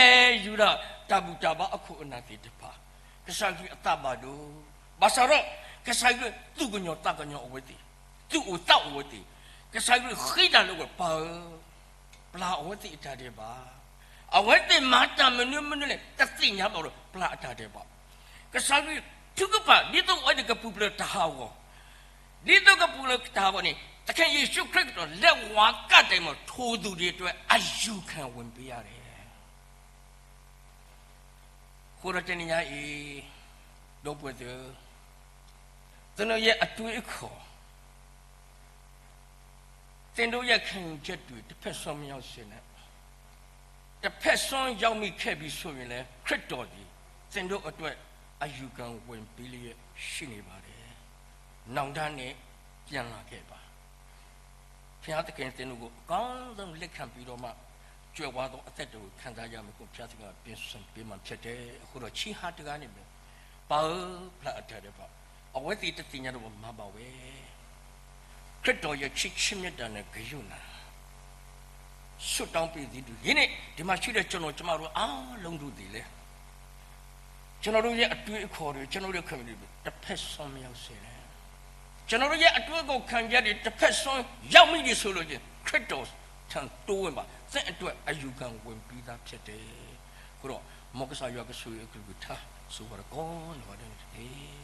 ယူဒၤတၢ်ဘူၣ်တၢ်ဘါအခိၣ်အနၢ်သ့ၣ်တဖၣ်, ကစၢ်ခရံာ်အသးဘၣ်ဒိ, ဘၣ်ဆၣ်ဒီး ကစၢ်ခရံာ်သူၣ်ကညီၤသးကညီၤအဝဲသ့ၣ်, သူၣ်အိၣ်သးအိၣ်အဝဲသ့ၣ်, ကစၢ်ခရံာ်ဃ့တၢ်လၢအဝဲ ပၢ်ဧၢ, ပျၢ်အဝဲသ့ၣ်အတၢ်ဒဲးဘး, အဝဲသ့ၣ်မၤတၢ်မနုၤမနုၤလဲၣ် တသ့ၣ်ညါဘၣ်ဒီး ပျၢ်အတၢ်ဒဲးဘး. ကစၢ်ခရံာ်ထုကဖၣ် ဒ်သိးအဝဲသ့ၣ်ကပူၤဖျဲးတၢ်ဟးဂီၤ ဒ်သိးကပူၤဖျဲးတၢ်ဟးဂီၤန့ၣ် သခင်ယေရှုခရစ်ကဒီး လက်ဝါးကပ်တိုင်မှာ ထိုသူတွေအတွက် အယူခံဝင်ပေးရတယ်. အဃိဒီးတနံၤညါအံၤ ဒီပုၢ်ဝဲၢ်သ့ၣ်ဧၢ, သင်တို့ရဲ့အတွေးအခေါ်, သင်တို့ရဲ့ခံယူချက်တွေ တစ်ဖက်စွန်းမရောက်စေနဲ့. တစ်ဖက်စွန်းရောက်မိခဲ့ပြီဆိုရင်လည်း ခရစ်တော်သည် သင်တို့အတွက် အယူခံဝင်ပေးလျက်ရှိနေပါတယ်. နောင်တနှင့် ပြန်လာခဲ့ပါ. ဘုရားသခင် သင်တို့ကို အကောင်းဆုံးလက်ခံပြီးတော့မှ ကြွယ်ဝသောအသက်တာကို ခံစားရမယ်လို့ ဘုရားသခင်က ပြင်ဆင်ပေးမှာဖြစ်တယ်. အဃိဒီး ခံဟါတဂၤန့ၣ်မ့ၢ် ပၢ်ဧၢ ပျၢ်အတၢ်ဒဲးဘး, အဝဲသ့ၣ်တသ့ၣ်ညါဒီး ပမၤဘၣ်ဝဲ ခရစ်တော်ရဲ့ ချစ်ခြင်းမေတ္တာနဲ့ ကရုဏာ ဆုတောင်းပေးသည်တို့ ယနေ့ ဒီမှာရှိတဲ့ ကျွန်တော် ကျမတို့ အားလုံးတို့သည်လည်း ကျွန်တော်တို့ရဲ့ အတွေးအခေါ်တွေ ကျွန်တော်တို့ရဲ့ ခံယူချက်တွေ တစ်ဖက်စွန်းမရောက်စေနဲ့. ကျွန်တော်တို့ရဲ့ အတွေးအခေါ် ခံယူချက်တွေ တစ်ဖက်စွန်းရောက်မိပြီဆိုလို့ရှိရင် ခရစ်တော်ထံတိုးဝင်ပါ. သင့်အတွက် အယူခံဝင်ပြီးသားဖြစ်တယ်. အဃိဒီး မ်ကစၢ်ယွၤကဆိၣ်ဂ့ၤအကလုၢ်ကထါ ဆိၣ်ဂ့ၤပှၤကိးဂၤဒဲးန့ၣ်တက့ၢ်.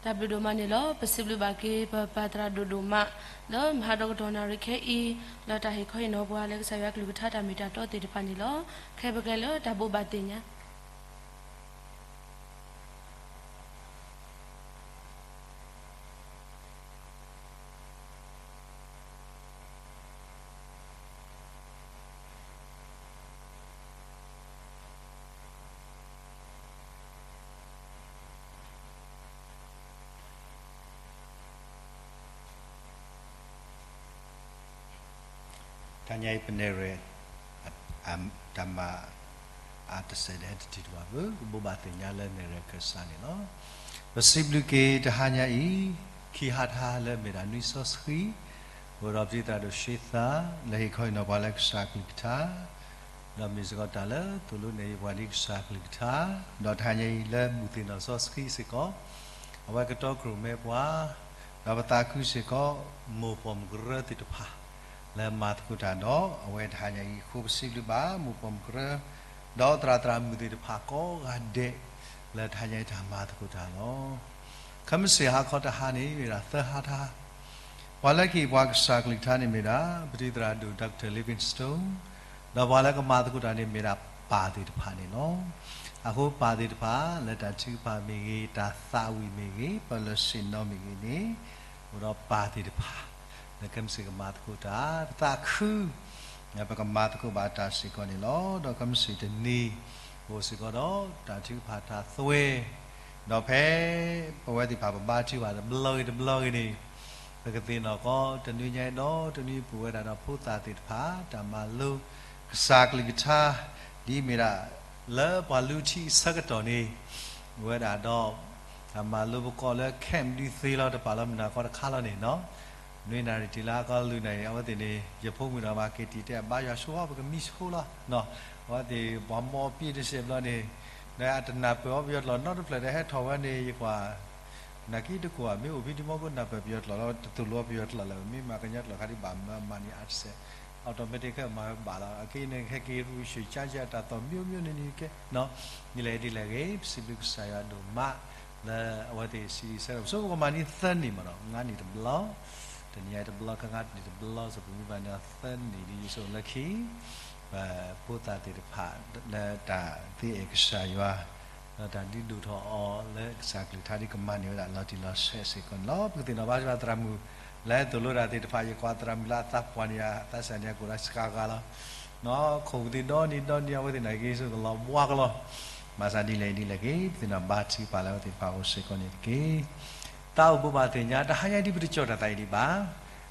တၢ်ဘျုးဒိၣ်မးန့ၣ်လီၤ. ပစံးဘျုးဘၣ်က့ၤ ပပၢ်သရၣ်ဒိၣ်ဒိၣ်မး လၢမဟါဒီကတီၢ်နၣ်ရံၣ်ခဲအံၤ လၢတၢ်ဟ့ၣ်ခီဟ့ၣ်နီၤပှၤလၢကစၢ်ယွၤကလုၢ်ကထါတၢ်မ့ၢ်တၢ်တီသ့ၣ်တဖၣ်န့ၣ်လီၤ. ခဲပကလဲၤလၢတၢ်ဘိးဘၣ်သ့ၣ်ညါ တဟါညါအံၤပနဲၣ်ရဲၣ် တၢ်မၤ အါတစဲးဒီးဟဲတထံၣ်တဘၣ်ဘၣ် ကဘိးဘၣ်သ့ၣ်ညါလၢနဲၣ်ရဲၣ်ကစၢ်န့ၣ်လီၤ. ပစံးဘျုးက့ၤတဟါညါအံၤ ခံဟါတဟါလၢမ့ၢ်ဒၣ်နွံစီဆှံ အိၣ်ဒီးပတံၤသရၣ်ဒိၣ်ရှ့သး လၢဟ့ၣ်ခီဟ့ၣ်နီၤပှၤလၢကစၢ်ကလုၢ်ကထါ ဒီးမ့ၢ်စ့ၢ်ကီးတၢ်လၢသိၣ်လိနဲၣ်ယုာ်ပှၤဒ်ကစၢ်ကလုၢ်ကထါ ဒီးတဟါညါအံၤလၢမုၢ်သ့ၣ်နီၣ်စီဆှံစ့ၢ်ကီး အဝဲကတီခိၣ်ရိၣ်မဲပှၤ ဒီးပသးခုစ့ၢ်ကီး မိၢ်ပိာ်မုၣ်ကရၢသ့ၣ်တဖၣ် လၢမၤသကိးတၢ်ဒီးအဝဲတဟါညါအံၤအဃိ ပစံးဘျုးဘၣ်မိၢ်ပိာ်မုၣ်ကရၢ ဒီးသရၣ်သရၣ်မုၣ်သ့ၣ်တဖၣ်ကိးဂၤဒဲး လၢတဟါညါအံၤတၢ်မၤသကိးတၢ်လီၤ. ခဲမုၢ်ဆ့ၣ်ဟါခီတဟါန့ၣ် မ့ၢ်ဒၣ်သၢဟါတဟါ ပှၤလၢကဟ့ၣ်ပှၤကစၢ်ကလုၢ်ကထါန့ၣ်မ့ၢ်ဒၣ် ပတံၤသရၣ်ဒိၣ် Doctor Livingstone ဒီးပှၤလၢကမၤသကိးတၢ်န့ၣ်မ့ၢ်ဒၣ်ပၢ်သ့ၣ်တဖၣ်န့ၣ်လီၤ. အဃိပၢ်သ့ၣ်တဖၣ် လၢတၢ်ထုကဖၣ်မ့ၢ်ဂ့ၤ တၢ်သးဝံၣ်မ့ၢ်ဂ့ၤ ပၢၢ်လၢဆ့ၣ်နီၤမ့ၢ်ဂ့ၤန့ၣ် အိၣ်ဒီးပၢ်သ့ၣ်တဖၣ် လၢခဲမုၢ်ဆ့ၣ်ကမၤသကိးတၢ် ပသးခု ပကမၤသကိးဘၣ်တၢ်စ့ၢ်ကီးန့ၣ်လီၤ. ဒီးခဲမုၢ်ဆ့ၣ်တနံၤ အိၣ်စ့ၢ်ကီးဒီး တၢ်ထုကဖၣ်တၢ်သွဲ ဒီးဖဲ ပဝဲသ့ၣ်တဖၣ်ပဘါထုကဖၣ်တဘျီဂ့ၤတဘျီဂ့ၤန့ၣ် ပကသ့ၣ်နီၣ်ကီးတနွံညါအံၤဒီးတနွံပူၤဝဲဒၣ်ဒီးဖိသၣ်သ့ၣ်တဖၣ် တၢ်မၤလိကစၢ်ကလုၢ်ကထါ ဒ်မ့ၢ်ဒၣ် လၢပှၤလူထံအဆၢကတီၢ်န့ၣ် ဝဲဒၣ်ဒီး တၢ်မၤလိပကိးလၢ camp ဒုးသ့လီၤ တပာ်လီၤမုၢ်နၤခီတခါလီၤန့ၣ်နီၤ နွံနၣ်ရံၣ်တုၤလၢအကီၢ်လုၢ်နၣ်ရံၣ် အဝဲသ့ၣ်န့ၣ် ယဖိမုၣ်ဒီးမၤက့ၤတံာ်တဲအဘါယွၤဆိ ပကမံဆိလီၤ. အဝဲသ့ၣ်ပှၤမီၢ်ပျံၤတစဲးဘျီန့ၣ် ဒီးအတနၢ်ပၢၢ်အီၤပယီၤကျိာ်နီတဖျၢၣ်ဒီးဟဲထီၣ်ဝဲန့ၣ် ယကွၢ် နာ်က့တကိးဧါ မ့ၢ်အိၣ်ဖဲဒံမီၢ်ကိးနၢ်ပၢၢ်ပယီၤကျိာ်လီၤ တသိၣ်လိအီၤပယီၤကျိာ်လၢၤ မ့ၢ်မၤကညီကျိာ်ခါဒံးဘၣ်မၤမၤန့ၢ်အါတစဲး automatic ခဲမၤဝဲဘၣ်လီၤ အက့န့ၣ် ဟဲက့ၤရူၢ်ဆူၣ်ကၠါကၠါတၢ်သီၣ်မံၤမံၤန့ၣ်န့ၣ်ကဲ ဒ်လဲၣ်ဒ်လဲၣ်ဂ့ၤ ပစံးဘျုးကစၢ်ယွၤဒိၣ်မး လၢအဝဲသ့ၣ်စံးဆၢ ပဆိကမိၣ်ပကမၤန့ၢ်သၢနံၣ်မးဒီး ငါးနံၣ်တဘျီ တနံၤညါတဘျီ ခဲငါးနံၣ်တဘျီ စပမံဘၣ်န့ၣ်သၢနံၣ်ဒ်ယဆိကမိၣ်လၢခံ ပဖိသၣ်သ့ၣ်တဖၣ် လၢတၢ်သ့အဲၣ်ကစၢ်ယွၤ ဒီးတၢ်ဒုးဒိၣ်ထီၣ်အီၤလၢကစၢ်ကလုၢ်ကထါဒ်ကမၤန့ၢ်ဝဲဒၣ်လီၤတံၢ်လီၤဆဲးစ့ၢ်ကီးန့ၣ်လီၤ. ပကသ့ၣ်နီၣ်ဘါထုကဖၣ်သရၣ်မုၣ် လၢသိၣ်လိတၢ်သ့ၣ်တဖၣ် ယကွၢ်သရၣ်မုၣ်လၢအသးပှၢ်န့ၣ် သးစၢ်န့ၣ်အကိၣ်ဒီးစှၤဂၤလီၤ နီၢ်ခိၣ်ပူၤသ့ၣ်ဒီနံၤဒီနံၤ အဝဲသ့ၣ်နာ်က့ဆိကလီၤဘှါကလီၤ ဘၣ်ဆၣ်ဒ်လဲၣ်ဒ်လဲၣ်ဂ့ၤ ပသ့ၣ်နီၣ်ဘါထုကဖၣ်လၢအဝဲသ့ၣ်တဖၣ်အအိၣ်စ့ၢ်ကီးန့ၣ်တက့ၢ်. သးအိၣ်ဘိးဘၣ်သ့ၣ်ညါ တဟါညါဒ်ပတကၠီၣ်တၢ်သးအံၤဒံးဘၣ်.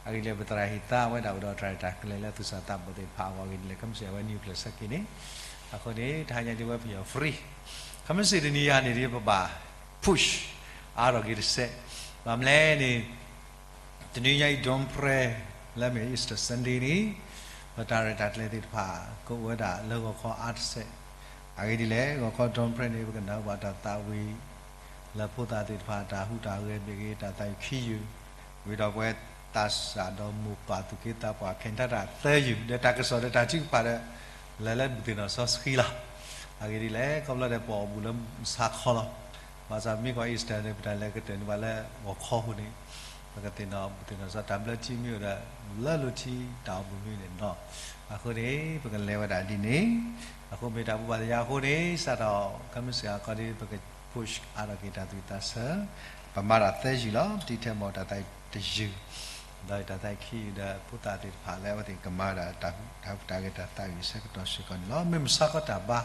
အဂ့ၢ်ဒ်လဲၣ် ပသရၣ်ဟ့ၣ်သါဝဲဒၣ်အိၣ်ဒီးတၢ်ရဲၣ်တၢ်ကျဲၤလၢသူၣ်စၢ်သးဘီၣ်သ့ၣ်တဖၣ်အဂီၢ်အဂ့ၢ်ဒ်လဲၣ် ခဲမုၢ်ဆ့ၣ်အဝဲနံၣ်အိၣ်ဖျဲၣ်ဆၢက့ၤန့ၣ် အဃိန့ၣ် တဟါညါဒ်ဝဲပယီၤ free ခဲမုၢ်ဆ့ၣ်တနံၤယၤန့ၣ်ဒ်ပဘၣ် push အါထီၣ်က့ၤတစဲး ဘၣ်မနုၤလဲၣ်န့ၣ် တနွံညါအံၤ dawn prayer လၢမ့ၢ် Easter Sunday န့ၣ် ပတၢ်ရဲၣ်တၢ်ကျဲၤသ့ၣ်တဖၣ် ကအိၣ်ဝဲဒၣ်လၢဂီၤခီအါတစဲး အဂ့ၢ်ဒ်လဲၣ် ဂီၤခီ dawn prayer န့ၣ် ပကနၢ်ဟူဘၣ်တၢ်သးဝံၣ် လၢဖိသၣ်သ့ၣ်တဖၣ် တၢ်ဟူးတၢ်ဂဲၤမ့ၢ်ဂ့ၤ တၢ်သးဝံၣ်ခံယုၢ် ဝံၤဒီးပဝဲသးစၢ်ဒီးမိၢ်ပၢ်သူၣ်က့သးပှၢ် ခဲနံၤတၢ်သၢယုၢ် ဒီးတၢ်ကစီၣ်ဒီးတၢ်ထုကဖၣ်ဒီး လဲၤလၢမုၢ်သ့ၣ်နီၣ်စီဆှံလီၤ. အဂ့ၢ်ဒ်လဲၣ် ခီဖျိဒီးပအီၣ်ဘူၣ်လၢမုၢ်ဆါခီလီၤ. ဘၣ်ဆၣ်မ့ၢ်ကွၢ် Easter န့ၣ် ပတၢ်လဲၤကတၢၢ်န့ၣ်ဘၣ်လၢဂီၤခီအဃိန့ၣ် ပကသ့ၣ်နီၣ်မုၢ်သ့ၣ်နီၣ်စီ တၢ်ဘျၢထံမ့ၢ်အိၣ်ဒီး လၢလိၤထံတၢ်အီၣ်ဘူၣ်မ့ၢ်န့ၣ်နီၤ အဃိန့ၣ် ပကလဲၤဝဲဒၣ်ဒ်န့ၣ် အဃိမ့ၢ်တၢ်ဘိးဘၣ်သ့ၣ်ညါအဃိန့ၣ် စးထီၣ်ခဲမုၢ်ဆ့ၣ်အခီဒ် ပက push အါထီၣ်က့ၤတၢ်သူၣ်ဝံၣ်သးဆၢ ပမၤတၢ်သၢယုၢ်လီၤ. ပတံၤထဲမီၣ်တၢ်သးဝံၣ်တယုၢ် ဒီးတၢ်သးဝံၣ်ခံယုၢ်ဒီး ဖိသၣ်သ့ၣ်တဖၣ်လၢအဝဲသ့ၣ်ကမၤဝဲဒၣ်တၢ်ဟူးတၢ်ဂဲၤတၢ်သးဝံၣ်အဆၢကတီၢ်စ့ၢ်ကီးန့ၣ်လီၤ. မ့ၢ်မုၢ်ဆါခီတၢ်ဘါ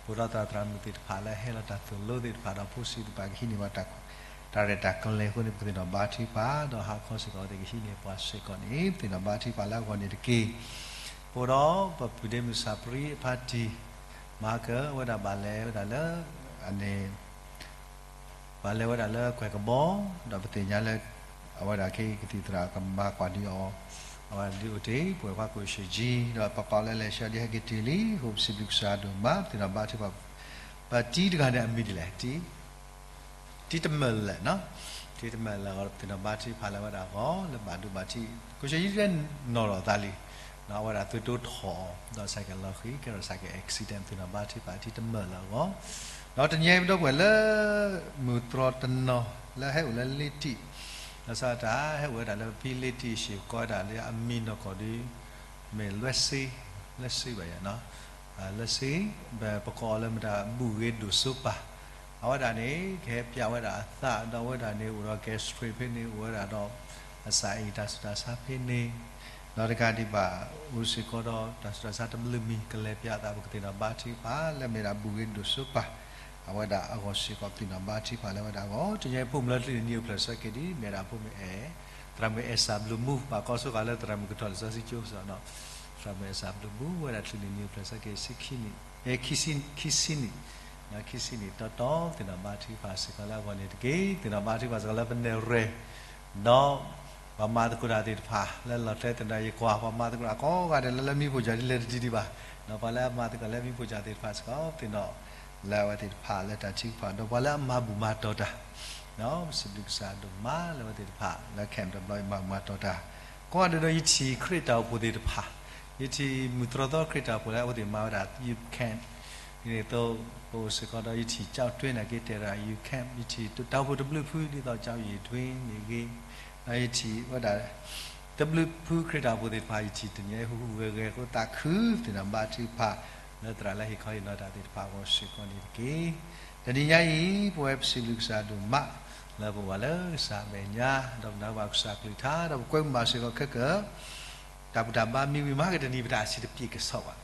ပအိၣ်ဒီးသရၣ်သရၣ်မုၣ်သ့ၣ်တဖၣ်လၢဟဲလီၤတၢ်သိၣ်လိသ့ၣ်တဖၣ်ဒီး ဖိဆံးသ့ၣ်တဖၣ်ကဟံးန့ၢ်ပှၤ တၢ်ရဲၣ်တၢ်ကျဲၤအဃိန့ၣ် ပကသ့ၣ်နီၣ်ဘါထုကဖၣ် ဒီးဟါခီစ့ၢ်ကီးအဝဲသ့ၣ်ကဟံးန့ၢ်ပှၤစ့ၢ်ကီးန့ၣ် ပသ့ၣ်နီၣ်ဘါထုကဖၣ်လၢအဂီၢ်န့ၣ်တက့ၢ်. ပအိၣ်ဒီးပပုၢ်ဒ့မုၣ်စၢ်ပြံအဖါတံၢ် မၤကၢၤဝဲဒၣ်ဘၣ်လဲၤဝဲဒၣ်လၢ အန့ၣ် ဘၣ်လဲၤဝဲဒၣ်လၢကွဲၢ်ကဘီ ဒီးပသ့ၣ်ညါလၢ အဝဲဒၣ်ခဲအံၤကသံၣ်သရၣ်ကမၤကွၢ်ဒံးအီၤ အဝဲဒၣ်ဒ်အိၣ်တ့ၢ် ပှဲၤခွါကိၣ်ဆံးကၠံ ဒီးပပာ်အီၤလၢလဲၤဆှၢဒ်ဟဲက့ၤတုၤလံ အဃိပစံးဘျုးကစၢ်ဒိၣ်မး ပသ့ၣ်နီၣ်ဘါထုကဖၣ် ပတံၤတဂၤန့ၣ်အမံၤဒ်လဲၣ် တံၤ တံၤတမၢၢ်လၢာ်နီၤ တံၤတမၢၢ်လၢာ်အဂီၢ် ပသ့ၣ်နီၣ်ဘါထုကဖၣ်လၢဝဲဒၣ်အဂီၢ် လၢဘၣ်ဒိဘၣ်ထံး ကိၣ်ဆံးကၠံတဲနီၣ်ထီၣ်သးလံ အဝဲဒၣ်သုတိထီၣ်အီၤ ဒီးစဲးကဲးလီၤဃံၤ ကဲထီၣ်စဲးကဲး accident ပသ့ၣ်နီၣ်ဘါထုကဖၣ်တံၤတမၢၢ်လၢာ်အဂီၢ် ဒီးတနံၤအံၤပဒီပုၢ်ဝဲၢ်လၢ မုၢ်တြီတနီၤ လၢဟဲအိၣ်လၢလ့တံၢ်, လီၤဆီဒၣ်တၢ် ဟဲအိၣ်ဝဲဒၣ်လၢဖဲလ့တံၢ်အဟံၣ် ကိးဝဲဒၣ်လၢအမံၤနီၢ်ကီၢ်ဒီး မ့ၢ်လွဲစ့, လွဲစ့ဘၣ်ယၤနီၤ, လွဲစ့, ပကိးအီၤလၢမတၤ ဘူၣ်ဂ့ၤဒိၣ်စိပၤ, အဝဲဒၣ်န့ၣ် ကဟဲပျးဝဲဒၣ်အသး ဒီးအဝဲဒၣ်န့ၣ် အိၣ်ဒီး gastric ဖဲန့ၣ် အိၣ်ဝဲဒၣ်ဒီး အစးအံၤတၢ်ဆူးတၢ်ဆါဖဲန့ၣ်, ဒီးတကးဒံးဘၣ် အိၣ်စ့ၢ်ကီးဒီးတၢ်ဆူးတၢ်ဆါတဘျုးမံၤ ကလဲၤပျးအသး ပကသ့ၣ်နီၣ်ဘါထုကဖၣ် လၢမ့ၢ်ဒၣ်ဘူၣ်ဂ့ၤဒိၣ်စိပၤ အဝဲဒၣ်အဂီၢ်စ့ၢ်ကီး ပသ့ၣ်နီၣ်ဘါထုကဖၣ်လၢအဝဲဒၣ်အဂီၢ်, တနံၤအံၤဖိမုၣ်လၢ ချုးန့ၢ်နံၣ်အိၣ်ဖျဲၣ်ဆၢက့ၤဒ် မ့ၢ်ဒၣ်ဖိမုၣ်အဲၣ်, သရၣ်မုၣ်အဲၣ်စၢ်ဘျုးမူ ပာ်ကီဆိဃာ်လၢသရၣ်မုၣ်ကထီၣ်လံာ်စီဆှံကၠိစ့ၢ်ကီးနီၤ, သရၣ်မုၣ်အဲၣ်စၢ်ဘျုးမူ ဝဲဒၣ်ချုးန့ၢ်နံၣ်အိၣ်ဖျဲၣ်ဆၢက့ၤ ဆံခံနံၣ်, အဲ ခံဆံ, ခံဆံနံၣ်, ခံဆံနံၣ်တီတီ ပသ့ၣ်နီၣ်ဘါထုကဖၣ်စ့ၢ်ကီးလၢအဂီၢ်န့ၣ်တက့ၢ်, သ့ၣ်နီၣ်ဘါထုကဖၣ်စ့ၢ်ကီးလၢပနဲၣ်ရဲၣ် ဒီး ပှၤမၤသကိးတၢ်သ့ၣ်တဖၣ် လၢလီၢ်ကျဲသ့ၣ်တဖၣ် ယကွၢ် ပှၤမၤသကိးတၢ်ကိးဂၤဒဲးလၢ လၢမံဖိစၢ်ဒ်လဲၣ်တဒံးဒံးဘၣ်, ဒီးပှၤလၢအမၤသကိးလၢမံဖိစၢ်သ့ၣ်တဖၣ်စ့ၢ်ကီး ပသ့ၣ်နီၣ် လၢအဝဲသ့ၣ်တဖၣ်လၢတၢ်ထုကဖၣ် ဒီးပှၤလၢအမၤဘူၣ်မၤတီၢ်တၢ်, ပစံးဘျုးကစၢ်ဒိၣ်မးလၢအဝဲသ့ၣ်တဖၣ် လၢ camp တဘျီအံၤ မၤဘူၣ်မၤတီၢ်တၢ်, ကိးဂၤဒဲးဒီး ယထံၣ်ခရံာ်တၢ်အိၣ်ဖှိၣ်သ့ၣ်တဖၣ်, ယထံၣ်မုၢ်တြီၢ်သီခရံာ်တၢ်အိၣ်ဖှိၣ်လၢအဝဲသ့ၣ်မၤဝဲဒၣ် youth camp ဒ်န့ၣ်အသိး ပအိၣ်စ့ၢ်ကီးဒီး ယထံၣ်ကၠီၣ်တွ့န့ၣ်က့ၤတဲဝဲဒၣ် youth camp, ယထံၣ်တၢ်အိၣ်ဖှိၣ်တဘျုးဖု ဒ်သိးကၠီၣ်ယံၣ်တွ့န့ၣ်ဂ့ၤ, ဒီးယထံၣ်ဝဲဒၣ် တဘျုးဖုခရံာ်တၢ်အိၣ်ဖှိၣ်သ့ၣ်တဖၣ် ယထံၣ်တနံၤအံၤ ဟူးဟူးဂဲၤဂဲၤ ဃိသးခု သ့ၣ်နီၣ်ဘါထုကဖၣ် လၢသရၣ်လၢဟ့ၣ်ခီဟ့ၣ်နီၤတၢ်သ့ၣ်တဖၣ်အဂီၢ်စ့ၢ်ကီးန့ၣ်တက့ၢ်. တနံၤညါအံၤ ပဝဲပစံးဘျုးကစၢ်ဒိၣ်မး လၢပအိၣ်ဘၣ်လၢကစၢ်အမဲာ်ညါ ဒီးပနၢ်ဟူဘၣ်ကစၢ်ကလုၢ်ကထါ ဒီးပကွဲမုာ်ဘၣ်စ့ၢ်ကီးခဲကၢ် တၢ်ဘူၣ်တၢ်ဘါမံဝံၤမးကတနံၤ ပတၢ်စံးတပျ့ၤကစီၣ်ဘၣ်,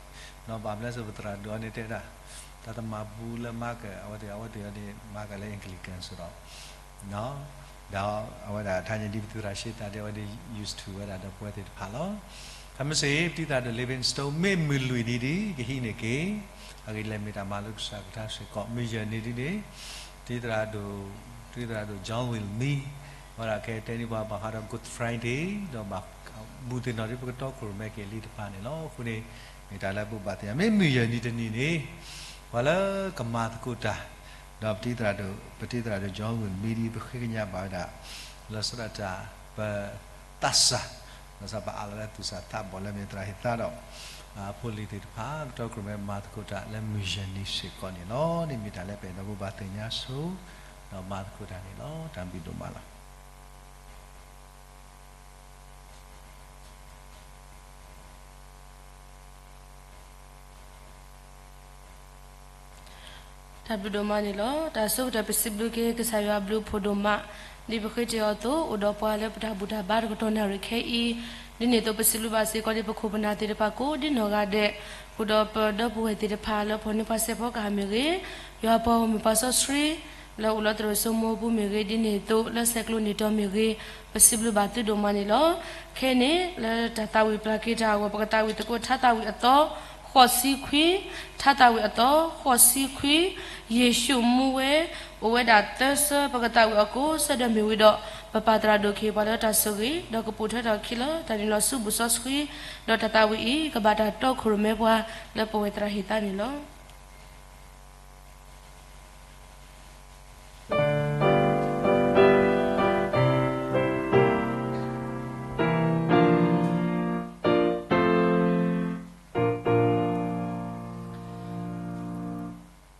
ဘၣ်မနုၤစ့ၢ်ပသရၣ်ဒိၣ်အီၤန့ၣ်တဲဒၣ် တၢ်သမၢ်ဘူလၢမၤကၢ် အဝဲသ့ၣ် အဝဲသ့ၣ်အီၤန့ၣ် မၤကၢ်လၢ Anglican စ့ၢ်ကီး ဒီးအဝဲဒၣ်ထါညါဒ်ပသရၣ်ရှ့သးဒ်အဝဲန့ၣ် used to ဝဲဒၣ်ဒီးပဝဲသ့ၣ်တဖၣ်လီၤ. ခမ့ၢ်စ့ၢ် ပတံၤသရၣ်ဒိၣ် Livingstone မ့ၢ်မုၢ်လွံၢ်နံၤဒ် ကဟံးန့ၢ်က့ၤ အဂ့ၢ်လဲၣ်မ့ၢ်တၢ်မၤလိကစၢ်ကလုၢ်ကထါစ့ၢ်ကီး မုၢ်ယဲၢ်နံၤဒ်န့ၣ် ပတံၤသရၣ်ဒိၣ် ပတံၤသရၣ်ဒိၣ် John Wilming ဝဲဒၣ်ကဟဲတဲန့ၢ်ပှၤဘၣ်ဃးဒီး Good Friday ဒီးဘၣ် ဘူၣ်သ့ၣ်နီၣ်ဒ်ပကတီခိၣ်ရိၣ်မဲက့ၤလံတဖၣ်န့ၣ်လီၤ. အဃိန့ၣ် မ့ၢ်တၢ်လၢပဘၣ်သ့ၣ်ညါ မ့ၢ်မုၢ်ယဲၢ်နံၤတနံၤန့ၣ် ပှၤလၢကမၤသကိးတၢ် ဒီးပတံၤသရၣ်ဒိၣ် ပတံၤသရၣ်ဒိၣ် John Wilming ဒ်ပဃ့ကညးဘၣ်ဝဲဒၣ် လီၤဆီဒၣ်တၢ် ပသးစၢ် လီၤဆီပအးလီၤလၢသူၣ်စၢ်သးဘီၣ်လၢမ့ၢ်သရၣ်ဟ့ၣ်သါဒီး အဖိလံၤသ့ၣ်တဖၣ် ကတီခိၣ်ရိၣ်မဲမၤသကိးတၢ်လၢမုၢ်ယဲၢ်နံၤစ့ၢ်ကီးန့ၣ်လီၤ. န့ၣ်မ့ၢ်တၢ်လၢပအဲၣ်ဒိးဘိးဘၣ်သ့ၣ်ညါဆိ ဒီးမၤသကိးတၢ်န့ၣ်လီၤ. တၢ်ဘျုးဒိၣ်မးလီၤ. တၢ်ဘျုးဒိၣ်မးန့ၣ်လီၤ. တၢ်ဆိကတၢၢ်ပစံးဘျုးက့ၤကစၢ်ယွၤအဘျုးအဖှိၣ်ဒိၣ်မး ဒ်ပဃ့တ့ၢ်အီၤအသိး အိၣ်ဒီးပှၤလၢပတၢ်ဘူၣ်တၢ်ဘါတကတီၢ်နၣ်ရံၣ်ခဲအံၤ ဒ်န့ၣ်အသိးပစံးဘျုးဘၣ်စ့ၢ်ကီးဒ်ပခိၣ်ပနၢ်သ့ၣ်တဖၣ်ကိးဒ်နီၢ်ဂၤဒဲး ဃုာ်ဒီးပဒီပုၢ်ဝဲၢ်သ့ၣ်တဖၣ်လၢဖီၣ်န့ၢ်ပှၤစဲးဖီကဟၣ်မ့ၢ်ဂ့ၤ, ယွၤပှၤဂီၢ်မုၢ်ပှၤစီဆှံ လၢအိၣ်လၢသရိာ်စိမိပူၤမ့ၢ်ဂ့ၤ ဒ်န့ၣ်အသိးလၢဆဲးကျိးနံၣ်တီမ့ၢ်ဂ့ၤ ပစံးဘျုးဘၣ်သုဒိၣ်မးန့ၣ်လီၤ. ခဲအံၤန့ၣ် လၢတၢ်သးဝံၣ်ပျၢ်က့ၤတၢ်အဂီၢ် ပကသးဝံၣ်သကိးထါသးဝံၣ်အသီ ဃိးဆံခွံ, ထါသးဝံၣ်အသီ ဃိးဆံခွံ, ယ့ၣ်ၡူးမူဝဲ, အိၣ်ဝဲဒၣ်သၢဆၢ ပကသးဝံၣ်အီၤကိးဆၢဒီးမ့ၢ်ဝံၤဒီး ပပာ်သရၣ်ဒိၣ်က့ၤပှၤလၢတၢ်ဆိၣ်ဂ့ၤ ဒီးကပိာ်ထွဲထီၣ်အခံလၢ တၢ်နုာ်လီၤဆူဘူၣ်စီဆှံ, ဒီးတၢ်သးဝံၣ်အံၤ ကဘၣ်တၢ်တီခိၣ်ရိၣ်မဲပှၤ လၢပဝဲသရၣ်ဟ့ၣ်သါန့ၣ်လီၤ.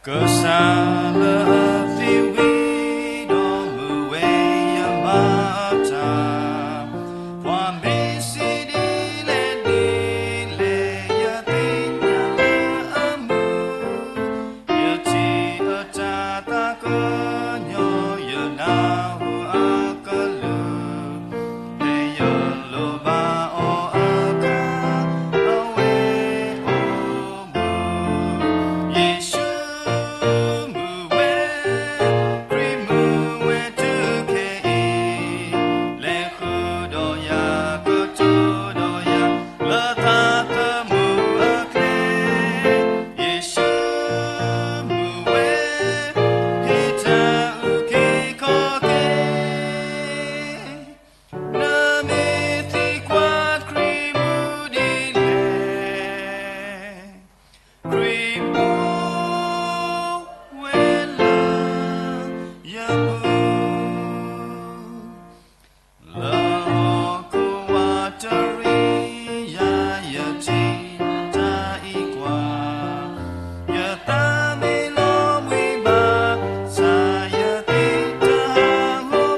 ကစၢ်လၢအသံဝံၤဒီးမုၢ်ဝဲယမၤတၢ်, ပှၤမ့ၢ်စံးဒ်လဲၣ်ဒ်လဲၣ် ယသ့ၣ်ညါလၢအမုာ်, ယထံၣ်အတၢ်သးကညီၤ ယနၢ်ဟူအကလုၢ်, ဖဲယလိၣ်ဘၣ်အီၤအခါ အဝဲအိၣ်မူ, ယ့ၣ်ၡူးမုၢ်ဝဲ, ခရံာ်မုၢ်ဝဲတုၤခဲအံၤ, လဲၤဃုာ်ဒီးယၤ ကတိၤဒီးယၤ လၢသးသမူအကျဲ, ယ့ၣ်ၡူးမုၢ်ဝဲ, ဟ့ၣ်တၢ်အုၣ်က့ၤခီၣ်က့ၤ နမ့ၢ်သံကွၢ်ခရံာ်မုၢ်ဒ်လဲၣ်, ခရံာ်မုၢ်ဝဲလၢယပူၤ, လၢဟီၣ်ခိၣ်ဝးတရံးယၤ ယထံၣ်တၢ်အံၤကွၢ်, ယသးမ့ၢ်လီၤဘှံးဘၣ်ဆၣ် ယသ့ၣ်တၢ်ဟးဂီၤ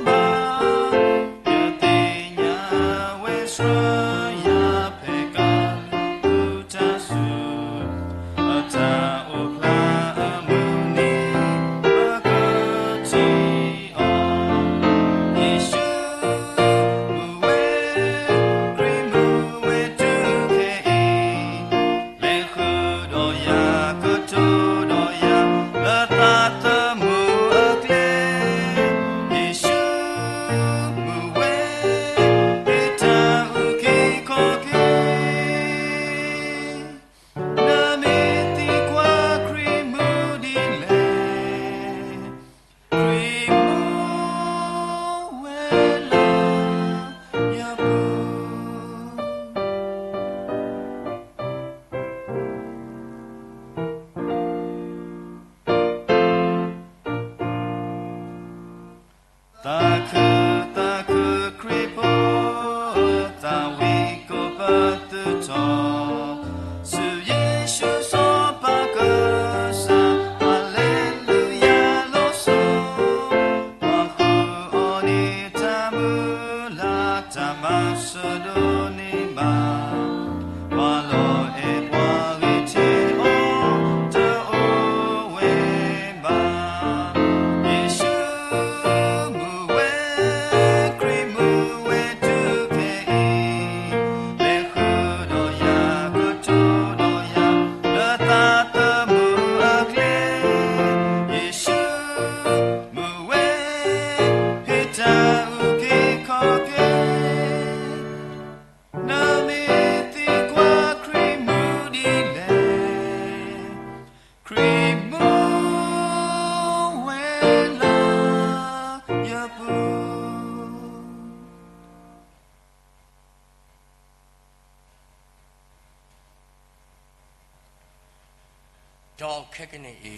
ဒီးခဲကနံၣ်အံ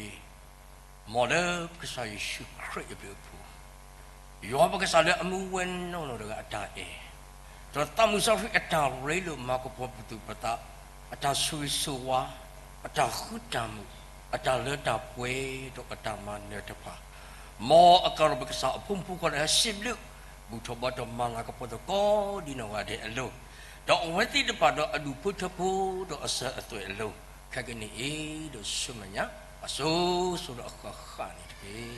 ၤ, မ်လၢပကစၢ်ယ့ၣ်ၡူးခရံာ်အဘျုးအဖှိၣ်, ယွၤပကစၢ်လၢအမူဝဲနီၢ်နီၢ်တဂၤအတၢ်အဲၣ်, ဒီးသးမုၢ်စီဆှံအတၢ်ရ့လိာ်မၤကပီၤပသူၣ်ပသး, အတၢ်ဆိၣ်ဂ့ၤဆိၣ်ဝါ, အတၢ်ဃူတၢ်မုာ်, အတၢ်လၢတၢ်ပှဲၤ, ဒီးအတၢ်မၤနၢၤတဖၣ်, မ်အကါဒိၣ်ပကစၢ်အဖိမုၣ်ဖိခွါလၢဟဲစံးဘျုး, ဘူၣ်ထီၣ်ဘါထီၣ်မၤလၤကပီၤသကိးဒ်နီၢ်ဂၤဒဲးအလိၤ, ဒီးအဝဲသ့ၣ်တဖၣ်ဒီးအဒူၣ်ဖိထၢဖိဒီးအစၢၤအသွဲၣ်အလိၤ, ခဲကနံၣ်အံၤ, ဒီးဆူမဲာ်ညါ, အစိၤစိၤဒီးအဃၣ်ဃၣ်န့ၣ်တက့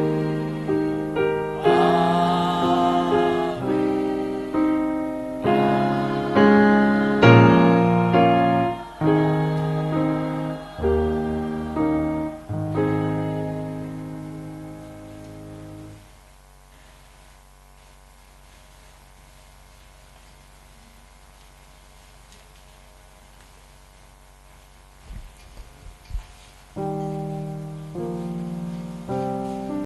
ၢ်.